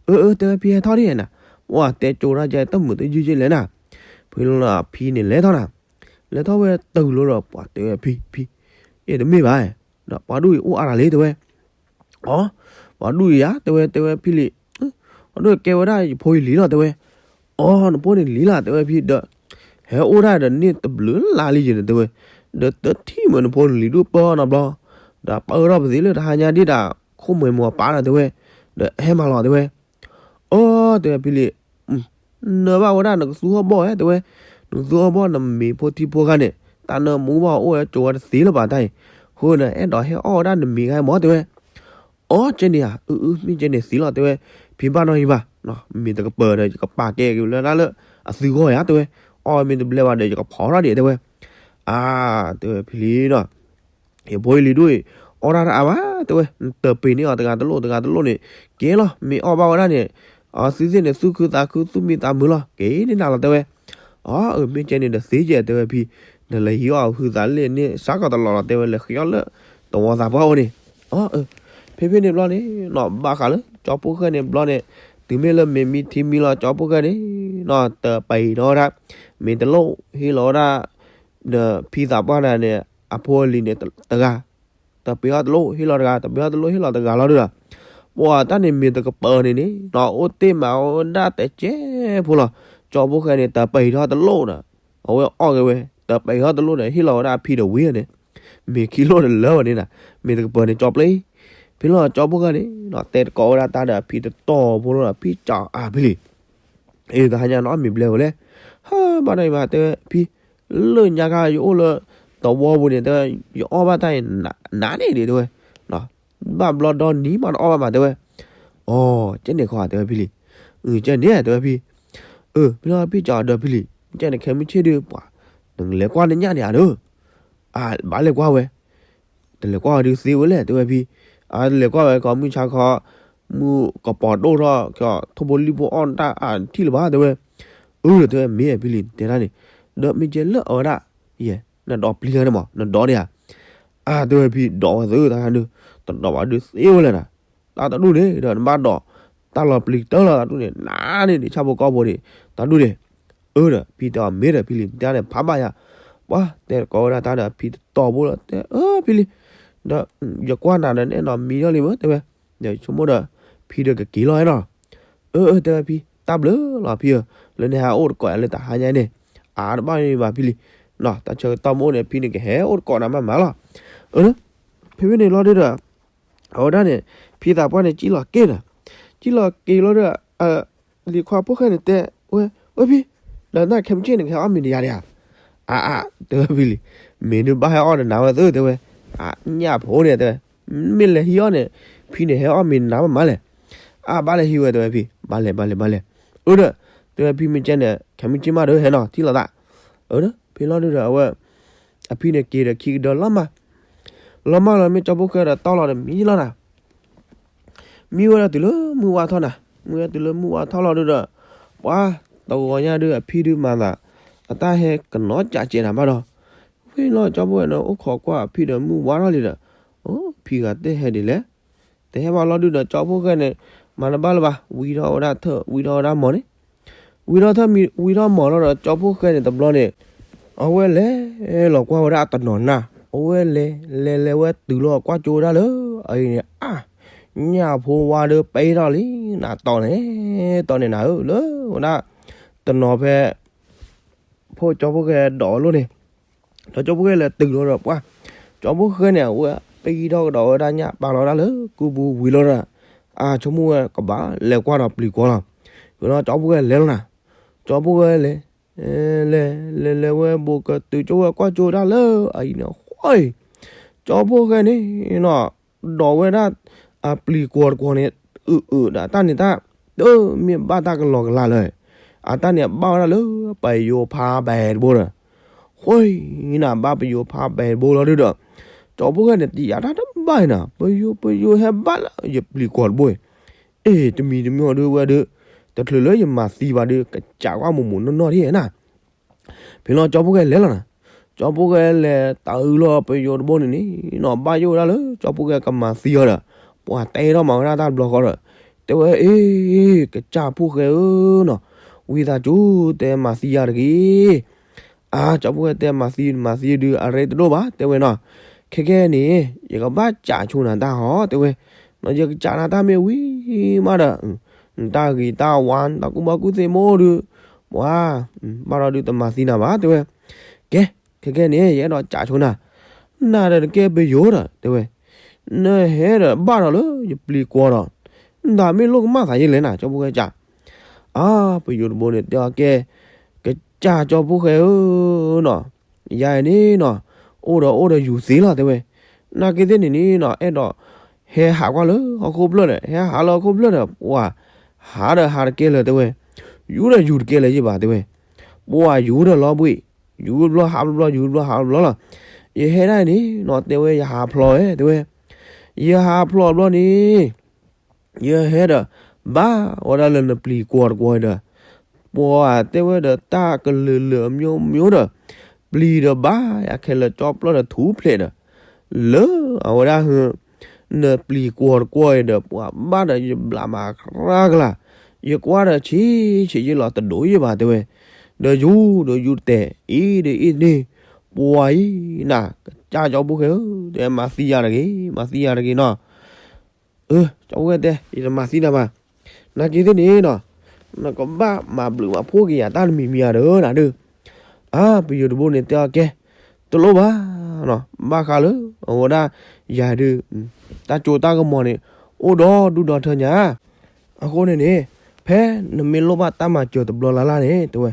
အီၤ, အၢ အၢ တဲဝဲဖံဟဲထီၣ်ဒ်နၤ, ပှၤတဲကၠိတၢ်ကဲတမုာ်တယုၢ်ယဲလဲၣ်နၤ, ဖဲလီၤဖံန့ၣ်လဲၤထီၣ်နၤ, လဲၤထီၣ်ဝဲတုၤလီၤဒီး ပှၤတဲဝဲဖံ ဖံ, အဲၣ်တမ့ၢ်ဘၣ်, ဒီးပှၤဒိၣ်အံၤအိၣ်အါတၢ်လံတဲဝဲ အီ, ပှၤဒိၣ်အံၤဧါ တဲဝဲ တဲဝဲဖံလံၤ, ပှၤဒိၣ်ကဲဝဲဒၣ်ယဖိယလံၤလီၤတဲဝဲ, အီ နဖိန့ၣ်လံၤလီၤတဲဝဲဖံဒီး, ဟဲအိၣ်ဒၣ်ဒီးန့ၢ်တဘျုးလါလံယဲန့ၣ်တဲဝဲ, ဒီးတထံၣ်မ့ၢ်နဖိနလံၤဒိၣ်ပၢအီၤနီတဘျီ, ဒီးပၢထီၣ်ပသ့လၢတဟါညါဒ်တၢ်ခိၣ်မှဲၤမိၢ်အပၢ်ဒီးတဲဝဲ, ဒီးဟဲမၤလီၤတဲဝဲ အီ တဲဝဲဖံလံၤ, နၢဘၣ်ဝဲဒၣ်နကသူဟီၣ်ဘီၣ်ဧါတဲဝဲ, နကသူဟီၣ်ဘီၣ်နမ့ၤဖိထံဖိခါန့ၣ် တၢ်နၢမူဘၣ်အိၣ်ဝဲကၠိဝဲတသ့လၢၤဘၣ်တၢ်အံၤ, ဃိနအဲၣ်ဒိးဟဲအီၣ်ဝဲဒၣ်နမ့ၤခါအံၤမၢတဲဝဲ, အီ ကဲန့ၣ်ဧါ, အၢ အၢ မ့ၢ်ကဲန့ၣ်သ့လီၤတဲဝဲ, ဖံဘၣ်နီၣ်ဟံၣ်ဘၣ်, မ့ၤတကပၤဒီးယကပာ်ကဲက့ၤလၢဒၣ်လၢအသုဂီၢ်ဧါတဲဝဲ, အီ မ့ၤတဘျဲဘၣ်ဒီးယကဖီထီၣ်ဒံးတဲဝဲ, အါ တဲဝဲဖံလံၤဒီး ယဖိယလံၤဒိၣ်အံၤ အီၣ်တၢ်တအါဘၣ်တဲဝဲ, နတပ့ၤန့ၢ်အီၤတဂၤတလိၣ်တဂၤတလိၣ်န့ၣ် ကဲလီၤ မ့ၢ်အီၣ်ဘၣ်ဝဲဒၣ်န့ၣ်, အသုသ့ၣ်န့ၣ် သူၣ်ခုသးခု သူၣ်မံသးမုာ်လီၤ ကဲန့ၣ်နၤလီၤတဲဝဲ, အီ အၢ မ့ၢ်ကဲန့ၣ်ဒီးသ့ကဲတဲဝဲဖံ, နလဲၤဟံးအီၣ်ဟုသးလ့ၣ်န့ၣ် စးကီးတလီၢ်လီၤတဲဝဲ လဲၤဃ့အီၣ်လၢတဝီသးပှၢ်အိၣ်န့ၣ်, အီ အၢ ဖဲဖဲန့ၣ်ဘျီန့ၣ် နီၢ်ဘၣ်ဃးလၢကၠီဖိၣ်ဃဲန့ၣ်ဘျီန့ၣ်, တုၤမ့ၢ်လၢမ့ၤမံထံမံလီၤကၠီဖိၣ်ဃဲန့ၣ်, နီၢ်တပ့ၤထီၣ်ဝဲဒၣ်, မ့ၤတလိၣ်ဟ့ၣ်လီၤဝဲဒၣ် ဒီးဖံသးပှၢ်တဂၤန့ၣ် အဖိအလံၤန့ၣ်တဂၤ, တပ့ၤထီၣ်တလိၣ်ဟ့ၣ်လီၤတဂၤ တပ့ၤထီၣ်တလိၣ်ဟ့ၣ်လီၤတဂၤလီၤဒုဒီး, ပှၤတၢ်န့ၣ်မ့ၤတကပၤန့ၣ်န့ၣ် နီၢ်အိၣ်တ့ၢ်မးဝဲဒၣ်တဲကဲဖိလီၤ, ကၠီဖိၣ်ဃဲန့ၣ် တပ့ၤထီၣ်တလိၣ်ဒီး, အဝဲအီၣ်က့ၤဝဲ, တပ့ၤထီၣ်တလိၣ်ဒီး ဟ့ၣ်လီၤဝဲဒၣ်အဖံဒီးဝံၤန့ၣ်, မ့ၤခံလိၣ်တလၢဘၣ်န့ၣ်နၤ, မ့ၤတကပၤန့ၣ်ကၠီပျဲ, ဖဲလီၤကၠီဖိၣ်ဃဲန့ၣ် နီၢ်တဲတကိးဝဲဒၣ်တၢ်ဒီးအဖံတတီၤဖိလီၤဒီး ဖံကၠီအါဖံလံၤ အ့ တဟါညါနီၢ်မ့ၢ်ဘျဲဝဲလဲၣ်, ဟၢ ဘၣ်နီၢ်အံၤမးတဲဝဲဖံ, လၢညါခါယအိၣ်လၢတဝီပူၤန့ၣ် တဲဝဲ ယအီၣ်ဘၣ်တၢ်အံၤနးန့ၣ်ဒံးတဲဝဲ, ဘၣ်ဘျီဒီနံၤမးတအီၣ်ဘၣ်မးတဲဝဲ, အီ ကဲန့ၣ်ခီတဲဝဲဖံလံၤ, ကဲန့ၣ်တဲဝဲဖံ, အၢ ဖဲလီၤဖံကၠီဒီးဖံလံၤ ကဲန့ၣ်ခဲမုၢ်ဆ့ၣ်ဒုးပှၤ, နလဲၤကွၢ်နညၣ်န့ၣ်ဧါဒီး, အါ ဘၣ်လဲၤကွၢ်ဝဲ တလဲၤကွၢ်ဝဲဒုးသ့ဝဲလဲၣ်တဲဝဲဖံ, အါတလဲၤကွၢ်ဝဲကီမုၢ်ဆါခီ, မုၢ်ကပီၤဒိၣ်ထီၣ်ကီ ထိၣ်ဖိလံၣ်ဖိအီၣ်တၢ်အါထံၣ်လၢၤဘၣ်တဲဝဲ, အၢ တဲဝဲမ့ၢ်ဖံလံၤတဲတၢ်န့ၣ်, ဒီးမ့ၢ်ကဲလၢအဝဲဒၣ်, ယဲ, နဒိးပျံၤလၢန့ၣ်မး နဒိးန့ၣ်ဧါ, အါ တဲဝဲဖံဒိးဝဲသုတၢ်ဒုး, တဒိးဘၣ်ဒုးသ့ဝဲလဲၣ်နၤ, တၢ်တဒူၣ်န့ၣ်ဒီးနဘၣ်ဒိး, တၢ်လီၤပျံၤကတၢၢ်လီၤတၢ်ဒူၣ်န့ၣ် နၤန့ၣ်ဒံးဆၣ်ဖိကီၢ်ဖိန့ၣ်, တၢ်ဒူၣ်န့ၣ် အၢဒီး ဖံတဲအီၤမ့ၢ်ဒီးဖံလံၤ နတၢ်န့ၣ်ဖးဘၣ်ယၤ, ပှၤတဲတကိးဝဲဒၣ်တၢ်ဒီးဖံတတီၤဖိလီၤ တဲအၢဖံလံၤ, ဒီးယကွၢ်နၤဒီးနအဲၣ်ဒိးမံထီၣ်လံမ့ၢ်တဲဝဲ, ဒီးဆိကမိၣ်ဒီး ဖံဒီးကက့ၤလီၤနီၤ, အၢ အၢ တဲဝဲဖံ တၢ်ဘျုးလီၤဖံဧၢ, လၢနဟဲအိၣ်တကိးယၤလၢတဟါညါန့ၣ်, အါတဘၣ်န့ၣ်ဘၣ်ဖံလံၤ, တၢ်ဆၢကတီၢ်မ့ၢ်အိၣ်န့ၣ် ဖံန့ၣ်ကဟဲအိၣ်တကိးနၤမးမးလီၤ, အၢ ဖဲဖဲန့ၣ်လီၤဒုဒီး အဝဲဒၣ်န့ၣ် ဖံသးပှၢ်န့ၣ် ကံၣ်လီၤက့ၤဒီး, ကံၣ်လီၤက့ၤလီၤဒီး, လံၤခွါဖိၣ်ဃဲန့ၣ်တဲဝဲ, ဝဲဖံ, ဒီးနခဲမုၢ်ဆ့ၣ်န့ၣ် ကဟဲအီၣ်မ့ၤနၤယၤဒံးဧါ, အါအါ တဲဝဲဖံလံၤ, မ့ၢ်ဒုးဘၣ်ဟဲအီၣ်ဒီးနၤဝဲသုတဲဝဲ, အါ ညၣ်ဖိန့ၣ်တဲဝဲ, မ့ၢ်လဲၤဟံးအီၣ်န့ၣ်, ဖံန့ၣ်ဟဲအီၣ်မ့ၤနၤမးမးလဲၣ်, အါ ဘၣ်လဲၤဟံးဝဲတဲဝဲဖံ, ဘၣ်လဲၤဘၣ်လဲၤဘၣ်လဲၤ, အၢဒီး, တဲဝဲဖံမ့ၢ်ကဲန့ၣ် ခဲမုၢ်ဆ့ၣ်မးဒီးဟဲနီၤ ထံၣ်လိာ်သး, အၢဒီး ဖဲလီၤဒုဒီးအဝဲ အဖံန့ၣ်က့ၤဒီးခံကဒၢလီၤမး, လီၤမးလီၤမ့ၢ်ကၠီဖိၣ်ဃဲဒီးတီၢ်လီၤဒီးမံလီၤနၤ, မံဝဲဒၣ်တုၤလၢမုၢ်ဝါထီၣ်နၤ, မံဝဲဒၣ်တုၤလၢမုၢ်ဝါထီၣ်လီၤဒုဒီး, ပှၤ, တဂီၤညါဒုအဖံဒုမၤသး, အတၢ်ဟဲကနီၤကးကဲးနၤဘၣ်ဒီး, ဖဲလီၤကၠီဖိၣ်ဃဲန့ၣ်အိၣ်ခိးကွၢ်အဖံဒီးမုၢ်ဝါထီၣ်လံဒီး, အိ ဖံဂၤတဟဲဒ်လဲၣ် တဟဲဘၣ်လီၤဒုဒီးကၠီဖိၣ်ဃဲန့ၣ်, မၤတဘၣ်လၢၤဘၣ် ဝံထီၣ်ဝဲဒၣ်ထၢၣ် ဝံထီၣ်ဝဲဒၣ်မီၤန့ၣ်, ဝံထီၣ်ထၢၣ်မံၤ ဝံထီၣ်မီၤလီၤဒီးကၠီဖိၣ်ဃဲန့ၣ်တဘျီန့ၣ်, အဝဲလဲၤလီၤကွၢ်ဝဲဒၣ်အတနီၤနၢ်, အဝဲလဲၤလဲၤလဲၤဝဲတုၤလီၤကွၢ်ကၠိဝဲဒၣ်လၢ, အံၤန့ၣ် အါ, ညၣ်ဖိဝါဒီးပ့ထီၣ်လံ, နတီၢ်န့ၣ်, တီၢ်န့ၢ်နၤဧၢ လၢဝဲဒၣ်, တနီၤဖဲ ဖိကၠီဖိၣ်ဃဲဒိးဝဲလိၣ်န့ၣ်, ဒီးကၠီဖိၣ်ဃဲလဲၤတုၤလီၤဒီးပှၤ, ကၠီဖိၣ်ဃဲန့ၣ် အဝဲပ့ထီၣ်ကဒီးဝဲဒၣ်ညၣ်ပာ်လီၤဝဲဒၣ်လၢကူပူၤဝံၤလီၤဒီး, အါ ဆိကမိၣ်ဝဲကဘၣ်လဲၤကွၢ်ဒီးပျံၤကွီၤလီၤ, ဝံၤလီၤကၠီဖိၣ်ဃဲလဲၤလီၤနၤ, ကၠီဖိၣ်ဃဲလဲၤ, လဲၤလဲၤလဲၤဝဲဘူးကတုၤကၠိဝဲကွၢ်ကၠိဒၣ်လၢ, အံၤန့ၣ်ဃီအံၤ, ကၠီဖိၣ်ဃဲန့ၣ်နီၤ ဒိးဝဲဒၣ်, အပျံၤကွီၤတကွီၤန့ၣ်, အုးအုးဒီးတၢ်န့ၣ်တၢ်, တမ့ၢ်ဘၣ်တၢ်ကလီၤကလၤလၢ, အတၢ်န့ၣ်ဘၣ်ဝဲဒၣ်လၢပယိၤဖးဘဲတဘိဒီး, ဃီအံၤနၤဘၣ်ပယိၤဖးဘဲတဘိလီၤဒုဒီး, ကၠီဖိၣ်ဃဲန့ၣ်တယာ်တၢ်တဘၣ်အံၤနၤ ပယိၤပယိၤဟဲဘၣ်လၢ ယပျံၤကွီၤတဘိအံၤ, အ့ တမံၤတမံၤအီၤဒုဝဲဒု, တချုးလၢယမၤသံဘၣ်ဒု ကစးကွၢ်မိၢ်မိၢ်နီၢ်နီၢ်ဒ်နၤ ဖဲလီၤကၠီဖိၣ်ဃဲလဲၤလီၤနၤ, ကၠီဖှိၣ်ဃဲလဲၤတၢ်အုလီၤပယိၤတဘိန့ၣ်န့ၣ်နီၤ ဘၣ်ယိၣ်ဝဲဒၣ်လၢကၠီဖှိၣ်ဃဲကမၤသံအီၤဒီး ပှၤတဲထီၣ်မၤဝဲဒၣ်တၢ်တဘျီဃီဒီး တဲဝဲ အ့ ကစၢ်ဖှိၣ်ဃဲဧၢနီၤ, ဝံသးစူၤတဲမၤသံယၤတဂ့ၤ. အါ ကၠီဖှိၣ်ဃဲတဲမၤသံမၤသံဒုးအရ့တဒိၣ်ဘၣ် တဲဝဲနီၤ, ခဲကဲန့ၣ် ယကဘၣ်ကးဆိနၤတၢ်ဟီ တဲဝဲ, ယကစးနၤတၢ်မ့ၢ်ဝံၤမးဒီး နတၢ်ဂ့ၤတၢ်ဝါ နတၢ်ကူၣ်ဘၣ်ကူၣ်သ့မိၢ်ဒုး ပှၤ ဘၣ်ဒီးဒုးတမၤသံနၤဘၣ် တဲဝဲ. ကဲ ခဲကဲန့ၣ် ယအဲၣ်ဒိးကးဆိနၤ, နၤဒီးနကဲပယိၤဒီး တဲဝဲ, နဟဲဒီးဘၣ်ဒီးလၢယပျံၤကွီၤဒီး နတၢ်မ့ၢ်လိၣ်ကမၣ်သးယဲလဲၣ်နၤ ကၠီဖှိၣ်ဃဲကး. အါ ပယိၤတဘိန့ၣ်တဲအီၤကဲ, ကစၢ်ကၠီဖှိၣ်ဃဲဧၢနီၤ, ယၤအံၤန့ၣ်နီၤ အိၣ်ဒီးအိၣ်ဒီးယူၤသ့လီၤ တဲဝဲ. နာ်က့သ့ၣ်န့ၣ်န့ၣ်နီၤ အဲၣ်ဒိးဟဲဟးကွၢ်လၢဟီၣ်ခိၣ်ဖျၢၣ်ဒီး ဟဲဟးလၢဟီၣ်ခိၣ်ဖျၢၣ်ဒီး ပှၤဟးဒီးဟးတကဲလၢၤ တဲဝဲ, ယူၤဒီးယူၤတကဲလၢၤယဲၢ်ဘၣ် တဲဝဲ. ပှၤယူၤဒီးလီၤဘှံး, ယူၤတဘျီဟးတဘျီ ယူၤတဘျီဟးတဘျီလီၤ. ယဟဲဒၣ်အံၤန့ၣ်နီၤ တဲဝဲ ယဟးဖျိးဝဲ တဲဝဲ, ယဟးဖျိးတဘျီန့ၣ် ယဟဲဒီး ဘၣ်ဝဲဒၣ်လၢနပျံၤကွီၤတကွီၤအံၤဒီး ပှၤတဲဝဲဒီးတၢ်ကလုာ်လၢာ်အမျိုးမျိုးဒီး ပျံၤဒီးဘၣ်ယၤခဲလၢာ်ကၠီပျီဒီးထူဖျဲးဒီး လၢအဝဲဒၣ် နပျံၤကွီၤတကွီၤအံၤဒီး ပှၤဘၣ်ဒီးယဘျးမၤရၢ်ကလာ်, ယကွၢ်ဒီးဆံးဆံးယဲၢ်လီၤတဒိၣ်ယဲၢ်ဘၣ် တဲဝဲ. ဒီးယူၤဒီးယူၤတဲာ် အ့ဒီးအ့န့ၣ် ပှၤအံၤနၤ ကစၢ်ကၠီဖှိၣ်ဃဲဧၢ တဲမၤသံယၤတဂ့ၤ မၤသံယၤတဂ့ၤနီၤ. အၢ ကၠီဖှိၣ်ဃဲတဲ ယတမၤသံနၤဘၣ်. နာ်က့သ့ၣ်န့ၣ်နီၤ နကဘၣ်မၤဘျုးမၤဖှိၣ်က့ၤယၤတၢ်တမံၤမံၤဧါဒီးနၤဒုး. အါ ပယိၤတဘိန့ၣ်တဲအီၤကဲ, တလိၣ်ဘၣ်နီၤ ဘၣ်ဃးလၢ အဝဲဒၣ်ယၤဒုး တၢ်ကၠိတၢ်ကမီၤန့ၣ် အိၣ်ဒီဒူၣ်ဒီထၢညါ. အဃိန့ၣ်န့ၣ် ဖဲနမ့ၢ်လိၣ်ဘၣ်တၢ်မၤစၢၤတဘျီလၢ်လၢ်န့ၣ် တဲဝဲ,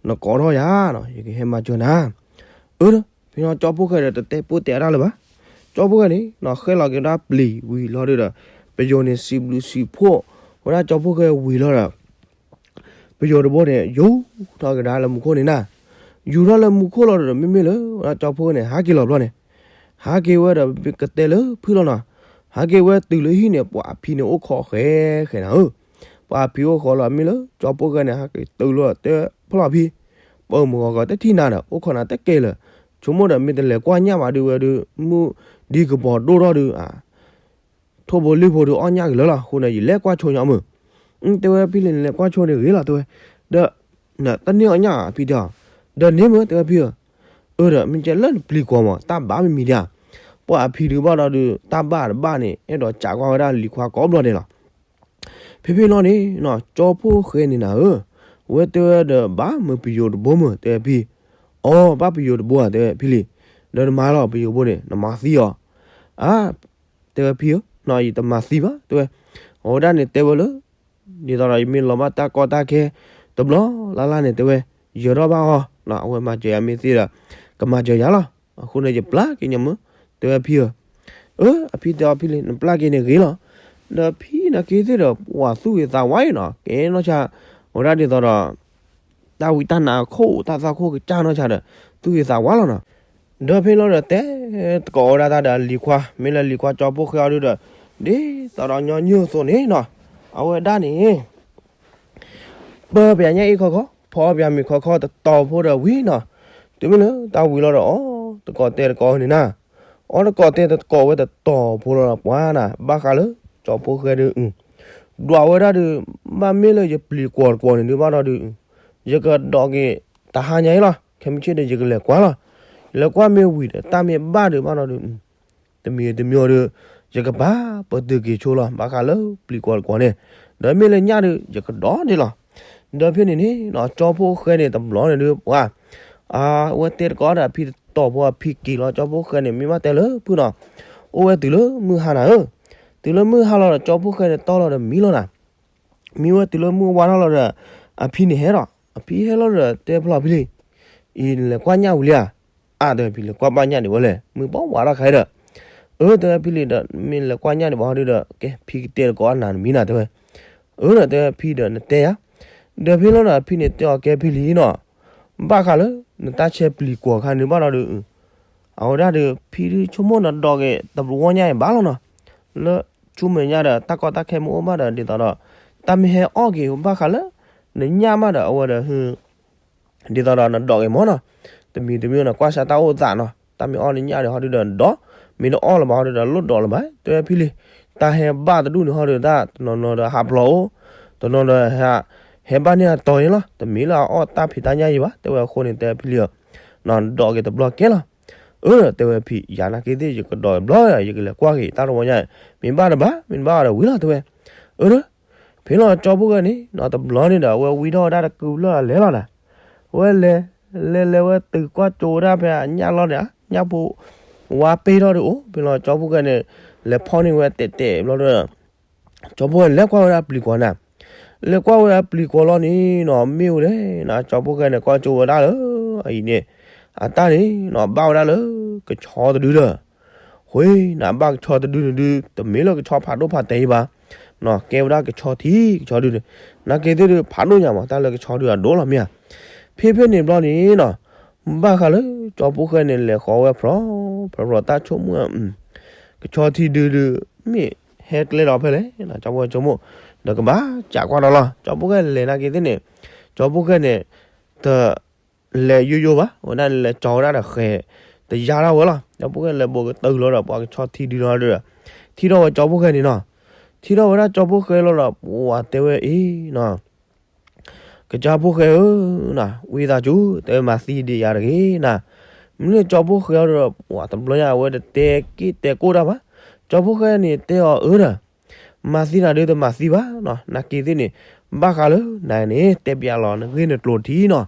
နကိးထီၣ်ယၤနီၤ ယကဟဲမၤစၢၤနၤ. အၢ ဖဲန့ၣ်ကၠီဖှိၣ်ဃဲဒီးတတဲပိၢ်တဲအတၢ်လၢၤဘၣ်. ကၠီဖှိၣ်ဃဲန့ၣ်နီၤ ဃဲလီၤက့ၤဝဲဒၣ်ပျံၤဝံၤလီၤဒုးဒီး ပယိၤန့ၣ်စံးဘျုးစံးဖှိၣ်ဝဲဒၣ်ကၠီဖှိၣ်ဃဲဝံၤလီၤဒီး ပယိၤတဘိန့ၣ် ယူၤထီၣ်ကဒါလၢမူခိၣ်န့ၣ်နၤ. ယူၤထီၣ်လၢမူခိၣ်လီၤဒီး မ့မ့ၢ်လၢဝဲဒၣ်ကၠီဖှိၣ်ဃဲန့ၣ် ဟးက့ၤလီၤဘျီန့ၣ် ဟးက့ၤဝဲဒီးကတဲလၢဖုၣ်လီၤနီၤ. ဟးက့ၤဝဲတုၤလၢဟံၣ်န့ၣ် ပှၤအဖံန့ၣ်အိၣ်ခိးဃဲဃဲနၤဧၢ. ပှၤအဖံအိၣ်ခိးလီၤ မ့ၢ်လၢကၠီဖှိၣ်ဃဲန့ၣ် ဟးက့ၤတုၤလီၤတဲဖီၣ်လီၤဖံ, ပၢမုၢ်ဂီၤဂီၤတထံၣ်နၤဒီး အိၣ်ခိးနၤတကဲလၢၤ. ဆိကမိၣ်ဒီးမ့ၢ်တလဲၤကွၢ်ညၣ်ဘၣ်ဒုးဝဲဒုး မုၢ်ဒံကပီၤဒိၣ်ထီၣ်ဒုး ထိၣ်ဖိလံၣ်ဖိဒုးအီၣ်ညၣ်က့ၤလၢာ်လီၤ. အဃိန့ၣ် ယလဲၤကွၢ်ဆိညါမုၢ်. တဲဝဲဖံလံ နလဲၤကွၢ်ဆိန့ၣ်ဂ့ၤလီၤ တဲဝဲ. ဒီး တန့ၢ်အီၣ်ညၣ်ဧါ ဖံတဲအီၤ. ဒီးန့ၢ်မုၢ် တဲဝဲဖံဧၢ. အၢ ဒီးမ့ၢ်ကဲလၢနပျံၤကွီၤမး တၢ်ဘၣ်မံၤမံၤဒံးဧါ. ပှၤအဖံဒုးဘၣ်ဒီးဒုး တၢ်ဘၣ်တဘၣ်န့ၣ် အဲၣ်ဒိးစးကွၢ်ဝဲဒၣ်လံၤခွါကိးဘျီဒဲးလီၤ. ဖဲဖဲလီၤန့ၣ်နီၤ ကၠီဖှိၣ်ဃဲန့ၣ်နၤဧၢ, ဝဲတဲဝဲဒီးဘၣ်မုာ်ပယိၤတဘိမုၢ် တဲဝဲဖံ. အီ ဘၣ်ပယိၤတဘိဧါ တဲဝဲဖံလံ. ဒီးနမၤလီၤပယိၤဘိန့ၣ် နမၤသံအီၤ. အါ တဲဝဲဖံဧၢ, ယတမၤသံဘၣ် တဲဝဲ. အဝဲဒၣ်န့ၣ်တဲဝဲလၢ ဒ်သိးဒီးယမ့ၢ်လီၤဘၣ်တၢ်ကီတၢ်ခဲ တဘျီလၢ်လၢ်န့ၣ် တဲဝဲ ယၢၤထီၣ်ဘၣ်အီၤ, အဝဲမၤစၢၤယၤမ့ၢ်သ့ဒီး ကမၤစၢၤယၤလီၤ. အဃိန့ၣ် ယပျၢ်က့ၤညါမုၢ် တဲဝဲဖံဧၢ. အၢ အဖံတဲအီၤဖံလံ နပျၢ်က့ၤန့ၣ်ဂ့ၤလီၤ. ဒီးဖံနာ်က့သ့ၣ်ဒီး ပှၤသူၣ်ဂ့ၤသးဝါအံၤနီၤ ကဲနီၢ်ဆါ အဝဲဒၣ်ဒ်သိးဒီး တၢ်ဝံတၢ်နါအခိၣ် တၢ်သၣ်ခိၣ်ကစၢ်နီၢ်ဆါဒီး သူၣ်ဂ့ၤသးဝါလီၤနီၤ. ဒီးဖဲလီၤဒီးတဲသကိးဝဲဒၣ်တၢ်ဒီးလံၤခွါ မ့ၢ်လၢလံၤခွါကၠီဖှိၣ်ဃဲအီၤဒုဒီး ဒ်သိးဒီးညီနုၢ်အသိးန့ၣ်နီၤ အဝဲဒၣ်န့ၣ် ပၢပၠးညၣ်အ့ၣ်ခီခီ ဖီပၠးမ့ၤခီခီတတီၤဖိဒီးဝံၤနီၤ. တုၤမ့ၢ်လၢတၢ်ဝံၤလီၤဒီး အီၣ်တကိးတဲတကိးန့ၣ်နၤ အီၣ်တကိးတဲတကိးဝဲတတီၤဖိလီၤဒီးပှၤနၤ ဘၣ်ဃးလၢကၠီဖှိၣ်ဃဲဒု ဒွးဝဲဒၣ်ဒု ဘၣ်မ့ၢ်လၢယပျံၤကွီၤတကွီၤန့ၣ်ဒု ဘၣ်ဒီးဒု ယကဒီးက့ၤတဟါညါအံၤလီၤ. ခဲမုၢ်ဆ့ၣ်ဒီးယကလဲၤကွၢ်လီၤ. လဲၤကွၢ်မ့ၢ်ဝံၤဒီး တၢ်မ့ၢ်ဘၣ်ဒုးဘၣ်ဒီးဒု တမံၤတမံၤဒီး ယကပာ်ပတုာ်က့ၤဆိလီၤ ဘၣ်ဃးလၢပျံၤကွီၤတကွီၤန့ၣ်, ဒီးမ့ၢ်လၢညၣ်ဒုး ယကဒီးန့ၣ်လီၤ. ဒီးဖဲန့ၣ်န့ၣ် ကၠီဖှိၣ်ဃဲန့ၣ်တဘျီန့ၣ်ဒုး ပှၤ အဝဲတဲတကိးဒီးအဖံတတီၤဖိ အဖံက့ၤလီၤ ကၠီဖှိၣ်ဃဲန့ၣ် မ့ၢ်ဘၣ်တဲလၢဖုၣ်နီၤ, အိၣ်ဝဲတုၤလၢမုၢ်ဟါနၤဧၢ, တုၤလၢမုၢ်ဟါလီၤဒီး ကၠီဖှိၣ်ဃဲန့ၣ်တီလီၤဒီးမံလီၤနၤ, မံဝဲတုၤလၢမုၢ်ဝါထီၣ်လီၤဒီး အဖံန့ၣ်ဟဲဒီး အဖံဟဲလီၤဒီးတဲဖီၣ်လီၤဖံလံ အံၤနလဲၤကွၢ်ညၣ်ဝံၤလံဧါ, အါ တဲဝဲဖံလဲၤကွၢ်ဘၣ်ညၣ်ဒံးဝဲလဲၣ် မုၢ်ဘၣ်ဝါထီၣ်ခါဒီး, အၢ တဲဝဲဖံလံဒီး မ့ၢ်လဲၤကွၢ်ညၣ်ဒံးဘၣ်ဟီဒုဒီး ကဲဖံကတဲတကိးအနၤနမံနၤ တဲဝဲ, အၢ ဒီးတဲဝဲဖံဒီးနတဲယၤ, ဒီးဖဲလီၤဒီးအဖံန့ၣ်တဲအီၤကဲဖံလံနီၤ, ဘၣ်ဃးလၢ နတၢ်ဆဲးပျံၤကွီၤခါန့ၣ်ဘၣ်ဒီးဒုး အဝဲဒၣ်ဒီး ဖံဒုးဆိကမိၣ်နဒီးက့ၤတဝီညၣ်အံၤဘၣ်လီၤနီၤ, လၢဆူမဲာ်ညါဒီး တၢ်ကီတၢ်ခဲမ့ၢ်အိၣ်ဘၣ်ဒီး ဒ်သိးဒီး တၢ်မ့ၢ်ဟဲအီၣ်က့ၤဘၣ်ဃးလၢ နညၣ်မးဒီး အဝဲဒီး ဒ်သိးဒီးနဒီးက့ၤမ့ၢ်နီၤ, တမံၤတမံၤန့ၣ် ကွၢ်ဆါတၢ်အိၣ်သးနီၤ, တၢ်မ့ၢ်အီၣ်န့ၣ်ညၣ်ဒီးဟီဒုဒီးဒီး, မ့ၢ်တအီၣ်လၢၤဘၣ်ဟီဒုဒီးလိၣ်ဒီးလၢၤဘၣ်, တဲဝဲဖံလံၤ, တၢ်ဟဲဘၣ်တဒူၣ်န့ၣ်ဟီဒုတၢ် တနီၤနီၤဒီးဟးဖျိးအိၣ်, တနီၤဒီး ဟဲဘၣ်န့ၢ်အတီၤယဲလီၤ, တမ့ၢ်လၢအအီၣ်တၢ်ဖံးတၢ်ညၣ်ယဲဘၣ်, တဲဝဲအဃိန့ၣ် တဲဖံလံၤဧၢ, ဒီးက့ၤတဘျီကဲလီၤ. အၢ တဲဝဲဖံ, ယၤနာ်က့သ့ၣ် ယကဒီးတဘျီ ယကလဲၤကွၢ်က့ၤတၢ်တဝီညါ, မ့ၢ်ဘၣ်တဘၣ် မ့ၢ်တဘၣ်ဒီးဝံၤလီၤ တဲဝဲ. အၢ ဖဲလီၤကၠီဖီၣ်ဃဲန့ၣ်နီၤ တဘျီန့ၣ်ဒီး အဝဲဝံထီၣ်ဝဲဒၣ်တကုၤလၢအလဲၤလီၤနၤ, အဝဲလဲၤ လဲၤလဲၤဝဲတုၤကွၢ်ကၠိဝဲဒၣ်ဖဲအညၣ်လီၢ်န့ၣ် ညၣ်ဖိ ဝါပ့ၢ်ထီၣ်ဒုးအိၣ်, ဖဲလီၤကၠီဖီၣ်ဃဲန့ၣ် လဲၤဖီၣ်န့ၢ်ဝဲတဲာ်တဲာ်ဘျီဒီး ကၠီဖီၣ်ဃဲလဲၤကွၢ်ဝဲဒၣ်ပျံၤကွီၤနၤ, လဲၤကွၢ်ဝဲဒၣ်ပျံၤကွီၤလီၤန့ၣ်နီၤ မ့ၢ်ဝဲလဲၣ်နၤ ကၠီဖီၣ်ဃဲန့ၣ် ကွၢ်ကၠိဝဲဒၣ်လၢ အအံၤန့ၣ် အတၢ်န့ၣ်နီၤ ဘၣ်ဝဲဒၣ်လၢ ကဆီတဒုဒီး ဃ့နၤ ဘၣ်ကဆီတဒုန့ၣ်ဒုး တမ့ၢ်လၢကဆီဖးဒိၣ်ဖးတဲာ်အံၤဘၣ်, ကဲဝဲဒၣ်ကဆီထံ ကဆီဒုန့ၣ်, နာ်က့သ့ၣ်ဒုး ဖးဒိၣ်ညါမး တၢ်လၢကဆီဒုအဒိၣ်လီၤမ့ၢ်ဧါ. ဖဲဖဲန့ၣ်ဘျီန့ၣ်နီၤ ဘၣ်ဃးလၢ ကၠီဖီၣ်ဃဲန့ၣ် လဲၤဃီၤဝဲဖျိ ဖျိဖျိတၢ်ဆိကမိၣ် ကဆီထံဒုဒုး မ့ၢ်ဟဲကျဲဒီးဖဲလဲၣ် ကၠီဖီၣ်ဃဲဆိကမိၣ်, ဒီးကဘၣ်စးကွၢ်ဒီးလီၤ. ကၠီဖီၣ်ဃဲလဲၤနာ်က့သ့ၣ်န့ၣ် ကၠီဖီၣ်ဃဲန့ၣ် တ လဲၤယိယိဘၣ်, ဝဲဒၣ်လဲၤကၠီဝဲဒၣ်ဒီးဃဲၤ တယါထီၣ်ဝဲလီၤ. ကၠီဖီၣ်ဃဲလဲၤဘိးကတုၤလီၤဒီး ပှၤကဆီထံဒုနီၤဒီး ထံၣ်ထီၣ်ဝဲကၠီဖီၣ်ဃဲန့ၣ်နီၤ, ထံၣ်ထီၣ်ဝဲဒၣ်ကၠီဖီၣ်ဃဲလီၤဒီး ပှၤတဲဝဲအံၤနီၤ ကစၢ်ဖီၣ်ဃဲဧၢ, ဝံသးစူၤ တဲဝဲမၤသံဒံးယၤတဂ့ၤနၤ. မ့ၢ်လၢကၠီဖီၣ်ဃဲအီၤဒီး ပှၤတဘျီညါအဝဲတတဲက့ၣ်တဲကိၣ်တၢ်ဘၣ်. ကၠီဖီၣ်ဃဲန့ၣ်တဲအီၤအၢဒီး မၤသံနၤဒုးတမၤသံဘၣ်နီၤ, နာ်က့သ့ၣ်န့ၣ် ဘၣ်ဃးလၢနၤန့ၣ် တဲပျးလီၤနဂ့ၢ်နကျိၤထံနီၤ,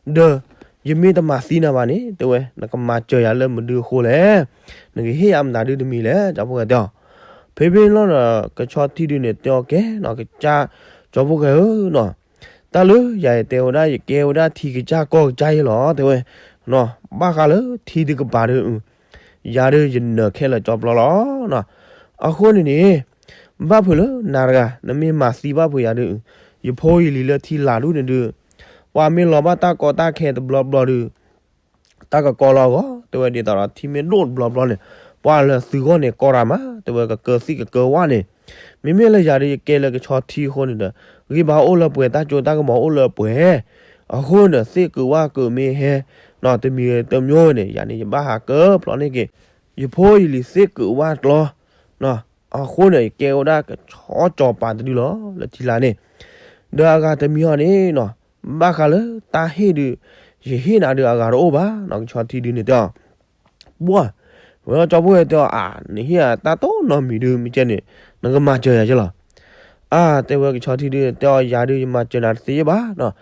ဒီးယမ့ၢ်တမၤသံနၤဘၣ်န့ၣ် တဲဝဲ နကမၤစၢၤယၤလၢမနုၤအဃိလဲၣ်, နကဟ့ၣ်ယၤမတၤဒုးတမံၤလဲၣ် ကၠီဖီၣ်ဃဲတဲအီၤ. ဖဲဖဲလီၤဒီး ကဆီထံဒုန့ၣ်တဲအီၤကဲနီၤ ကစၢ်ကၠီဖီၣ်ဃဲဧၢနီၤ, တၢ်လၢယၤယတဲဝဲဒၣ် ယကဲဝဲဒၣ်ထံကစၢ်ကီၢ်ကစၢ်ယဲလီၤ တဲဝဲ, ဘၣ်ဃးလၢထံတကပၤဒီး ယၤဒုးယနၢၤခဲလၢာ်ကၠီပျီလီၤ. အဃိန့ၣ်န့ၣ် ဘၣ်ဖုးလၢနၤတဂၤ နမ့ၢ်မၤသံဘၣ်ဖုးယၤဒုး ယဖိယလံၤလၢထံလၢ်ဒူၣ်န့ၣ်ဒုး ပှၤမ့ၢ်လီၤဘၣ်တၢ်ကီတၢ်ခဲတဘျီဘျီဒုး တၢ်ကကီလီၤအဂီၢ် တဲဝဲဒ်သိးဒီးထံမ့ၢ်ဒိၣ်တဘျီဘျီန့ၣ် ပှၤလၢသုဂီၢ်န့ၣ်ကီတၢ်မး တဲဝဲကကၢသံၣ်ကကၢဝၣ်န့ၣ်, မ့မ့ၢ်လၢယၤဒုးယကဲလၢကဆီထံအဃိန့ၣ်ဒီး ဂံၢ်ဘါအိၣ်လၢပှဲၤ တၢ်ကၠိတၢ်ကမီၤအိၣ်လၢပှဲၤ, အဃိန့ၣ် သ့ၣ်ကုးဝၣ်ကုးမ့ၢ်ဟဲ နီၤ တမံၤတမျိုးန့ၣ် ယၤန့ၣ် ယဘၣ်ဟးကၢဖျိးန့ၢ်က့ၤ ယဖိယလံၤသ့ၣ်ကုးဝၣ်ကျီ အဃိန့ၣ် ယကဲဝဲဒၣ်ကဆီစီၤပၤတဒုလီၤ လၢထံလာ်န့ၣ်, ဒီးအဂၤတမံၤအီၤန့ၣ်နီၤ ဘၣ်ဃးလၢတၢ်ဟ့ၣ်ဒုး ယဟ့ၣ်နၤဒုးအဂၤတအိၣ်ဘၣ်နီၤ ကဆီထံဒုန့ၣ်တဲအီၤ, ပှၢ်, ဝဲလီၤကၠီဖီၣ်ဃဲတဲအီၤ အါ နဟ့ၣ်ယၤတၢ်တိၢ်နီတမံၤဒုး မ့ၢ်ကဲန့ၣ် နကမၤစၢၤယၤယဲလီၤ. အါ တဲဝဲကဆီထံဒုတဲအီၤ ယၤဒုးယမၤစၢၤနၤတသ့ဘၣ်နီၤ,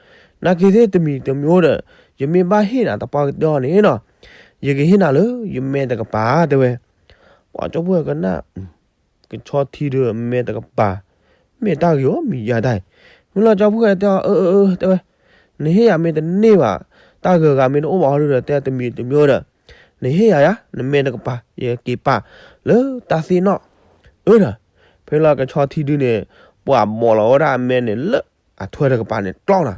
နာ်က့သ့ၣ်တမံၤတမျိုးဒီး ယမ့ၢ်ဘၣ်ဟ့ၣ်နၤတပှၢ်ကတၢၢ်အီၤန့ၣ်နီၤ, ယကဟ့ၣ်နၤလၢယမဲာ်တကပၤ တဲဝဲ, ပှၢ်ကၠီဖီၣ်ဃဲကနၣ် ကဆီထံဒုးမဲာ်တကပၤ, မ့ၢ်တၢ်ဂ့ၤအီၤမံၤယၤတၢ်, မ့ၢ်လီၤကၠီဖီၣ်ဃဲတဲအီၤ အၢ အၢ အၢ တဲဝဲ, နဟ့ၣ်ယၤမ့ၢ်တန့ၢ်ဘၣ်, တၢ်ဂၤဂၤမ့ၢ်တအိၣ်ဘၣ်ဟီဒုဒီး တဲတမံၤတမျိုးဒီး, နဟ့ၣ်ယၤယၤ နမဲာ်တကပၤ ယက့ၤပာ်လၢတၢ်သ့ၣ်နီၣ်, အၢဒီး, ဖဲလီၤကဆီထံဒုန့ၣ် ပှၤဘီးလီၤဝဲဒၣ်အမဲာ်န့ၣ်လၢအထွဲတကပၤန့ၣ် ကျီနၤ,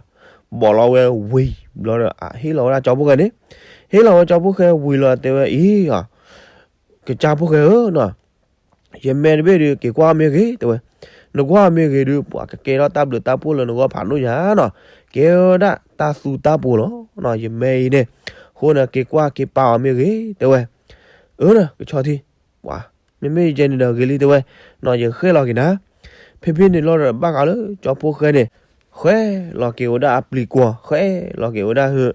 ဘီးလီၤဝဲဝံၤဘျီဒီး အဟ့ၣ်လီၤဝဲဒၣ်ကၠီဖီၣ်ဃဲန့ၣ်, ဟ့ၣ်လီၤဝဲကၠီဖီၣ်ဃဲဝံၤလီၤတဲဝဲအံၤ ကစၢ်ဖီၣ်ဃဲဧၢနီၤ, ယမဲာ်တဘ့ၣ်ဒုး က့ၤကွၢ်မ့ၢ်ဂ့ၤ တဲဝဲ, နကွၢ်မ့ၢ်ဂ့ၤဒုး ပှၤကကဲထီၣ်တၢ်ဘျုးတၢ်ဖှိၣ်လၢနဂီၢ်ဖးဒိၣ်ညါနီၤ, ကဲဝဲဒၣ်တၢ်သူတၢ်ပှိၤလီၤ, ယမဲာ်အံၤန့ၣ်, အဃိန့ၣ် က့ၤကွၢ်က့ၤပာ်အီၤမ့ၢ်ဂ့ၤ တဲဝဲ, အၢ ကဆီထံ, ပှၤ, မ့မ့ၢ်ယကဲန့ၣ်ဒီးဂ့ၤလံ တဲဝဲ, နီၤ ယဃဲလီၤက့ၤနၤ, ဖဲဖဲန့ၣ်လီၤဒီး ဘၣ်ဃးလၢကၠီဖီၣ်ဃဲန့ၣ်, ဃဲလီၤက့ၤဝဲဒၣ်အပျံၤကွီၤ ဃဲလီၤက့ၤဝဲဒၣ်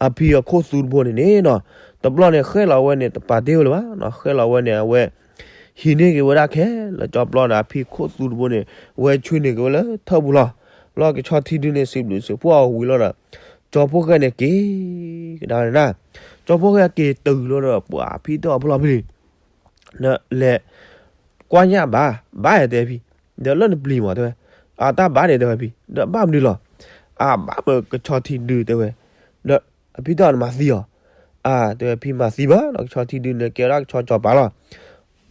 အဖံအခိၣ်သူတဘိန့ၣ်န့ၣ်နီၤ, တဘျီန့ၣ် ဃဲလီၤဝဲန့ၣ် တပာ်တ့ၢ်ဝဲလၢၤဘၣ်နီၤ, ဃဲလီၤဝဲန့ၣ် အဝဲ ဟံးန့ၢ်က့ၤဝဲဒၣ်ခဲလၢာ်ကၠီပျီဒီးအဖံခိၣ်သူတဘိန့ၣ်, ဝဲဆှၢန့ၢ်က့ၤဝဲလၢထၢၣ်ပူၤလီၤ. လီၤကဆီထံဒုန့ၣ် စံးဘျုးစံးဖှိၣ်အီၤဝံၤလီၤဒီး, ကၠီဖီၣ်ဃဲန့ၣ်က့ၤကဒါဝဲဒၣ်, ကၠီဖီၣ်ဃဲက့ၤတုၤလီၤဒီး ပှၤဖံတဲအီၤဖီလီၤဖံလံၤ, နလဲၤကွၢ်ညၣ်ဘၣ်, ဘၣ်ယတဲဖံ, ဒီးလၢနပျံၤမးတဲဝဲ, အတၢ်ဘၣ်န့ၣ်တဲဝဲဖံ, ဒီးဘၣ်မနုၤလီၤ, အဘၣ်မၢကဆီထံဒုတဲဝဲ, ဒီးအဖံတဲအီၤနမၤသံအီၤ, အတဲဝဲဖံမၤသံဘၣ်နီၤ, ကဆီထံဒုန့ၣ် ကဲဝဲဒၣ်ကဆီစီၤပၤလီၤ.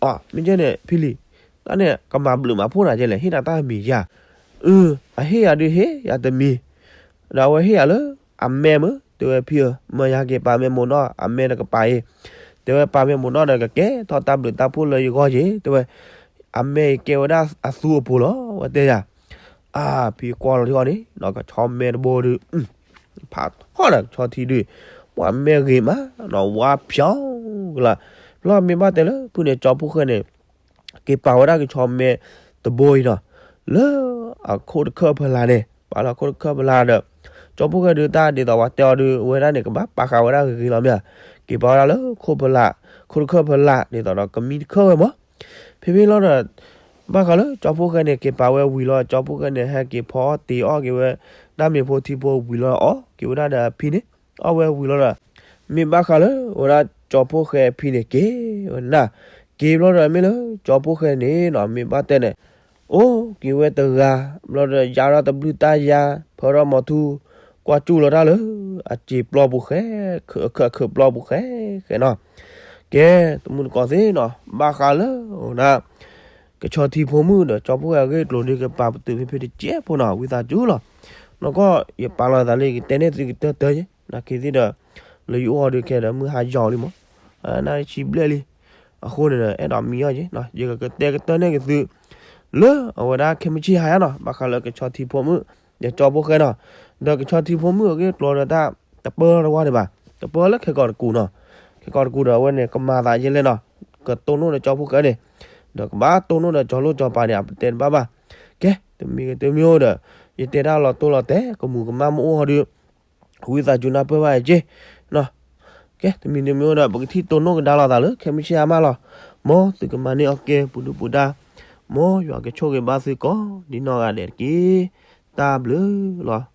အ မ့ၢ်ကဲန့ၣ် ဖံလံၤ, တၢ်န့ၣ် ကမၤဘျုးမၤဖှိၣ်နၤကဲလဲၣ်, ဟ့ၣ်နၤတၢ်မံၤယၤ, အ အဟ့ၣ်ယၤဒုးဟ့ၣ်ယၤတမံၤ, ဒီးအဝဲဟ့ၣ်ယၤလၢအမဲာ်မုၢ်, တဲဝဲဖံဧၢ, မၢယၤက့ၤပာ်မဲာ်မိၢ်နီၢ် အမဲာ်တကပၤအံၤ, တဲဝဲပာ်မဲာ်မိၢ်နီၢ်ဒီး ကကဲထီၣ်တၢ်ဘျုးတၢ်ဖှိၣ်လၢယဂီၢ်က့ၤ, တဲဝဲ, အမဲာ်အံၤကဲဝဲဒၣ်အသူအပူၤလီၤ, ဝဲတဲယၤ, အ ဖံကွၢ်လီၤထံအီၤန့ၣ် ကဆီမဲာ်တဘိဒုး ဖးထီၣ်ဒီးကဆီထံဒု, ပှၤမဲၢ်ဂ့ၤမးနီၤ ဝါဖျီကလာ်, ဘျီမ့ၢ်ဘၣ်တဲလၢဖုန့ၣ် ကၠီဖီၣ်ဃဲန့ၣ် က့ၤပာ်ဝဲဒၣ်ကဆီမဲတဘိအံၤနီၤ လၢအခိၣ်တခၢၣ်ဖီလာ်န့ၣ် ပာ်လၢအခိၣ်တခၢၣ်ဖီလာ်ဒီး ကၠီဖီၣ်ဃဲဒုးတၢ်ဒ်သိးပှၤတဲအီၤဒုး အဝဲဒၣ်န့ၣ် ကဘၣ်ပာ်ဃာ်ဝဲဒၣ်ဂ့ၤဂ့ၤလီၤမ့ၢ်ဧါ, က့ၤပာ်ဝဲဒၣ်လၢခိၣ်ဖီလာ်, ခိၣ်တခၢၣ်ဖီလာ် ဒ်သိးဒီးကမံတခၢၣ်ဝဲမး, ဖဲဖဲလီၤဒီး ဘၣ်ဃးလၢကၠီဖီၣ်ဃဲန့ၣ် က့ၤပာ်ဝဲဝံၤလီၤ ကၠီဖီၣ်ဃဲန့ၣ် ဟဲက့ၤဖီအီၣ်တ့ၤအီၣ်က့ၤဝဲ တၢ်မ့ၤဖိထံဖိဝံၤလီၤဒီး အီၣ်က့ၤဝဲဒၣ်ဒီးအဖံန့ၣ် အီၣ်ဝဲဝံၤလီၤဒီး မ့ၢ်ဘၣ်ဃးလၢ အဝဲဒၣ်ကၠီဖီၣ်ဃဲအဖံန့ၣ် က့ၤဝဲနၤ, က့ၤဘျီဒီးမ့ၢ်လၢကၠီဖီၣ်ဃဲန့ၣ်နီၤ မ့ၢ်ဘၣ်တဲန့ၣ် အိၣ်က့ၤဝဲတဂၤ, ဘျီဒီးယါထီၣ်တဘျုးတၢ်ယါ, ဖၢထီၣ်မီၤထူ, ကွၢ်ကၠူၣ်လီၤတၢ်လၢ အစ့ၤပျီပူၤဃဲ, ခၢၣ်ခၢၣ်ပျီပူၤဃဲဃဲနီၤ, ကဲ, တမုၢ်တကိးသ့ၣ်နီၤ ဘၣ်ဃးလၢ အိၣ်ဒၣ် ကဆီထံဖိမုၣ်ဒီးကၠီဖီၣ်ဃဲအဂ့ၢ်အကျိၤဒုး ကပာ်ပတုာ်ဖဲဖဲတကဲးဖိနီၤ ဝံသးစူၤလီၤ, နီၢ်ကီၢ် ယပာ်လီၤသးလၢယကတဲန့ၢ်သုကတၢၢ်တၢၢ်ယဲ, နာ်က့ၤသ့ၣ်ဒီး လၢယအိၣ်အီၤဒုးခဲဒီး မုၢ်ဟါယီၤလံမး, နၢ်ဆံဘျဲၣ်လံ, အဃိန့ၣ်ဒီး အဲၣ်ဒိးမံအီၤယဲ, ယကကတဲကတၢၢ်န့ၢ်က့ၤသု လၢအဝဲဒၣ်ခဲမုၢ်ဆ့ၣ်ဟါယါနီၤ ဘၣ်ဃးလၢကဆီထံဖိမုၣ် ဒီးကၠီဖီၣ်ဃဲနီၤ, ဒီးကဆီထံဖိမုၣ်အဂ့ၢ်အကျိၤဒီးတၢ် တပၢလီၤတဝါဒံးဘၣ်, တပၢလၢခဲကိာ်တကူာ်နီၤ, ခဲကိာ်တကူာ်ဒီးအဝဲန့ၣ် ကမၤသးယဲလဲၣ်နီၤ, ကတိၢ်နီၣ်ဒီးကၠီဖီၣ်ဃဲန့ၣ်, ဒီးကဘၣ်တိၢ်နီၣ်ဒီးကၠီလိၣ်ကၠီပၤန့ၣ် အပတဲတဘၣ်ဘၣ်, ကဲ, တမံၤကတမံၤအိၣ်ဒီး ယတဲတၢ်လီၤတိၢ်လီၤတဲာ် ကမူၤကမၣ်မ့ၢ်အိၣ်အီၤဒီး ဝံသးစူၤနၢ်ပၢၢ်ဘၣ်ယဲက့, ကဲ, တမံၤတမံၤအိၣ်ဒီး ပကထံၣ်တိၢ်နီၣ်ကဒါလိာ်သးလၢ ခဲမုၢ်ဆ့ၣ်ဟါမးလီၤ, မ်သုကမၤန့ၢ်အီၣ်ကဲပူၤဒုပူၤဒါ, မ်ယွၤကဆိၣ်ဂ့ၤဘၣ်သုကိးဒံနီၢ်ဂၤဒဲးတက့ၢ်, တၢ်ဘျုးလီၤ.